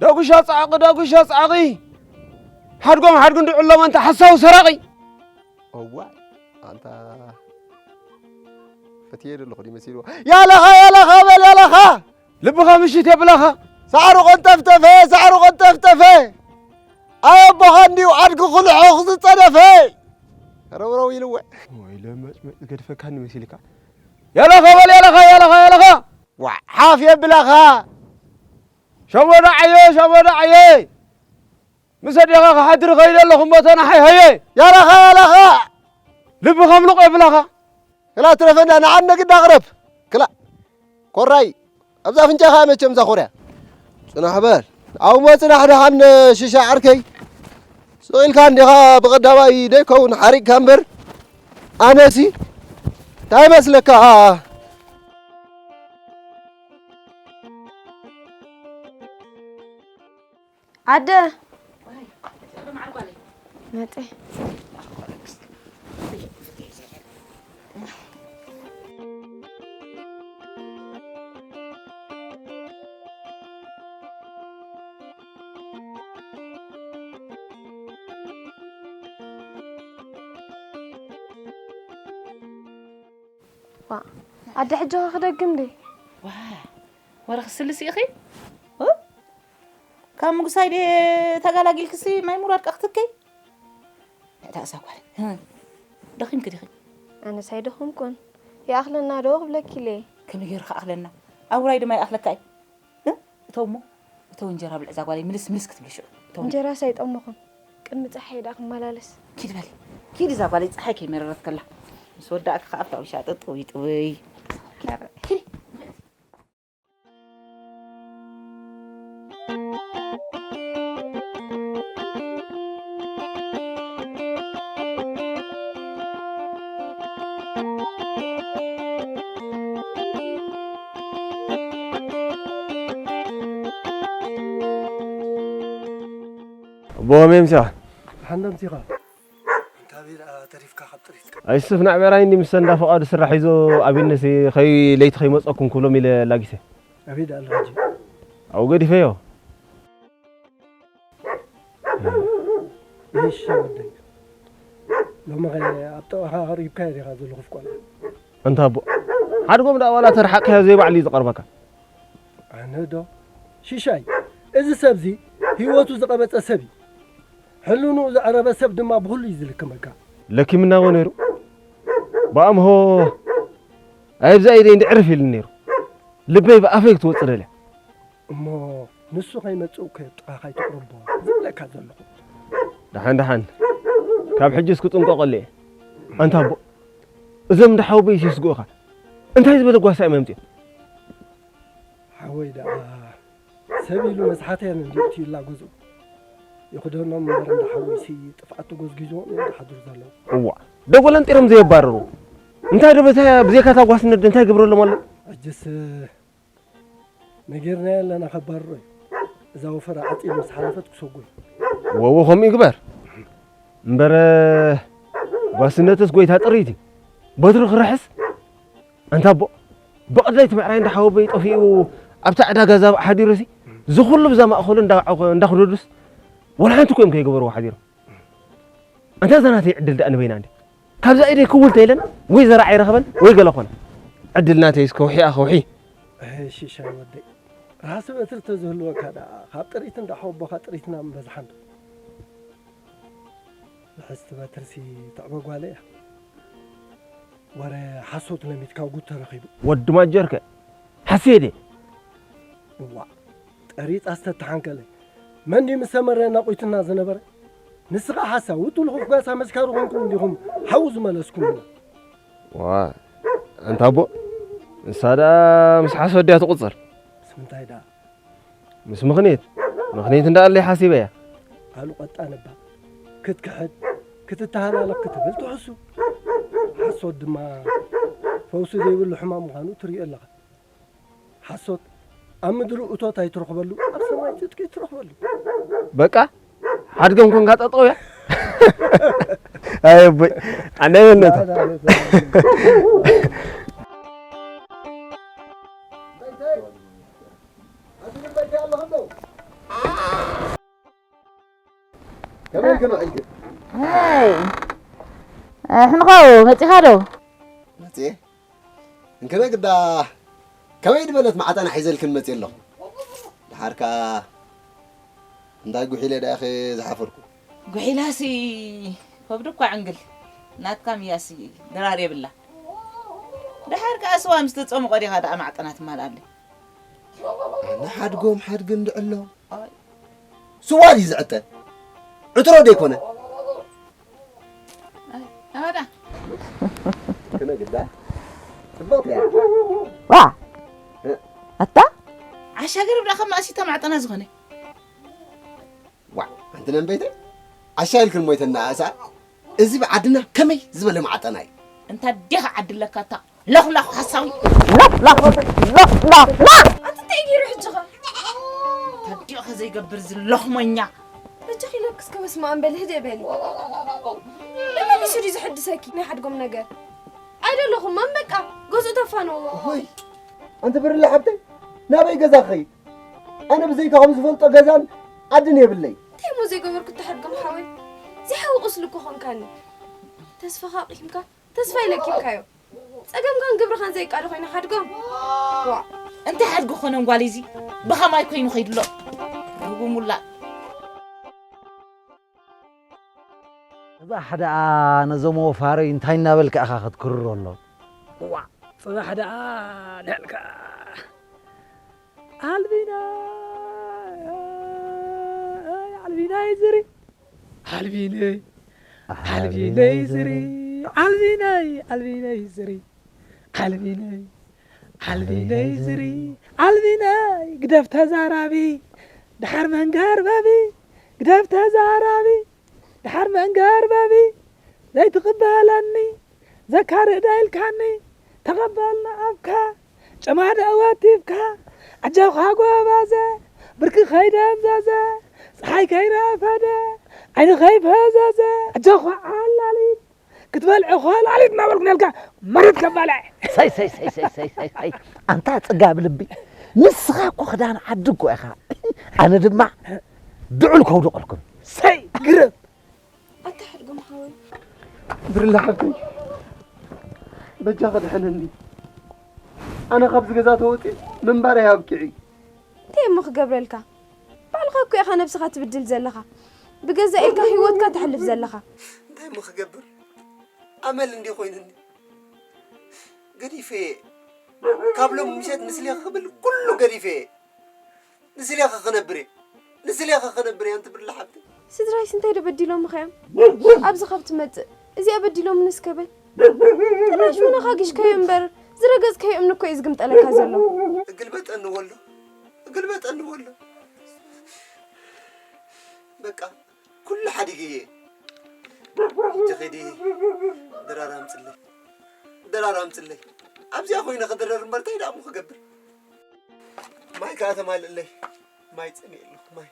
ዳጉሻ ጻዕቒ፣ ዳጉሻ ጻዕቒ! ሓድጎም ሓድጉ እንድዕሎም ኣንታ ሓሳዊ ሰራቒ! እዋይ፣ ኣንታ ፈትየ ዘለኹ ድዩ መሲልዎ? ያላኻ፣ ያላኻ በል፣ ያላኻ! ልብኻ ምሽት የብላኻ! ሳዕሩ ቐንጠፍጠፈ፣ ሳዕሩ ቐንጠፍጠፈ! ኣይ ኣቦኻ እንድዩ ዓድኪ ክልሖ ዝጸደፈ! ረውረው ኢልዎ። ወይ ለመጭመጭ ዝገድፈካኒ መሲልካ። ያላኻ በል፣ ያላኻ፣ ያላኻ፣ ያላኻ! ዋዕ፣ ሓፍ የብላኻ! ሸሞዳ ዓየ፣ ሸሞዳ ዓየ! ምስ ኣዴኻ ክሓድር ኸይደ ኣለኹ እሞ ተናሓይ ሃየ! ያላኻ፣ ያላኻ! ልቢ ከምልቕ የብላኻ! ክላ ትረፈና፣ ንዓነ ግዳ ቅረብ! ክላ! ኮራይ! ኣብዛ ኣፍንጫኻ መቸም እዛ ኮርያ! ጽናሕ በል! ኣብሞ ጽናሕ ደሓን ሽሻ ዓርከይ! ስቕ ኢልካ እንዲኻ ብቐዳማይ ደይከውን ሓሪቕካ እምበር፣ ኣነሲ እንታይ መስለካ? ኣደ። መጤ። ዋ፣ ኣደ ሕጂ ኸ ክደግም ድየ? ዋ፣ ወረ ክስልሲ ኢኺ? እ? ካብ ምጉሳይ ድየ ተጋላጊልክሲ ማይ ሙራድ ቀኽትከይ? ንዕዳ እዛ ጓል። እ፣ ደኺምኪ ዲኺ? ኣነስ ኣይደኸምኩን። ይኣኽለና ዶ ክብለኪ ኢለ። ከመይ ገይሩ ክኣኽለና? ኣብ ውራይ ድማ ይኣኽለካ እዩ። እ? እተው እሞ። እተው እንጀራ ብልዕ እዛ ጓለይ ምልስ ምልስ ክትብሊ ሽዑ። እተው እንጀ- እንጀራስ ኣይጠመኹን። ቅድሚ ፀሓይ ደኣ ክመላለስ። ኪድ በሊ። ኪድ እዛ ጓለይ ፀሓይ ከይመረረት ከላ። ምስ ወዳእኪ ከዓ ኣብታ ውሻ ጥጥውይ ጥውይ። ኪዲ። ኣቦ ከመይ ኣምሲኻ? ሓንዳ ኣምሲኻ? እንታበይ ደኣ ተሪፍካ ካብ ጥሪትካ? ኣይስፍ ናዕ ብዕራይ እንዲ ምስ እንዳ ፈቓዱ ስራሕ ሒዞ ኣብነሲ ኸይ ለይቲ ኸይመፀኩም ክብሎም ኢለ ላጊሰ። ኣበይ ደኣ ኣሎ ሕጂ? ኣብኡ ገዲፈዮ። ይሽ ወደይ፣ ሎሚ ኸ ኣብ ጥቓኻ ቐሪብካዮ ዲኻ ዘለኹ ፍቆላ? ኣንታ ኣቦ፣ ሓድጎም ደኣ ዋላ ተርሓቕካዮ ዘይባዕሉ እዩ ዝቐርበካ። ኣነ ዶ ሽሻይ፣ እዚ ሰብዚ ህይወቱ ዝቐበጸ ሰብ እዩ። ሕልንኡ ዘዕረበ ሰብ ድማ ብኹሉ እዩ ዝልክመካ። ለኪምና እወ ነይሩ። ብኣምሆ ኣብዛ ኢደይ እንዲ ዕርፍ ኢሉኒ ነይሩ። ልበይ ብኣፈይ ክትወጽእ ደልያ። እሞ ንሱ ከይመጽእ እኮ ጥቓኻ ኣይተቕርቦ ዝብለካ ዘለኹ። ደሓን ደሓን ካብ ሕጂ እስክጥንቀቐሉ እየ። ኣንታ ኣቦ እዞም እንዳ ሓወቦይ ይስግኡኻ። እንታይ ዝበለ ጓሳ እዮም ኣምጺኦም? ሓወይ ደኣ ሰብ ኢሉ መዝሓተያን እንዲኡ እትይላ ገዝኡ ይኽደኖም እምበር እንዳ ሓወይሲ ጥፍኣት ተጎዝጊዝዎም እዮም ዝሓድሩ ዘለዉ። እዋ ደጎለንጢሮም ዘየባርሩ እንታይ ዶ በታ ብዘይካ እታ ጓስነት እንታይ ግብረሎም ኣሎ? ሕጅስ ነጊርናዮ ኣለና ከባርሮ እዩ። እዛ ወፈራ ዓፂድ ምስ ሓለፈት ክሰጉ እዩ። ወዎ ከምኡ ይግበር እምበረ ጓስነትስ ጎይታ ጥሪት እዩ። በትሩ ክርሕስ ኣንታ ኣቦ ብቐዳይ እቲ ምዕራይ እንዳ ሓወቦይ ጠፊኡ ኣብታ ዕዳጋ ዛብእ ሓዲሩሲ ዝኹሉ ብዛ ማእኸሉ እንዳዓኾ- እንዳኽደዱስ ወላ ሓንቲ እኮ እዮም ከይገበርዎ ሓዲሮም። ኣንታ እዛ ናተይ ዕድል ደኣ ንበይና እንዲ ካብዛ ኢደይ ክውል ተይለን ወይ ዘራዓ ይረኸበን ወይ ገለ ኮነ። ዕድል ናተይስ ከውሒ እያ ከውሒ። እህ ሽሻይ ወደይ ራህሲ በትሪ ተዝህልወካ ደኣ ካብ ጥሪት እንዳ ሓወቦኻ ጥሪትና ምበዝሓ እንዶ። ብሕስቲ በትርሲ ትዕበ ጓለ እያ። ወረ ሓሶት ለሚትካ ጉድ ተረኺቡ። ወዲ ማጀርከ ሓስየ ድየ? እዋእ ጠሪጣስ ተተሓንከለ። መን ድዩ ምስ ሰመረ ናቑትና ዝነበረ? ንስኻ ሓሳዊ ውቱል ኹፍጋሳ መስካሪ ኾንኩም እንዲኹም ሓው ዝመለስኩምና። ዋ ኣንታ ኣቦ ንሳ ደኣ ምስ ሓሶት ድያ ትቑጸር? ምስ ምንታይ ደኣ? ምስ ምኽኒት ምኽኒት እንዳኣለይ ሓሲበያ ኣሉ ቀጣን እባ ክትክሕድ ክትተሃላለኽ ክትብል ትሕሱ ሓሶት ድማ ፈውሲ ዘይብሉ ሕማም ምዃኑ ትርእዮ ኣለኻ ሓሶት ኣብ ምድሪ እቶት ኣይትረኽበሉ ኣብ ሰማይ ጽድቂ ትረኽበሉ በቃ ሓድገም ኮንካ ጠጠው እያ ኣየቦይ ኣናይ በነታ ከመይ ግን ውዒልኪ? ኣይ፣ ሕንኸው መጺኻ ዶ? መጽየ። እንከነ ግዳ ከመይ ዝበለት ማዕጠና ሒዘልክን መጽየ ኣለኹ። ደሓር ከኣ እንታይ ጉሒለ ደኣ ኢኺ ዝሓፈርኩ? ጉሒላሲ ከብዱ እኳ ዕንግል ናትካ ምያሲ ድራር የብላ። ደሓር ከኣ ስዋ ምስ ተጸምቖ ዲኻ ደኣ ማዕጠና ትማልኣለይ? ኣነ ሓድጎም ሓድጊ እንድዕሎ ስዋ ድዩ ዝዕጠ? ዕትሮ ዶ ኣይኮነ? ኣወዳ ክነግዳ ጽብቕቲ እያ። ዋ ኣታ ዓሻ ገረብ ደኣ ከም ማእሲታ ማዕጠና ዝኾነ። ዋ ኣንቲ ነንበይተይ ዓሻ ኢልክን ሞይተና ኣሳ እዚ ብዓድና ከመይ ዝበለ ማዕጠና እዩ። እንታ ዲኻ ዓዲ ኣለካ እታ ለኹላኹ ሓሳዊ። ላፍ ላፍ ላፍ ላፍ ላፍ። ኣንቲ እንታይ ገይሩ ሕጂ ኸ? እንታይ ዲኻ ዘይገብር እዚ ለኽመኛ? በጃኺ ለክስ ከበስማ ኣንበል ህደ በሊ። ተመሊሱ ድዩ ዝሕድሰኪ ናይ ሓድጎም ነገር? ኣይደለኹም ማን በቃ ገዝኡ ተፋነዎ። ሆይ ኣንቲ ብርለ ሓብተይ ናበይ ገዛ ክኸይድ? ኣነ ብዘይካኹም ዝፈልጦ ገዛን ዓድን የብለይ። እንታይ እሞ ዘይገበርኩ እተሓድጎም ሓወይ? ዘይሓዊ ቁስሊ እኮ ኾንካኒ። ተስፋኻ ኣቕሂምካ ተስፋ ይለኪምካዮ። ጸገምካን ግብርኻን ዘይቃዶ ኮይና ሓድጎም። ዋ። እንታይ ሓድጊ ኮነ ጓል እዚ ብኸማይ ኮይኑ ከይድሎ ርጉም ውላድ። ጽባሕ ደኣ ነዞም ወፋሪ እንታይ እናበልካ ኢኻ ክትክርሮ ኣሎ? እዋ ጽባሕ ደኣ ንሕልካ ኣልቢና ኣልቢነይ ዝሪ ኣልቢነይ ኣልቢነይ ዝሪ ኣልቢነይ ኣልቢነይ ዝሪ ኣልቢነይ ኣልቢነይ ዝሪ ኣልቢነይ ግደፍ ተዛራቢ ድሓር መንጋርባቢ ግደፍ ተዛራቢ ድሓር መንጋርባቢ ዘይትቕበለኒ ዘካርእ ዳይልካኒ ተቐበልና ኣብካ ጨማደ ወቲፍካ ኣጆኻ ጎበዘ ብርኪ ከይደብዘዘ ፀሓይ ከይረፈደ ዓይኒ ከይፈዘዘ ኣጆኻ ዓላሊት ክትበልዕ ኳላሊት እናበልኩ ነልካ መሬት ከባልዐ ሰይ ሰይ ሰይ ሰይ ሰይ ሰይ ሰይ ኣንታ ጽጋብ ልቢ ንስኻ እኮ ክዳን ዓዲ እኮ ኢኻ ኣነ ድማ ድዑል ከውድቐልኩም ሰይ ግርም ኣታ ሕድጎም ሓወይ ብርላ ሓብተይ በጃ ከድሕነኒ ኣነ ካብዚ ገዛ ተወፂ ምንባር ኣይኣብቅዒ እንታይ እሞ ክገብረልካ ባዕልኻ እኮ ኢኻ ነብስኻ ትብድል ዘለኻ ብገዛ ኢድካ ህይወትካ ተሕልፍ ዘለኻ እንታይ እሞ ክገብር ኣመል እንዲ ኮይንኒ ገዲፈ ካብ ሎም ምሸት ንስሌ ክብል ኩሉ ገዲፈ ንስሌ ክነብር እየ ንስሌ ክነብር እየ ኣንቲ ብርላ ሓብተይ ስድራይስ እንታይ ዶ በዲሎምኻ እዮም ኣብዚ ካብ ትመጽእ እዚኣ በዲሎምኒ እስከ በል ጥራሽ ምነኻ ጊሽካዮ እምበር ዝረገጽካዮ እምኒ እኮ እዩ ዝግምጠለካ ዘሎ እግልበጠኒ ወሎ እግልበጠኒ ወሎ በቃ ኩሉ ሓዲገ እየ ሕጂ ኸዲ ድራር ኣምፅለይ ድራር ኣምፅለይ ኣብዚኣ ኮይነ ክድረር እምበር እንታይ ደኣ እሞ ክገብር ማይ ከዓ ተማልእለይ ማይ ፀሚእ ኣለኹ ማይ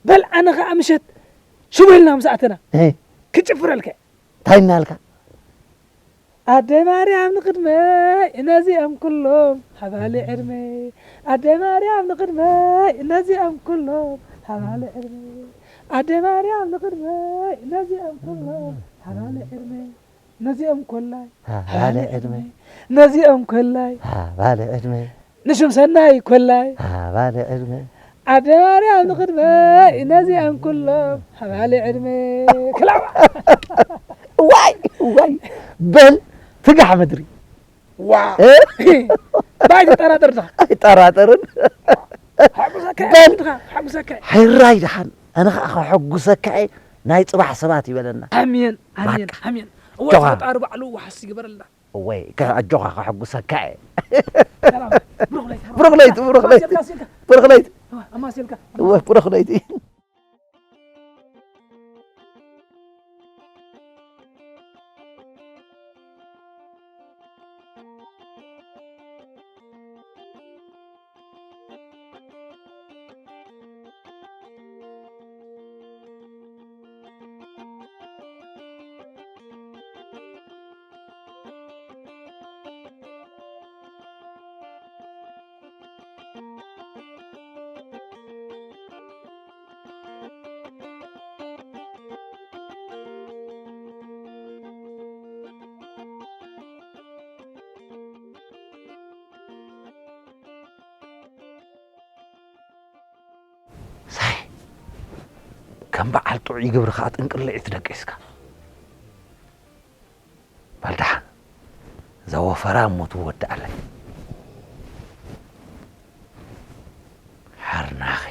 በል ኣነ ኸዓ ምሸት ሽቡ ኢልና ምስ ኣተና እህ፣ ክጭፍረልካ እንታይ እናልካ ኣደ ማርያም ንቕድመይ እነዚኦም ኩሎም ሃባሊ ዕድመይ ኣደ ማርያም ንቕድመይ እነዚኦም ኩሎም ሃባሊ ዕድመይ ኣደ ማርያም ንቕድመይ እነዚኦም ኩሎም ሃባሊ ዕድመይ ነዚኦም ኮላይ ሃባለ ዕድመ ነዚኦም ኮላይ ሃባለ ዕድመ ንሽም ሰናይ ኮላይ ሃባለ ዕድመ ኣደ ማርያም ንቕድመይ ነዚኦም ኩሎም ሃባለ ዕድመ ክላባ ዋይ ዋይ በል ትጋሕ ምድሪ ዋ እ? ባይ ትጠራጠር ድኻ ኣይጠራጠርን ሓጉሰካ በል። ድኻ ሓጉሰካ ሕራይ ድሓን ኣነ ከዓ ከሐጉሰካ እየ ናይ ፅባሕ ሰባት ይበለና ኣሜን ኣሜን ኣሜን እወ ጆኻ። ፈጣሪ ባዕሉ ዋሕስ ይግበረልና ወይ ከ- ኣጆኻ ከሐጉሰካ እየ ሰላም ብሩኽ ለይቲ ብሩኽ ለይቲ ብሩኽ ለይቲ ኣማስልካ ኣማስልካ ብሩኽ ለይቲ ኣማስልካ እወ ብሩኽ ለይቲ ሳይ ከም በዓል ጥዑይ ግብሪ ከዓ ጥንቅልዒ ትደቂስካ በልደሓን እዛ ወፈራ እሞ ትወድኣለይ ሓርናኺ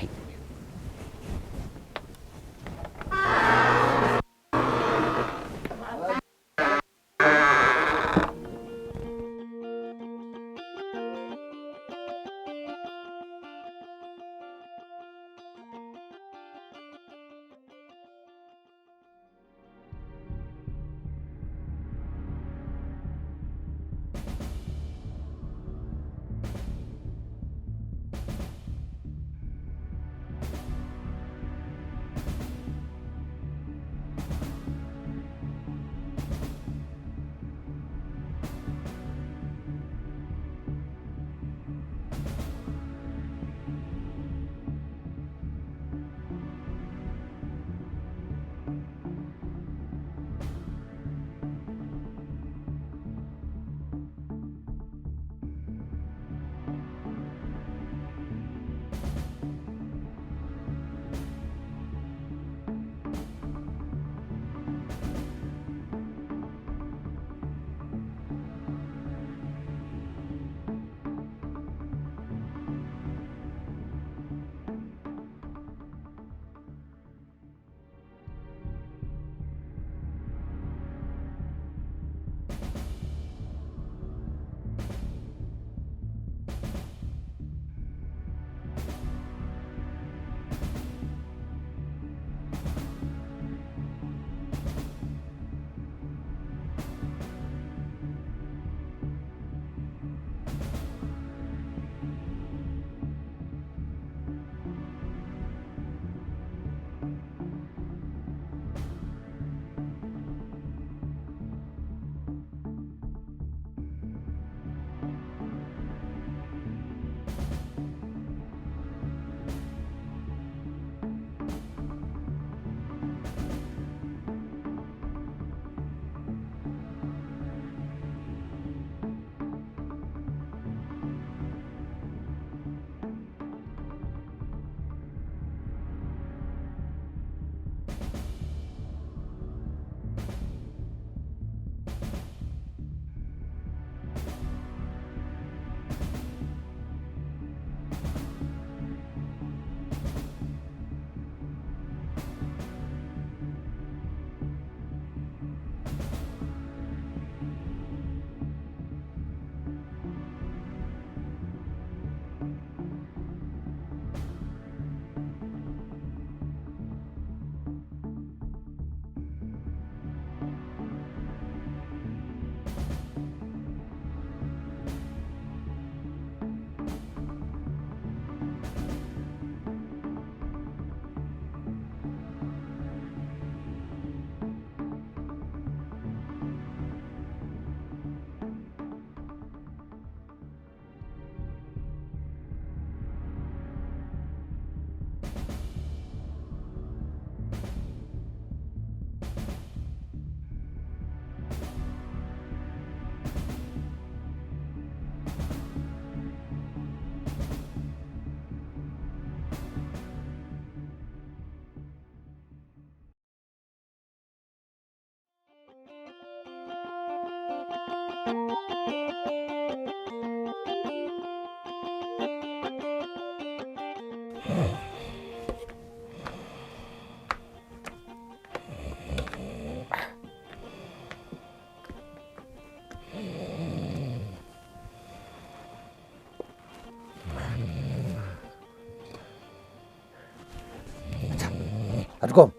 ኣድጎም፣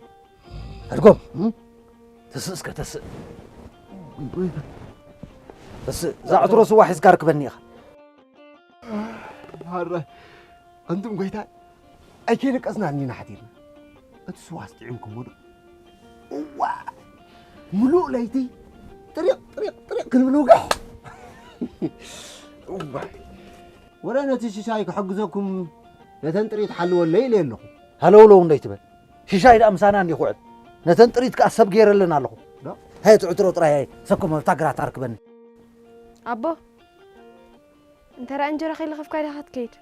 ኣድጎም፣ እም? ተስእ እስከ፣ ተስእ። ተስእ፣ እዛ ዕትሮ ስዋ ሒዝካ ርክበኒ ኢኻ። ማረ፣ ኣንቱም ጎይታይ፣ ኣይከይንቀስናን ኢና ሓዲርና። እቲ ስዋ ኣስጢዕምኩሞ ዶ? እዋ! ምሉእ ለይቲ ጥሪቕ፣ ጥሪቕ፣ ጥሪቕ ክንብል ውግሕ። እዋ! ወረ ነቲ ሽሻይ ክሕግዘኩም ነተን ጥሪት ሓልወለይ ኢለ ኣለኹ። ሃለውለው እንዶ ኣይትበል። ሽሻይ ደኣ ምሳና እንዲ ክውዕል። ነተን ጥሪት ከኣ ሰብ ገይረለን ኣለኹ። ዶ? ሃየ፣ እቲ ዕትሮ ጥራይ ሃየ፣ ሰኮም ኣብታ ግራት ኣርክበኒ። ኣቦ፣ እንተ ደኣ እንጀራ ከይለኸፍካ ዲኻ ክትከይድ?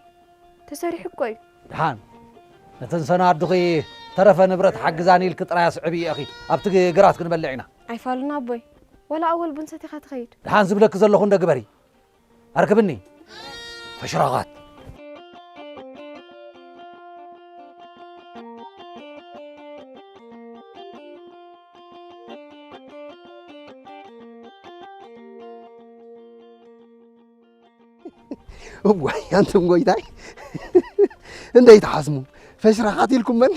ተሰሪሑ እኮ እዩ። ደሓን፣ ነተን ሰና ኣድኺ ተረፈ ንብረት ሓግዛኒ ኢልኪ ጥራይ ኣስዕብዮ ኢኺ። ኣብቲ ግራት ክንበልዕ ኢና። ኣይፋሉን ኣቦይ። ወላ ኣወል ቡን ሰቲኻ ትኸይድ። ደሓን ዝብለኪ ዘለኹ እንዶ ግበሪ። ኣርክብኒ። ፈሽራቓት። እዋይ፣ ኣንቱም ጎይታይ። እንደይ ትሓስሙ? ፈሽራቓት ኢልኩመን?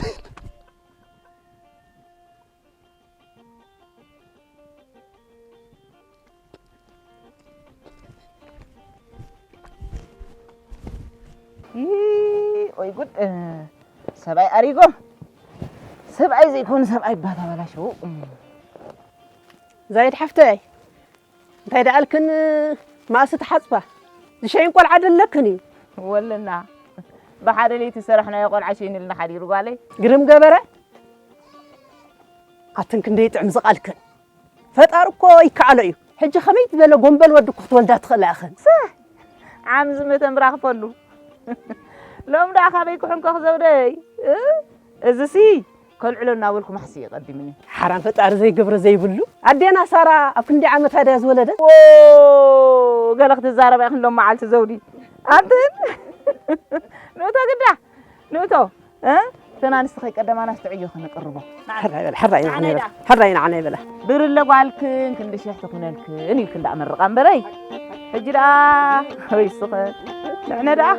ይይ፣ ወይ ጉድ! ሰብኣይ ኣሪጎ፣ ሰብኣይ ዘይኮኑ ሰብኣይ ባታ በላሸው። ዛይድ ሓፍተይ፣ እንታይ ደኣልክን? ማእሲ ተሓጽባ፣ ዝሸይን ቆልዓ ደለክን እዩ። ወለና፣ ብሓደ ለይቲ ዝሰራሕናዮ ቆልዓ ሸይንልና ሓዲሩ ጓለይ። ግርም ገበረ። ኣትን ክንደይ ጥዕም ዝቓልክን። ፈጣሪ እኮ ይከኣሎ እዩ። ሕጂ ከመይ ዝበለ ጎምበል ወዲ እኮ ክትወልዳ ትኽእላ ኢኽን። ሰህ! ዓም ዝመተ ምራኽፈሉ። ሎም ደኣ ካበይ ክሕንኮኽ ዘውደይ? እ? እዝሲ ከልዕሎ እናበልኩ ማሕስየ ቀዲምኒ። ሓራም ፈጣሪ ዘይገብሮ ዘይብሉ። ኣዴና ሳራ ኣብ ክንደይ ዓመታ ድያ ዝወለደት? ኦ፣ ገለ ክትዛረባ ኢኽን ሎም መዓልቲ ዘውዲ። ኣንትን? ንእቶ ግዳ፣ ንእቶ፣ እ? እተን ኣንስቲ ከይቀደማና እስቲ ዕዮ ከነቅርቦ። ሕራይ በላ፣ ሕራይ ንዓና ይበላ። ሕራይ ንዓና ይበላ። ብርለ ጓልክን ክንዲ ሽሕ ትኹነልክን ኢልክን ደኣ መርቓ እምበረይ። ሕጂ ደኣ ወይ ስኸ ንሕነ ደኣ።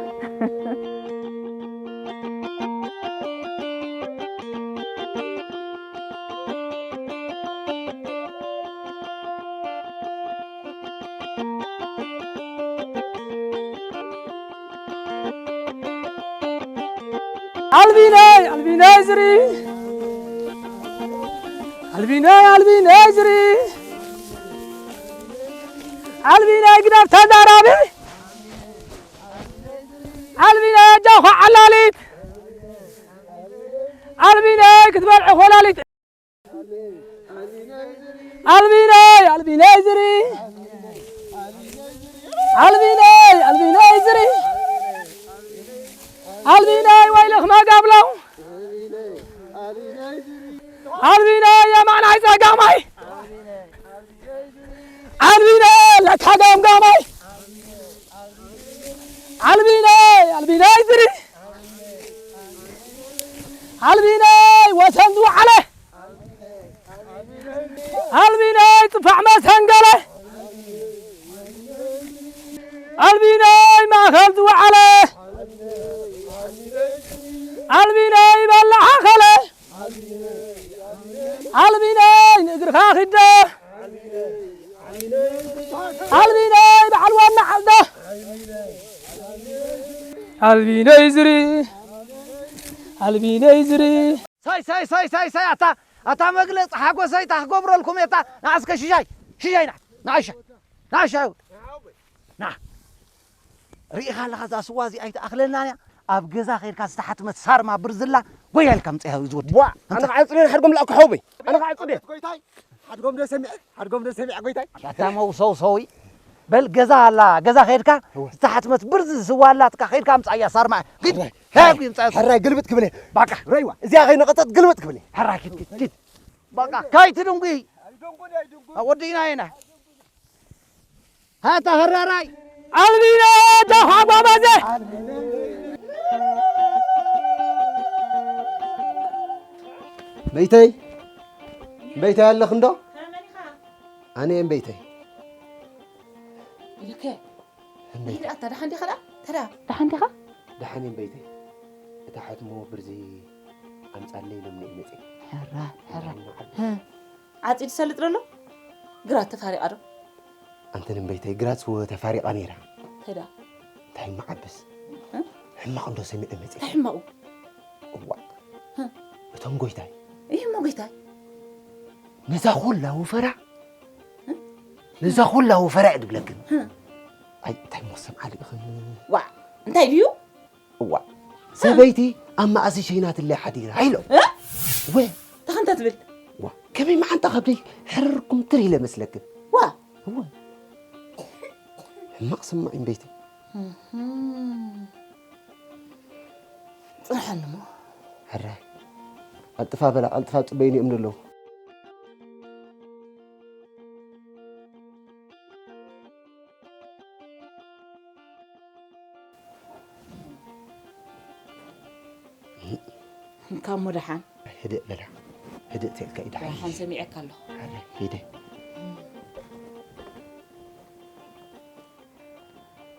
ኣልቢነይ፣ ኣልቢነይ ዝሪ። ኣልቢነይ፣ ኣልቢነይ ዝሪ። ኣልቢነይ ግደፍ ተዛራቢ። ኣልቢነይ ኣጃኹ ዓላሊት። ኣልቢነይ ክትበልዒ ኾላሊት። ኣልቢነይ፣ ኣልቢነይ ዝሪ። ኣልቢነይ፣ ኣልቢነይ ዝሪ። ኣልቢነይ ወይልኽ መጋብሎ። ኣልቢነይ የማናይ ጸጋማይ። ኣልቢነይ ለካ ገምጋማይ። ኣልቢነይ፣ ኣልቢነይ ዝሪ። ኣልቢነይ ወሰን ዝወዓለ። ኣልቢነይ ጥፋዕ መሰንገለ። ኣልቢነይ ማእኸል ዝወዓለ። ኣልቢነይ በላዕ ኣኸለ። ኣልቢነይ ንእግርኻ ኺደ። ኣልቢነይ በዓል ዋና ዓልደ። ኣልቢነይ ዝሪ፣ ኣልቢነይ ዝሪ። ሳይ፣ ሳይ፣ ሳይ፣ ሳይ፣ ሳይ፣ ኣታ፣ ኣታ መግለጺ ሓጎሰይ፣ እታ ክገብረልኩም እየ፣ እታ፣ ንዓ እስከ ሽሻይ፣ ሽሻይ፣ ንዓ፣ ንዓ፣ ሽሻይ፣ ንዓ፣ ሽሻይ፣ ንዓ። ርኢኻ ኣለኻ፣ እዛ ስዋ እዚኣ ኣይትኣኽለናን እያ። ኣብ ገዛ ኸይድካ ዝተሓትመት ሳርማ ብርዝላ፣ ጎያ ኢልካ ምጽእ፣ ዝወዲ። ዋ፣ ኣነ ኸዓ ጽልል ሓድጎም ላእኩ ሓወይ። ኣነ ኸዓ ጽልል። ጎይታይ፣ ሓድጎም ዶ ሰሚዐ? ሓድጎም ዶ ሰሚዐ ጎይታይ? ኣታ መውሰውሰዊ። በል ገዛ ኣላ፣ ገዛ ኸይድካ እወ። ዝተሓትመት ብርዝ ስዋ ኣላትካ፣ ኸይድካ ኣምጽኣያ ሳርማ። ኪድ፣ እወ። ሄብ ይምጻእ። ሕራይ ግልብጥ ክብል እየ። ባቃ። ረይዋ፣ እዚኣ ኸይነቐጸት ግልብጥ ክብል እየ። ሕራይ ኪድ፣ ኪድ፣ ኪድ። ባቃ፣ ካይትድንጉ። ኣይደንጉን፣ ኣይደንጉን። ወዲእና ኢና። ሃታ ህራራይ! ኣልቢነ ጃኻ ጓባዘ! በይተይ! በይተይ ኣለኽንዶ? ኣነ እምበይተይ። ኢልከ። እምበይተይ። ኢድ ኣታ ደሓን ዲኻ ደኣ? ተዳ። ደሓን ዲኻ? ደሓን እምበይተይ። እታ ሕትሞ ብርዚ ኣምጻለይ ኢሎምኒ እየ መጺአ። ሕራ፣ ሕራ። ደሓን መዓልቲ። ህ። ዓጺድ ሰልጥ ደሎ? ግራት ተፋሪቓ ዶ? ኣንተን እምበይተይ፣ ግራት ስወ ተፋሪቓ ነይራ። ተዳ። እንታይ እሞ ዓብስ? እ? ሕማቕ እንዶ ሰሚዐ መጺአ። እንታይ ሕማቑ? እዋእ። እ? እቶም ጎይታይ። እይ እሞ ጎይታይ። ነዛ ኹላ ወፈራ። እ? ነዛ ኹላ ወፈራ እየ ድብለክን። እ? ኣይ፣ እንታይ እሞ ሰምዓ ልእኽን? ዋእ፣ እንታይ ድዩ? እዋእ። ሰበይቲ ኣብ መኣሲ ሸይናትለይ ሓዲራ ኢሎም። እ? ወ። ተኸንተ ትብል? ዋ፣ ከመይ መዓንጣ ከብደይ ሕርርኩም ትር ኢለ መስለክን? ዋ። እወ። ሕማቕ ስማዕ እምበይተይ። እህም። ጽንሓኒ እሞ። ሕራይ። ቀልጥፋ በላ፣ ቀልጥፋ ጽበይኒ እዮም ኣለዉ። እንካ እሞ ደሓን። ህድእ በላ። ህድእ ተልካ እዩ ደሓን። ደሓን ሰሚዐካ ኣለኹ። ኣረ፣ ሂደ።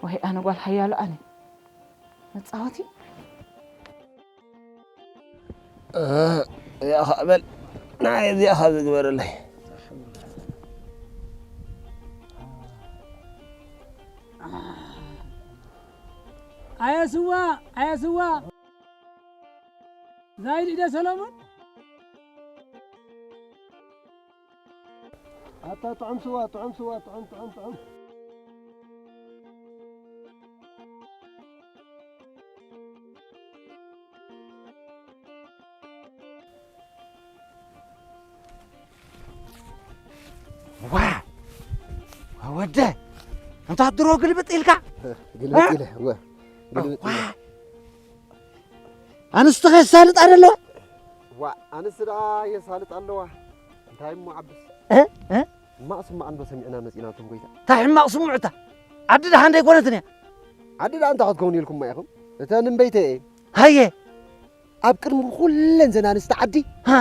ወይ ኣነ ጓል ሓያሎ ኣነ። መጻወቲ? እ፣ እዚኣ ኸኣ በል። ናይ እዚኣ ኸኣ ዝግበረለይ። ኣየ ስዋ፣ ኣየ ስዋ። ዛይድ ኢደ ሰሎሞን። ኣታ ጥዑም ስዋ፣ ጥዑም ስዋ፣ ጥዑም፣ ጥዑም፣ ጥዑም። ዋ! ወደ! ኣንታ ድሮ ግልብጥ ኢልካ? ግልብጥ እ? ኢለ፣ እወ። ግልብጥ ዋ! ኢለ። ኣንስቲ ኸሳልጥ ኣለዋ? ዋ፣ ኣንስቲ ደኣ የሳልጥ ኣለዋ። እንታይ እሞ ዓብስ? እ? እ? ሕማቕ ስማዕ እንዶ ሰሚዕና መጺና፣ ኣንቱም ጎይታ። እንታይ ሕማቕ ስምዑታ? ዓዲ ደሓ እንደ ኣይኮነትን እያ። ዓዲ ደኣ እንታይ ክትከውን ኢልኩማ ኢኹም? እተን እምበይተይ እየን። ሃየ። ኣብ ቅድሚ ኩለን ዘን ኣንስቲ ዓዲ፣ ሃ።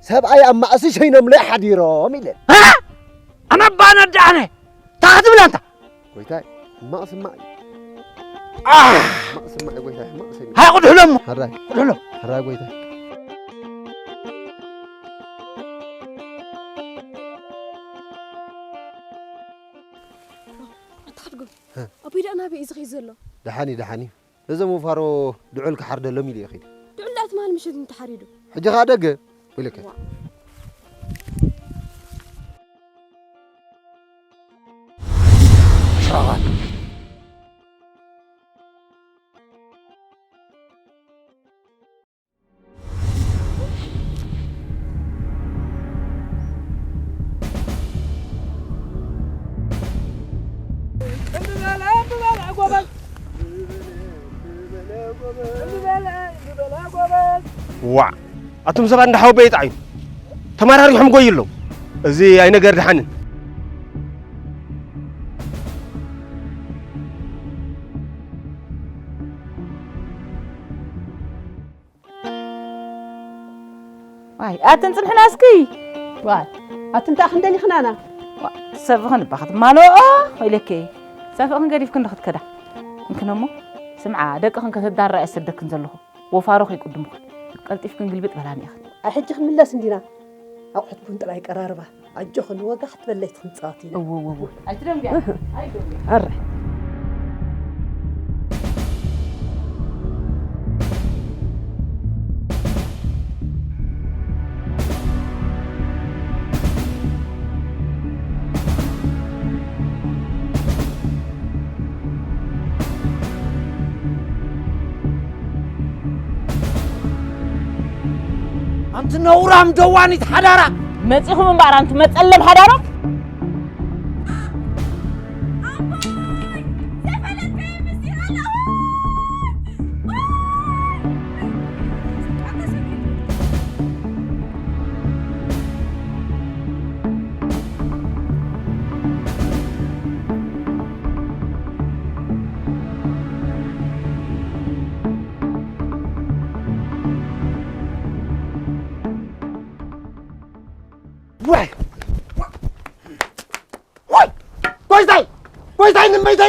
ሰብኣይ ኣብ ማእሲ ሸይኖምለይ ሓዲሮም ኢለን። ሃ? ኣነ ኣባ ነዳ ኣነ። እንታይ ክትብል ኣንታ? ጎይታይ፣ ሕማቕ ስማዕ እዩ። ኣህ! ሕማቕ ስማዕ እዩ ጎይታይ፣ ሕማቕ ሰሚዕ። ሃይ፣ ቁድሕሎ እሞ። ሕራይ። ቁድሕሎ። ሕራይ ጎይታይ። ኣታ ሓድጎ፣ ሀ። ኣቦይ ደኣ ናበይ እዩ ዝኸይድ ዘሎ? ደሓን እዩ፣ ደሓን እዩ። እዞም ወፋሮ ድዑል ክሓርደሎም ኢሉ እዩ ኸይዱ። ድዑል ደኣ ትማል ምሸት እንተሓሪዱ። ሕጂ ኸኣ ደገ ኢሉከ። ዋ። ስራባት። ዋዕ! ኣቱም ሰባት እንዳ ሓወቦ ይጥዓዩ። ተመራሪሖም ጎዩ ኣለዉ። እዚ ኣይነገር ደሓንን። ዋይ፣ ኣትን ጽንሕና እስኪ። ዋይ፣ ኣትን እንታይ ክንደሊ ክናና? ዋ፣ ሰብኽን እባ ክትማልኦ ኢለኪ። ሰብኽን ገዲፍክን ዶ ክትከዳ? እንክነሞ፣ ስምዓ፣ ደቅኽን ከተዳራ እየ ዝሰደክን ዘለኹ። ወፋሮ ከይቅድምኽን። ቀልጢፍክን ግልብጥ በላኒ ኢኽን። ኣይ፣ ሕጂ ክንምለስ እንዲና። ኣቑሑት ቡን ጥራይ ቀራርባ። ኣጆኽን፣ ወጋሕ ትበለይ ትኽንጻወት ኢና። እዎ፣ እዎ፣ እዎ። ኣይትደንግያ። ኣይትደንግያ። ኣረ። ኣንቲ ነውራም ደዋኒት ሓዳራ! መጺኹም እምበኣር ኣንቱ መጸለል ሓዳሮም?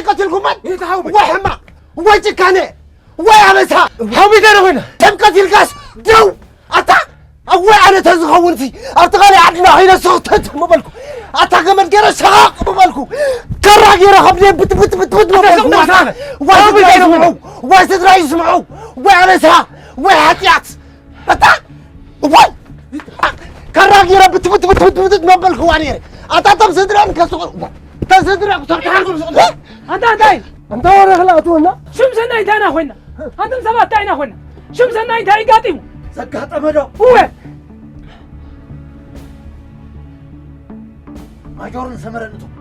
ቀቲልኩመን? ይታ ሓውቢ። ወይ ሕማቕ፣ ወይ ጭካኔ፣ ወይ ኣበሳ። ሓውቢ እንታይ ደኾነ? ከም ቀቲልካስ ደው። ኣታ፣ ኣወይ ኣነ ተዝኸውን ሲ፣ ኣብቲ ካልእ ዓድና ኸይደ ሰኽተት ምበልኩ። ኣታ ገመድ ገይረ ሸቓቕ ምበልኩ። ከራ ገይረ ከብደ ብት፣ ብት፣ ብት፣ ብት ኣታ ምበልኩ። ስቕ በል፣ ስቕ በል። ወይ ሓውቢ ስድራ እንታይ ይስምዑ፣ ደኾነ? ወይ ስድራ ይስምዑ፣ ወይ ኣበሳ፣ ወይ ሓጢኣት። ኣታ፣ እዋይ! ከራ ገይረ ብት፣ ብት፣ ብት፣ ብት፣ ብት መበልክዋ ነይረ። ኣታ፣ እቶም ስድራን ከስቑ፣ እቶም ስድራ ክሰርሑ ሓንኩም ስቑ። ኣንታ እንታይ? ኣንታ ወረ ክልኣትወና? ሽም ሰናይ እንታይ ኢና ኮይና? ኣንቱም ሰባት እንታይ ኢና ኮይና? ሽም ሰናይ እንታይ ኣጋጢሙ? ዘጋጠመ ዶ? እወ! ማጆርን ሰመረን እቶም።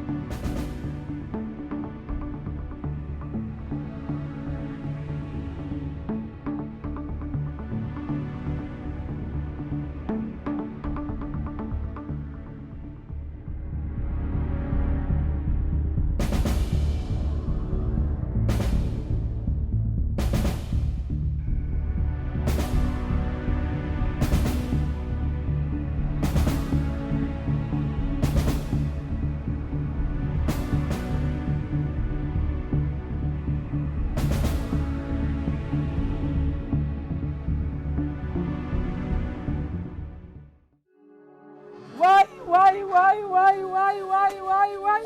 ዋይ ዋይ ዋይ ዋይ ዋይ ዋይ ዋይ ዋይ ዋይ።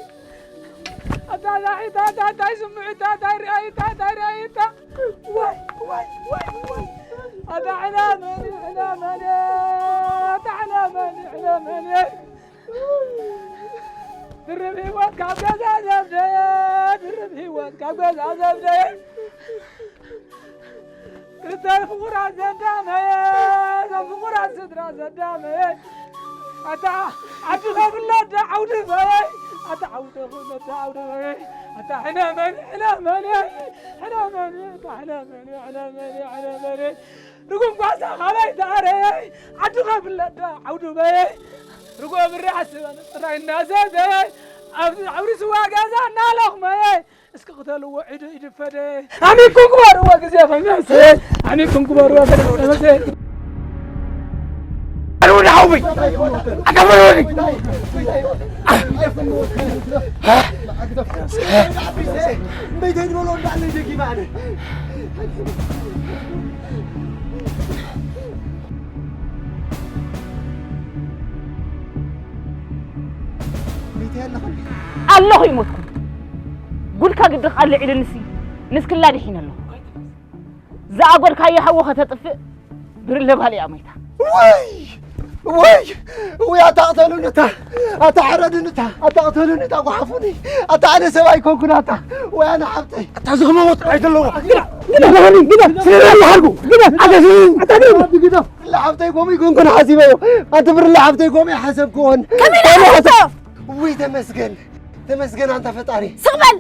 ኣታ ዛሒታ፣ ኣታ እንታይ ስምዒታ፣ እንታይ ርኣይታ፣ እንታይ ርኣይታ። ዋይ ዋይ ዋይ ዋይ። ኣታ ሕናመኒ፣ ሕናመኒ፣ ኣታ ሕናመኒ፣ ሕናመኒ። ድርብ ህይወት ካብ ገዛ ዘብደየ፣ ድርብ ህይወት ካብ ገዛ ዘብደየ። ክልተ ፍቑራት ዘዳመየ፣ እዞም ፍቑራት ስድራ ዘዳመየ። ኣታ ዓዲ ከብለዳ ዓውዲ በየ፣ ኣታ ዓውዲ ከብለዳ ዓውዲ በየ። ኣታ ሕነመኒ፣ ሕነመኒ፣ ሕነመኒ፣ ኣታ ሕነመኒ፣ ሕነመኒ፣ ሕነመኒ። ርጉም ጓሳ ካባይ ተኣረየ፣ ዓዲ ከብለዳ ዓውዲ በየ። ርጎ ብሪ ዓስበ ጥራይ እናሰተየ፣ ኣብዚ ዓውዲ ስዋ ገዛ እናለኽመየ። እስኪ ቅተልዎ፣ ኢዱ ይድፈደ። ኣሚንኩም ግበርዎ፣ ግዜ ፈመሰ። ኣሚንኩም ግበርዎ፣ ግዜ ፈመሰ። ኣሩን ሓውይ፣ ኣታ በሉኒ። እምበይተይ ዝበሎ እንዳለ ደጊማ ኣነ። ኣለኹ ይሞትኩ። ጉድካ ግዲ ክኣሊ ዒልንሲ ንስክላ ድሒነ ኣለኹ። ዝኣጎድካዮ ሓዊ ከተጥፍእ ብርለ ባል እያ ሞይታ። ወይ! ወይ! ወይ! ኣታ ቅተሉኒ እታ! ኣታ ሕረዱኒ እታ! ኣታ ቅተሉኒ እታ! ጓሓፉኒ! ኣታ ኣነ ሰብ ኣይኮንኩን ኣታ! ወይ ኣነ ሓብተይ! ኣታ ዝኽመ ሞት ኣይደለዎ! ግዳ! ግዳ! ግዳ! ስለ ዝሓልኩ! ግዳ! ኣታ ስለ ኣታ ግዳ! ግዳ! ብርለ ሓብተይ ኮም ይኮንኩን ሓሲበዮ! ኣንቲ ብርለ ሓብተይ ኮም ይሓሰብክዎን! ከመይ ኮም ይሓሰብ- ሓሰብ? ውይ ተመስገን! ተመስገን ኣንታ ፈጣሪ! ስቕ በል!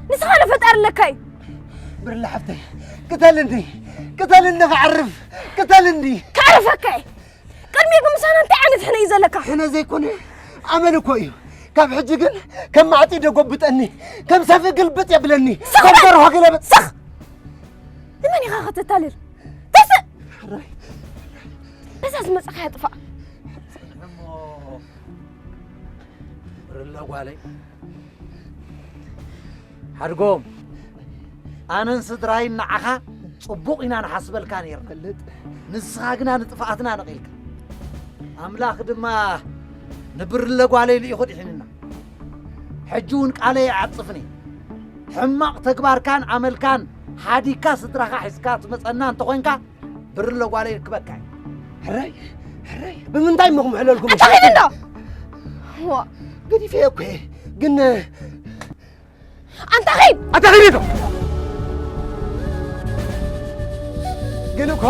ንስኻ ዶ ፈጣሪ ኣለካ እዩ? ብርለ ሓብተይ! ቅተልኒ! ቅተልኒ ክዓርፍ! ቅተልኒ! ከዕርፈካ እየ! ቅድሚ ግን ምሳና እንታይ ዓይነት ሕነ እዩ ዘለካ? ሕነ ዘይኮነ ኣመል እኮ እዩ። ካብ ሕጂ ግን ከም ማዕጺ ደጎብጠኒ፣ ከም ሰፍኢ ግልብጥ የብለኒ፣ ስኽ ከም በል! ደርሆ ገለበጥ። ስኽ! ንመን ኢኻ ከተታልል? ተስእ! ሕራይ! በዛ ዝመጻኻያ ጥፋእ። እሞ ብርለ ጓለይ፣ ሓድጎም፣ ኣነን ስድራይን ንዓኻ ጽቡቕ ኢና ንሓስበልካ ነይርና። ፈልጥ። ንስኻ ግና ንጥፍኣትና ነቒልካ። ኣምላኽ ድማ ንብርለ ጓለይ ልኢኹ ድሒንና። ሕጂ እውን ቃለይ ኣይዓጽፍን እየ። ሕማቕ ተግባርካን ኣመልካን ሓዲግካ ስድራኻ ሒዝካ ትመጸና እንተኾይንካ፣ ብርለ ጓለይ ርክበካ እየ። ሕራይ፣ ሕራይ፣ ብምንታይ እሞ ክምሕለልኩም? ኣታ ኺድ እንዶ! ዋ! ገዲፈዮ እኮ እየ፣ ግን ኣንታ ኺድ! ኣታ ኺድ እንዶ! ግን እኮ